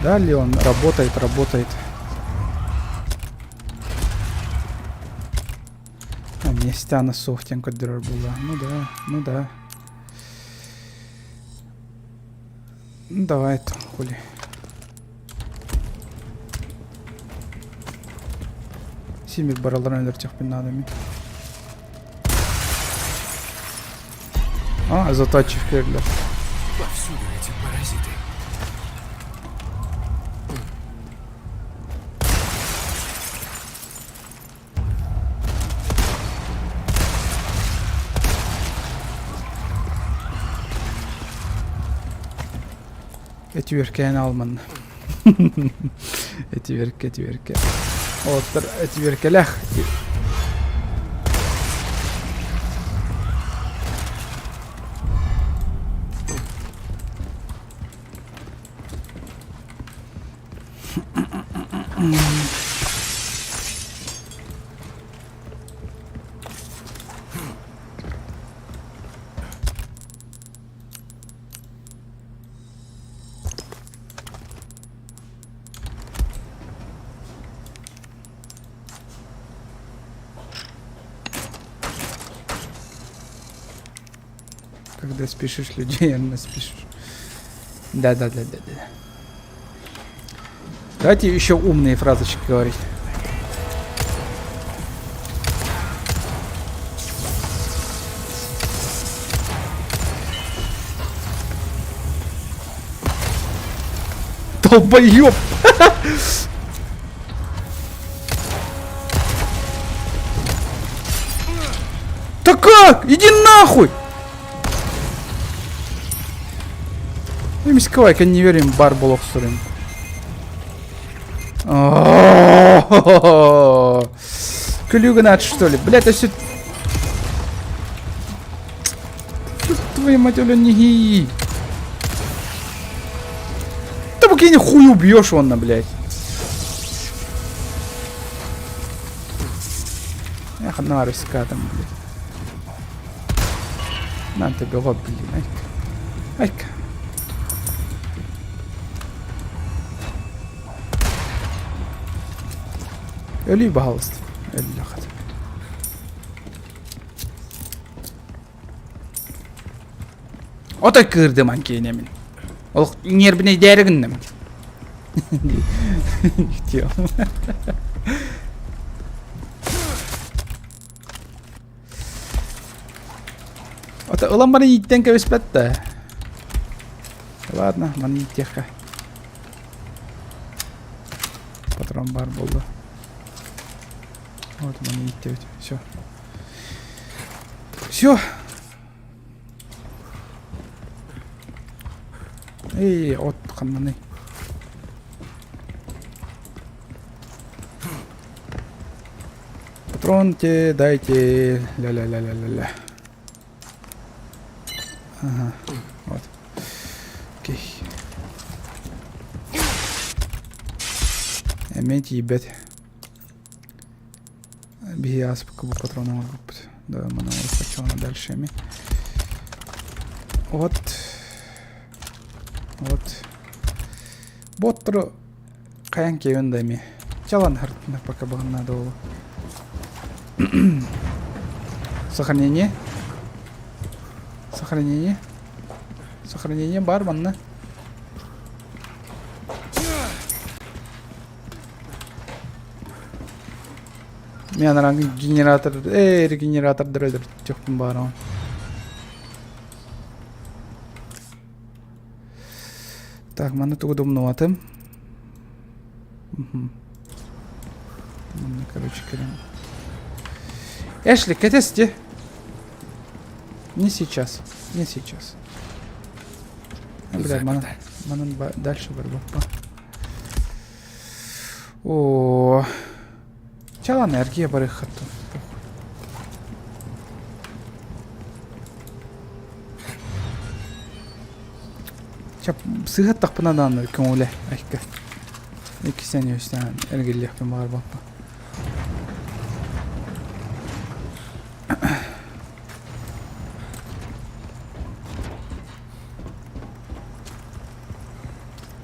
Да, Леон, работает, работает. А, миэстэна суох диэн көрдөрөр буолла. Ну да, ну да. Ну давай это, хули. Симик бараларын өлөртөхпүн наада мин. А, затачив кэллэ. Повсюду эти паразиты. Этүөркээн алман. Этүөркэ, этүөркэ. Оттор этүөркэлэх. Когда спишешь людей, она спишешь. Да-да-да-да-да. Давайте еще умные фразочки говорить. Долбоеб! Да как? Иди нахуй! Эмискавай, не верим, бар болох сурым. Клюгнат, что ли? Блядь, это все... Твою мать, Оля, не Да пока не хуй убьешь он, блядь. Эх, на там, блядь. На тебе, вот, блин, айка. Айка. Өлүй, пожалуйста. Өллөхөт. Отой кыырдым анкиэнэмин. Ол нервнэйдээри гынным. Ото ылан баран ииттэн кэбиспэт да. Ладно, маны ииттиэххэ. Патрон баар буолла. Вот маны ииттибит. Все. Все. Эй, от ханнаный. Патронте дайте. Ля-ля-ля-ля-ля-ля. Ага, вот. Окей. Эмиэ тиийбэт. Биһи ааспыкка бу патрон оҥорбуппут. Да, маны оҥоруохха дальше эми. Вот. Вот. Боттору хайан киэбин да эми. Чалан хартына пока надо было. Сохранение. Сохранение. Сохранение бар манна. Мен анаран генератор, эй, регенератор дрөдөр төхпүн баарон. Так, маны тугу думнубатым. Манна, короче, кэлэн. Эшли, кэтэсти. Не сейчас, не сейчас. Бля, мана, манан дальше барбаппа. О, чал энергия барыхаттын. Чап сыһаттахпына дааны көҥүлэ айка. Иккисен үстэн эргиллиэхпин баҕарбаппын.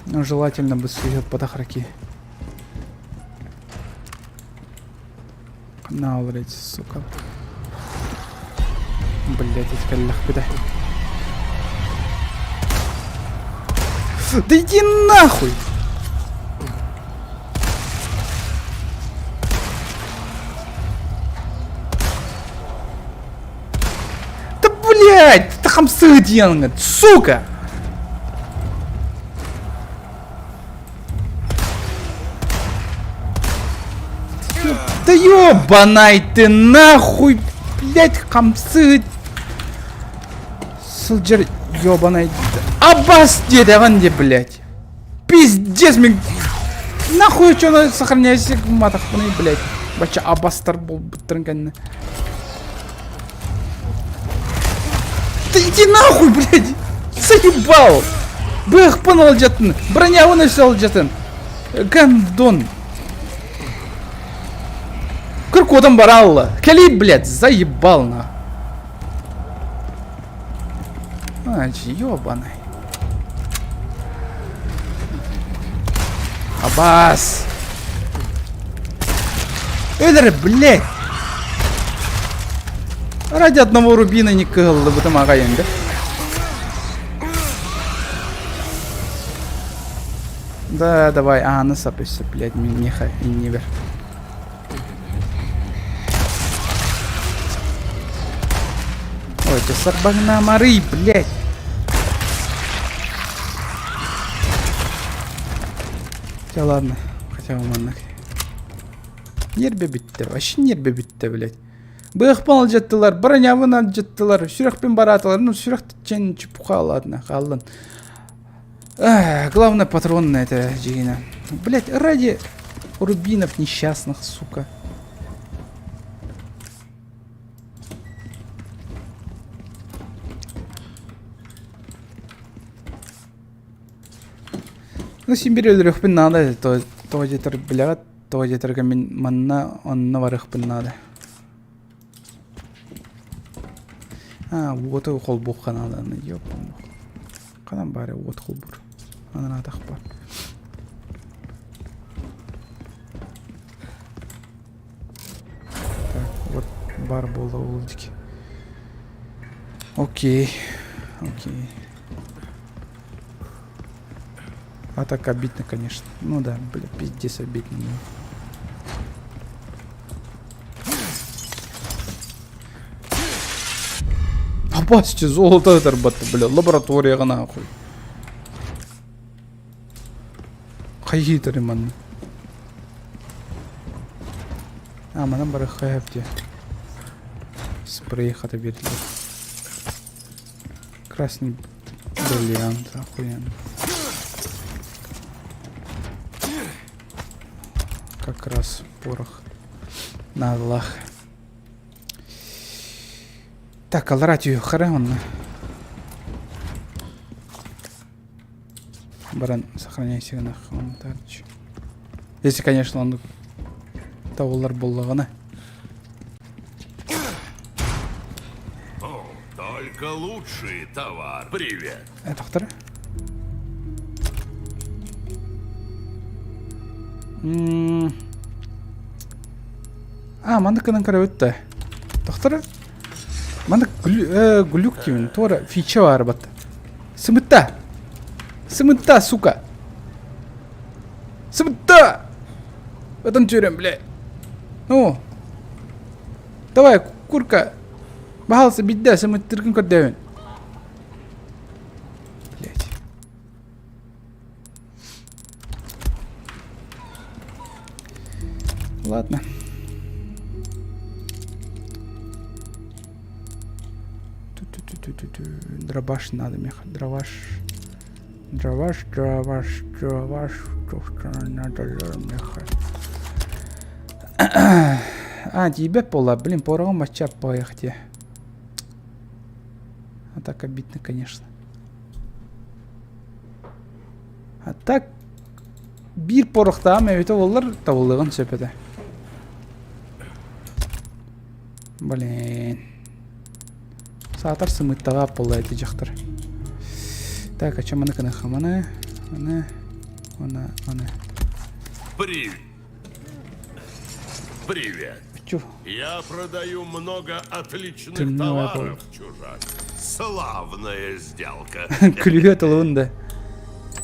Ну, желательно бы сыһыппатах раки. На, блядь, сука. Блядь, эти Да иди нахуй! Да блядь, ты хамсы диэҥҥит, сука! Да ёбанай ты нахуй, блядь, хамсы сылдьар ёбанай. Абас диэтэҕин дии, блядь. Пиздец, мин нахуй что сохраняйся матахпыный, блядь. Бача абастар буолбуттарын кэннэ. Да иди нахуй, блядь! Заебал! Бэхпын алдьатын, бронябын өссө алдьатын. Гандон. Кыркуотан баралла. Кэлий, блядь, заебал на. А, ёбаный. Абас! Өлөр, блядь! Ради одного рубина не кыһаллыбытым аҕай да. Да, давай, ааны сап өссө, блядь, миэхэ иннибэр. Ой, ты сарбагна мары, блядь! Хотя ладно, хотя бы маннык. Нербе бүттэ, вообще нербе бүттэ, блядь. Быахпын алдьаттылар, бронябын алдьаттылар, сүрэхпин бараатылар. Ну, сүрэх чен чепуха, ладно, хааллын. Главное, патрон на это дьигина. Блять, ради рубинов несчастных, сука. Ну, син бир өлөрүөхпүн наада то тоҕо диэтэр билэҕит тоҕо диэтэргэ мин манна онно барыахпын наада. А, уоту холбуохха наада, ёпта. Ханан баар уот холбуур? Анаатах баар. Так, вот бар буола ол дики. Окей, окей. А так обидно, конечно. Ну да, бля, пиздец обидно. Попасть золото зарабатывать, бля, лабораторияҕа нахуй. Хайыытары манна. А, манан бары хайап дии. Спрей хата биэрдилэр. Красный бриллиант, охуенно. Как раз порох на Аллах. Так, аллара түһүөххэ онно. Баран сохраняйся гынах Если, конечно, он табылар буоллаҕына. О, только лучший товар. Привет. Тохтор. А, маннык гынан көрөбүт да. Тохтор. Маннык глюк диибин. Туора фича баар батта. Сымытта! Сымытта, сука! Сымытта! Этом тюрем, бля. Ну. Давай, курка. Баһалса бидде сымыттыргын көрдөбүн. Блять. Ладно. Ту-ту-ту-ту-ту. Дробаш надо, меха. Дробаш. Дробаш, дробаш, дробаш. То, что надо, меха. А, тиийбэт буолла. Блин, пороҕум бачча аппаҕайах дии. А так обидно, конечно. А так биир порохтаам эбитэ буоллар табыллыҕын сөп этэ. Блин. Саатар сымыттаҕа буолла ити дьахтар. Так, а чем маны кыныха? Маны, маны, маны, маны. Привет. Привет. Чу. Я продаю много отличных Темная товаров, чужак. Славная сделка. Күлүгө тылын да.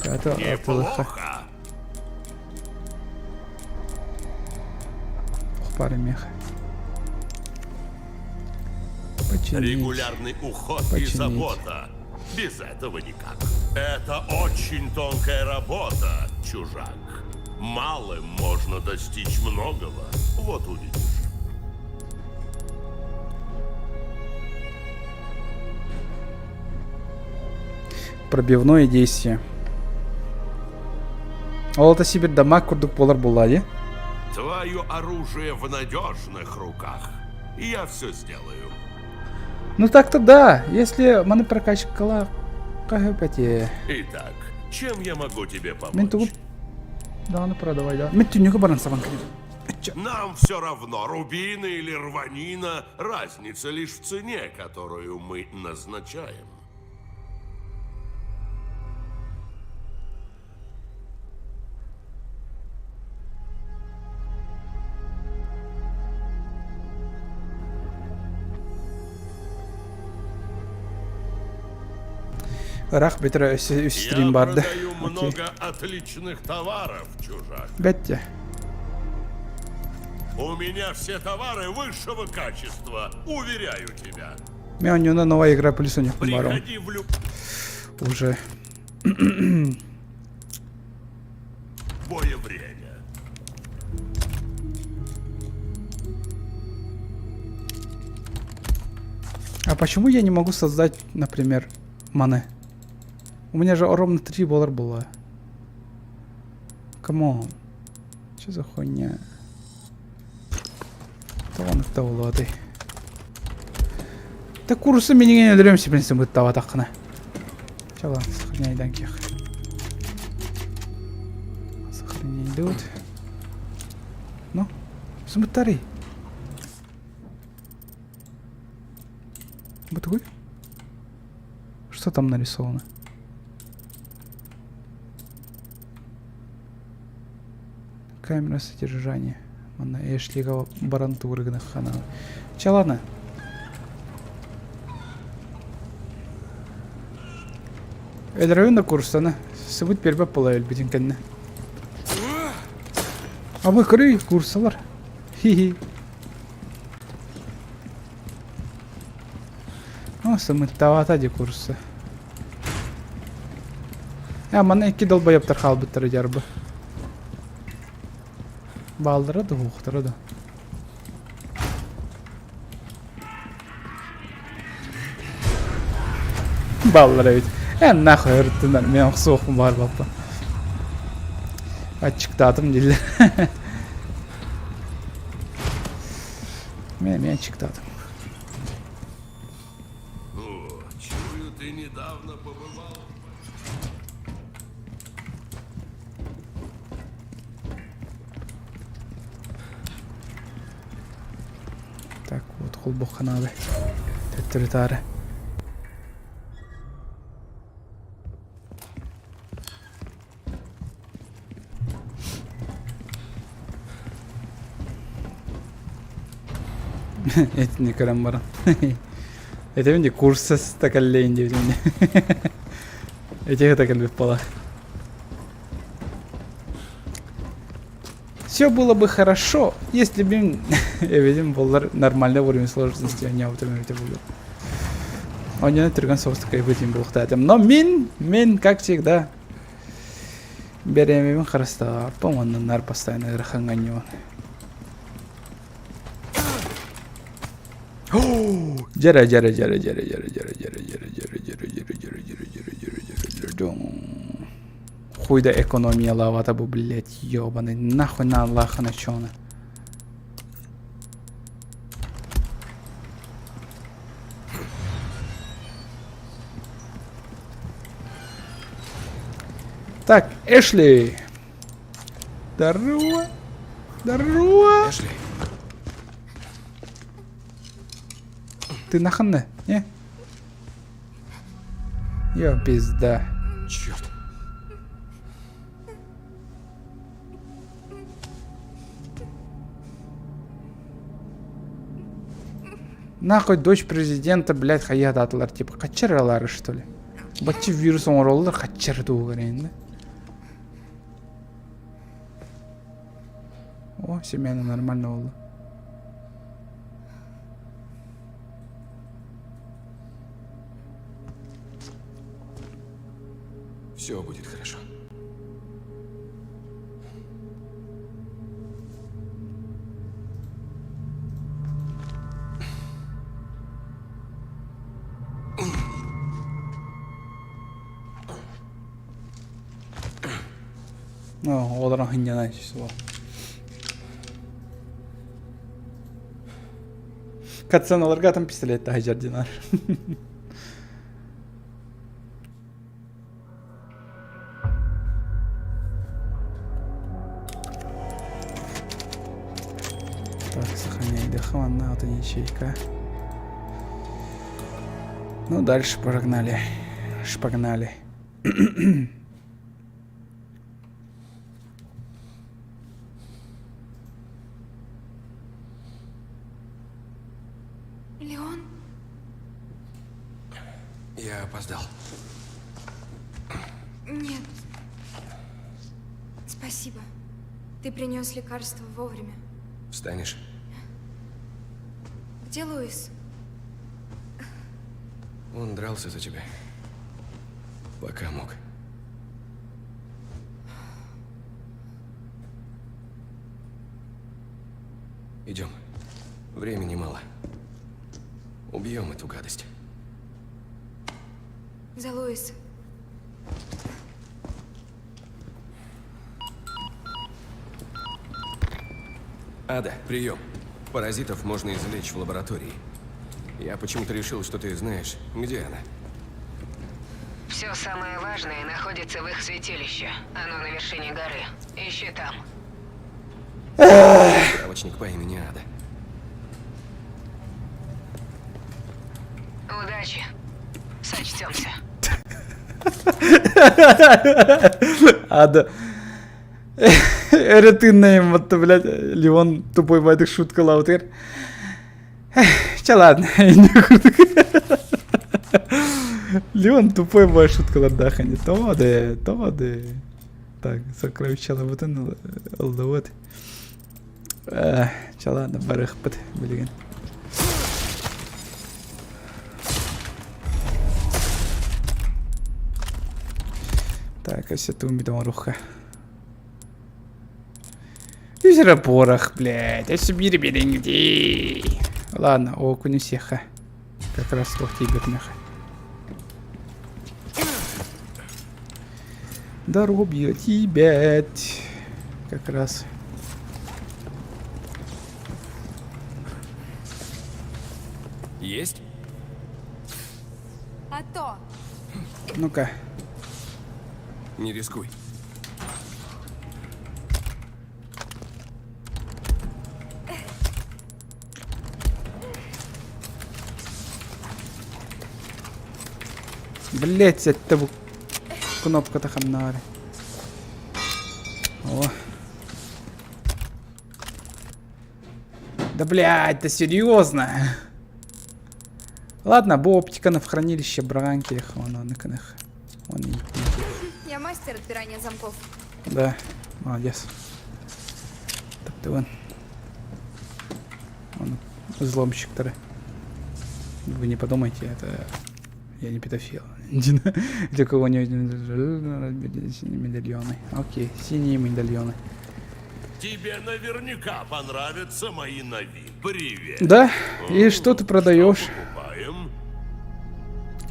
Это Неплохо. Ох, мех. Починить. Регулярный уход Починить. и забота. Без этого никак. Это очень тонкая работа, чужак. Малым можно достичь многого. Вот увидишь. Пробивное действие. Ол это Сибирь дамаг курдук буолар буолла дии. Твое оружие в надежных руках. Я все сделаю. Ну так-то да, если маны прокачкала кахыпати. Итак, чем я могу тебе помочь? Мин тугу даҕаны продавай да. Мин түннүкү баран сабан Нам все равно, рубины или рванина, разница лишь в цене, которую мы назначаем. Ыраах бүтэрэ өссө үс Я стрим барды. продаю Окей. много отличных товаров, чужак. Бәттэ. У меня все товары высшего качества, уверяю тебя. Мен онньуна новая игра плюс у них баром. Приходи в любое Уже. время. А почему я не могу создать, например, маны? У меня же ровно 3 доллара было. Come on. Что за хуйня? Тоҕо тавлаатый. Та курсы минигэн өлөрөм сипринсин быттабатаххына. Чэ ладно, сохраняйдан киэх. Сохраняйдут. Ну, сымыттарый. Бутугуй? Что там нарисовано? Камера содержания. Манна Эшлига баран тугургына хана. Чэ ладно. Өлөрөбүн да курсаны. Сыбыт бербеп була өлбүтүн кэннэ. А мы көрүй курсалар. Хи-хи. Ну, сымыттавата ди курса. Я манна икки долбоебтар хаалбыттара дьарбы. Бааллара да уохтара да. Бааллар эбит. Эн нахуй ырыттынар, мен охсуохпун баар баппа. Аччыктаатым дииллэр. Мен мен аччыктаатым. О, чую, ты недавно побывал. Так, вот холбохханаабы. Төттөрү таары. Этини көрөн баран. Этэбин ди курсас такаллейин диэбитим Эти такалбит буола. Все было бы хорошо, если бы эбитим буоллар нормальный уровень сложности оонньообутум эбитэ буолуо. Оонньоон түргэн соҕустук эбитим буолуохтаатым. Но мин, мин, как всегда, бириэмэбин харыстаабаппын уонна наар постоянно ыарахаҥҥа оонньуубун. Дьэрэ дьэрэ дьэрэ дьэрэ дьэрэ дьэрэ дьэрэ дьэрэ дьэрэ дьэрэ дьэрэ дьэрэ дьэрэ дьэрэ дьэрэ дьэрэ дьэрэ Хуй да экономиялаабата бу, блядь, ёбаный, нахуй на Аллаха начона. Так, Эшли! Здорово! Здорово! Эшли, Ты наханна, не? Ё пизда. черт. Нахуй дочь президента, блядь, хайаатаатылар, типа, хаччаралары, что ли? Бачча вирус оҥороллор хаччар туһугар да? О, семена нормально буолла. Все будет хорошо. О, олорон сынньанан суох. Катсаналарга атын пистолет таһыдьар динар. Так, сохраняй дыхание, вот ячейка. Ну, дальше погнали. Шпогнали. Леон? Я опоздал. Нет. Спасибо. Ты принес лекарство вовремя. Встанешь? Где Луис? Он дрался за тебя. Пока мог. Идем. Времени мало. Убьем эту гадость. За Луиса. Ада, прием. Паразитов можно извлечь в лаборатории. Я почему-то решил, что ты знаешь, где она. Все самое важное находится в их святилище. Оно на вершине горы. Ищи там. Справочник по имени Ада. Удачи. Сочтемся. Ада. Эрэ тыыннайымматта, блядь, Леон тупой байтык шуткалаабытыгар. Чэ ладно, Леон тупой бай шуткалардаах ини. Тоҕо да, тоҕо да. Так, сокровищалабытын ыллыбыт. Чэ ладно, барыахпыт билигин. Так, өссө тугун бүтэн оруохха. Үс порох, блядь. Өссө биир бириҥ Ладно, о күнү сиэххэ. Как раз туох тиийбэтинэхэ. Здоровье тибет. Как раз. Есть? А то! Ну-ка. Не рискуй. Блять, это бу кнопката ханнаары. О. Да блять, да серьезно? Ладно, бу оптиканы в хранилище быраҕан киэх, он оннукунах. Он Я мастер отпирания замков. Да, молодец. Таптыбын. Он взломщиктары. Вы не подумайте, это я не педофил. Для кого-нибудь медальоны. Окей, синие медальоны. Тебе наверняка понравятся мои новинки. Привет. Да? И что ты продаешь? Что покупаем?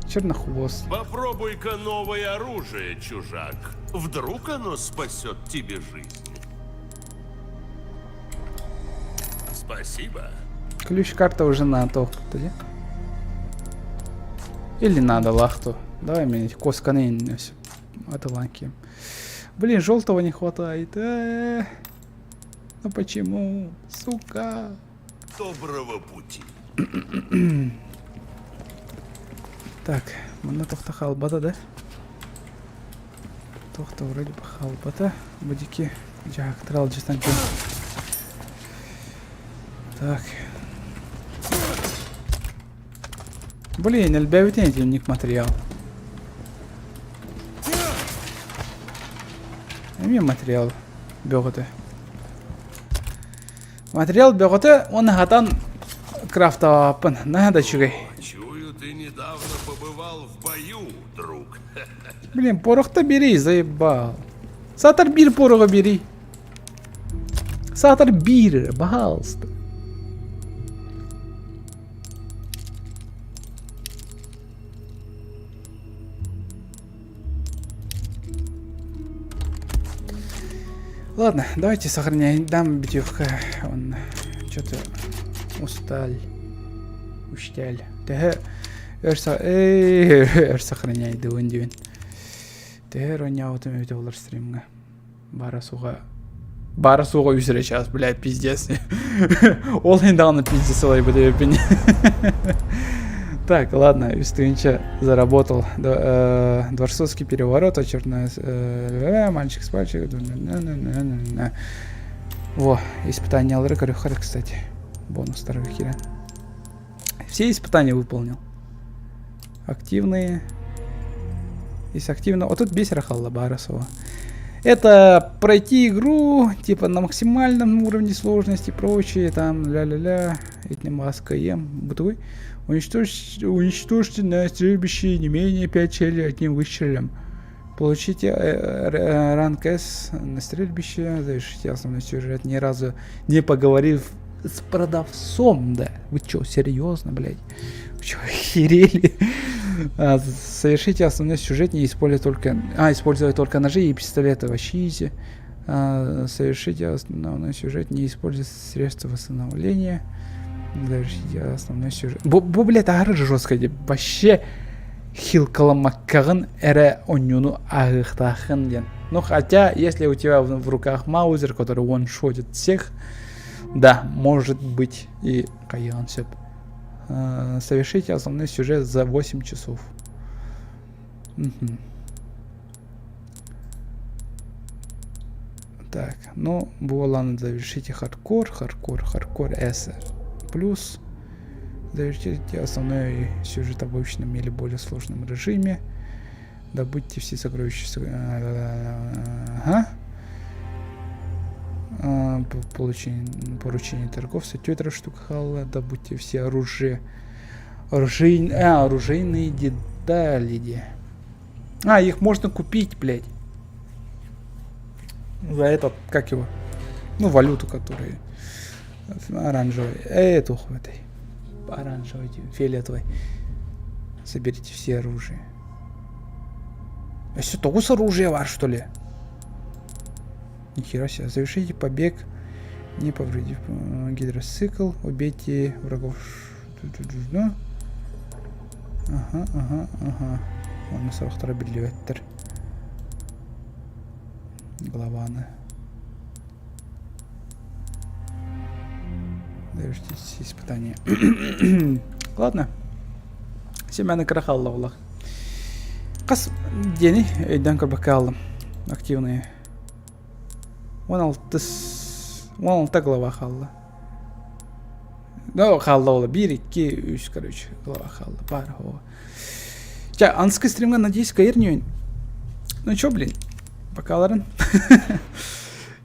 Чернохвост. Попробуй-ка новое оружие, чужак. Вдруг оно спасет тебе жизнь. Спасибо. Ключ-карта уже на то. Или надо лахту. Давай менять. Косканы все. Аталанки. Блин, желтого не хватает. Э -э -э. Ну почему? Сука. Доброго пути. Так, манна тохта хаалбата да? Тохта вроде бы хаалбата. Бу дики дьаһактар алдьатан кэл. Так. Блин, элбээбитин итинник материал. Эмиэ материал бөҕөтө. Материал бөҕөтө уонна хатан крафтаабаппын. Наһаа да үчүгэй. Чую, ты недавно побывал в бою, друг. Блин, порохта бери, заебал. Саатар биир пороҕу бери. Саатар биир, пожалуйста. Ладно, давайте сохраняем. Дам битюхка. Он что-то усталь. Усталь. Төһө өр өр сохраняйдыбын диэн. Төһө өр оонньообутум эбитэ буолар стримҥа. Бара суға Бара суоҕа үс эрэ чаас, блядь, пиздец. Ол иһин даҕаны пиздец ылайбыт эбиппин. Так, ладно, үс тыһыынча заработал. Дворцовский переворот, очередной мальчик с пальчик. Во, испытаниялары көрүөххэ кстати. Бонустары киирэн. Все испытания выполнил. Активные. Если активно... Вот тут бесер халла Барасова. Это пройти игру, типа на максимальном уровне сложности и прочее, там ля-ля-ля, этим маска ем, бытовой. Уничтожьте, уничтожьте на стрельбище не менее 5 челей одним выстрелом. Получите э, э, ранг С на стрельбище, завершите основной сюжет, ни разу не поговорив с продавцом, да. Вы чё, серьезно, блядь? Вы чё, охерели? А, совершите основной сюжет, не используя только... А, используя только ножи и пистолеты вообще изи. А, совершите основной сюжет, не используя средства восстановления. Завершите основной сюжет. Бу, бу блядь, аһары жестко Вообще хилкаламаккаҕын эрэ онньууну ааһыахтааххын диэн. Ну, хотя, если у тебя в руках маузер, который one-шотит всех, да, может быть и хайыан сөп. Совершите основной сюжет за 8 часов. Угу. Так, ну, буолан завершите хардкор, хардкор, хардкор S плюс. Завершите основной сюжет в обычном или более сложном режиме. Добудьте все сокровища. Ага. Получение, поручение торговца. Тетра штука хала. Добудьте все оружие. Оружей, а, оружейные детали. А, их можно купить, блядь. За этот, как его? Ну, валюту, которую оранжевый. Эту этой. Оранжевый, фиолетовый. Соберите все оружие. А что, тоҕус оружие бар, что ли? Нихера себе. Завершите побег, не повредив э, гидроцикл. Убейте врагов. Ага, ага, ага. Онно сорохторо биллибэттэр. Главаны. Завершите испытание. Ладно. Семяны кыра хаалла буоллах. Хас диэни өйдөөн көрбөккө хааллым. Активные. 16 16 глава хаалла. Ну, хаалла буолла. Биир, икки, үс, короче, глава хаалла. Баар оҕо. Чэ, анскы стримҥа надеюсь, каирньюин. Ну чё, блин, пока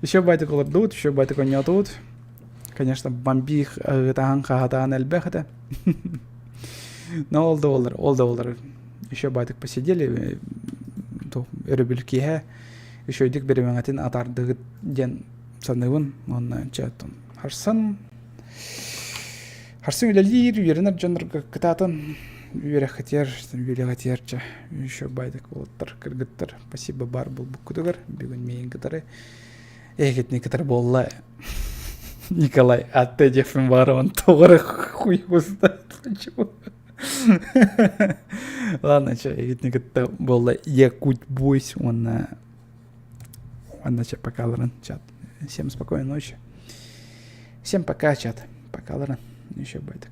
Еще байтик олордубут, еще байтик оонньоотубут. Конечно, бомбих ыытаһан хаһатаан элбэх этэ. Но ол да буоллар, ол да буоллар еще байтик посидели, өрөбүл киэһэ үчүгэйдик биримэҥэтин атаардыгыт диэн саныыбын уонна чэ харсан харсан үлэлиир үөрэнэр дьоннорго кытаатан үөрэххитигэр үөрэҕитигэр чэ еще байтик уолаттар кыргыттар спасибо баар буолбуккутугар бүгүн миигин кытары эһигитини кытары буолла Николай, а ты Ефимбаров, тоҕо эрэ хуй его знает почему. Ладно, чэ, эһигитини кытта буолла Якут Бойс уонна уонна чэ пока чат. Всем спокойной ночи. Всем пока, чат. Пока, еще байтик.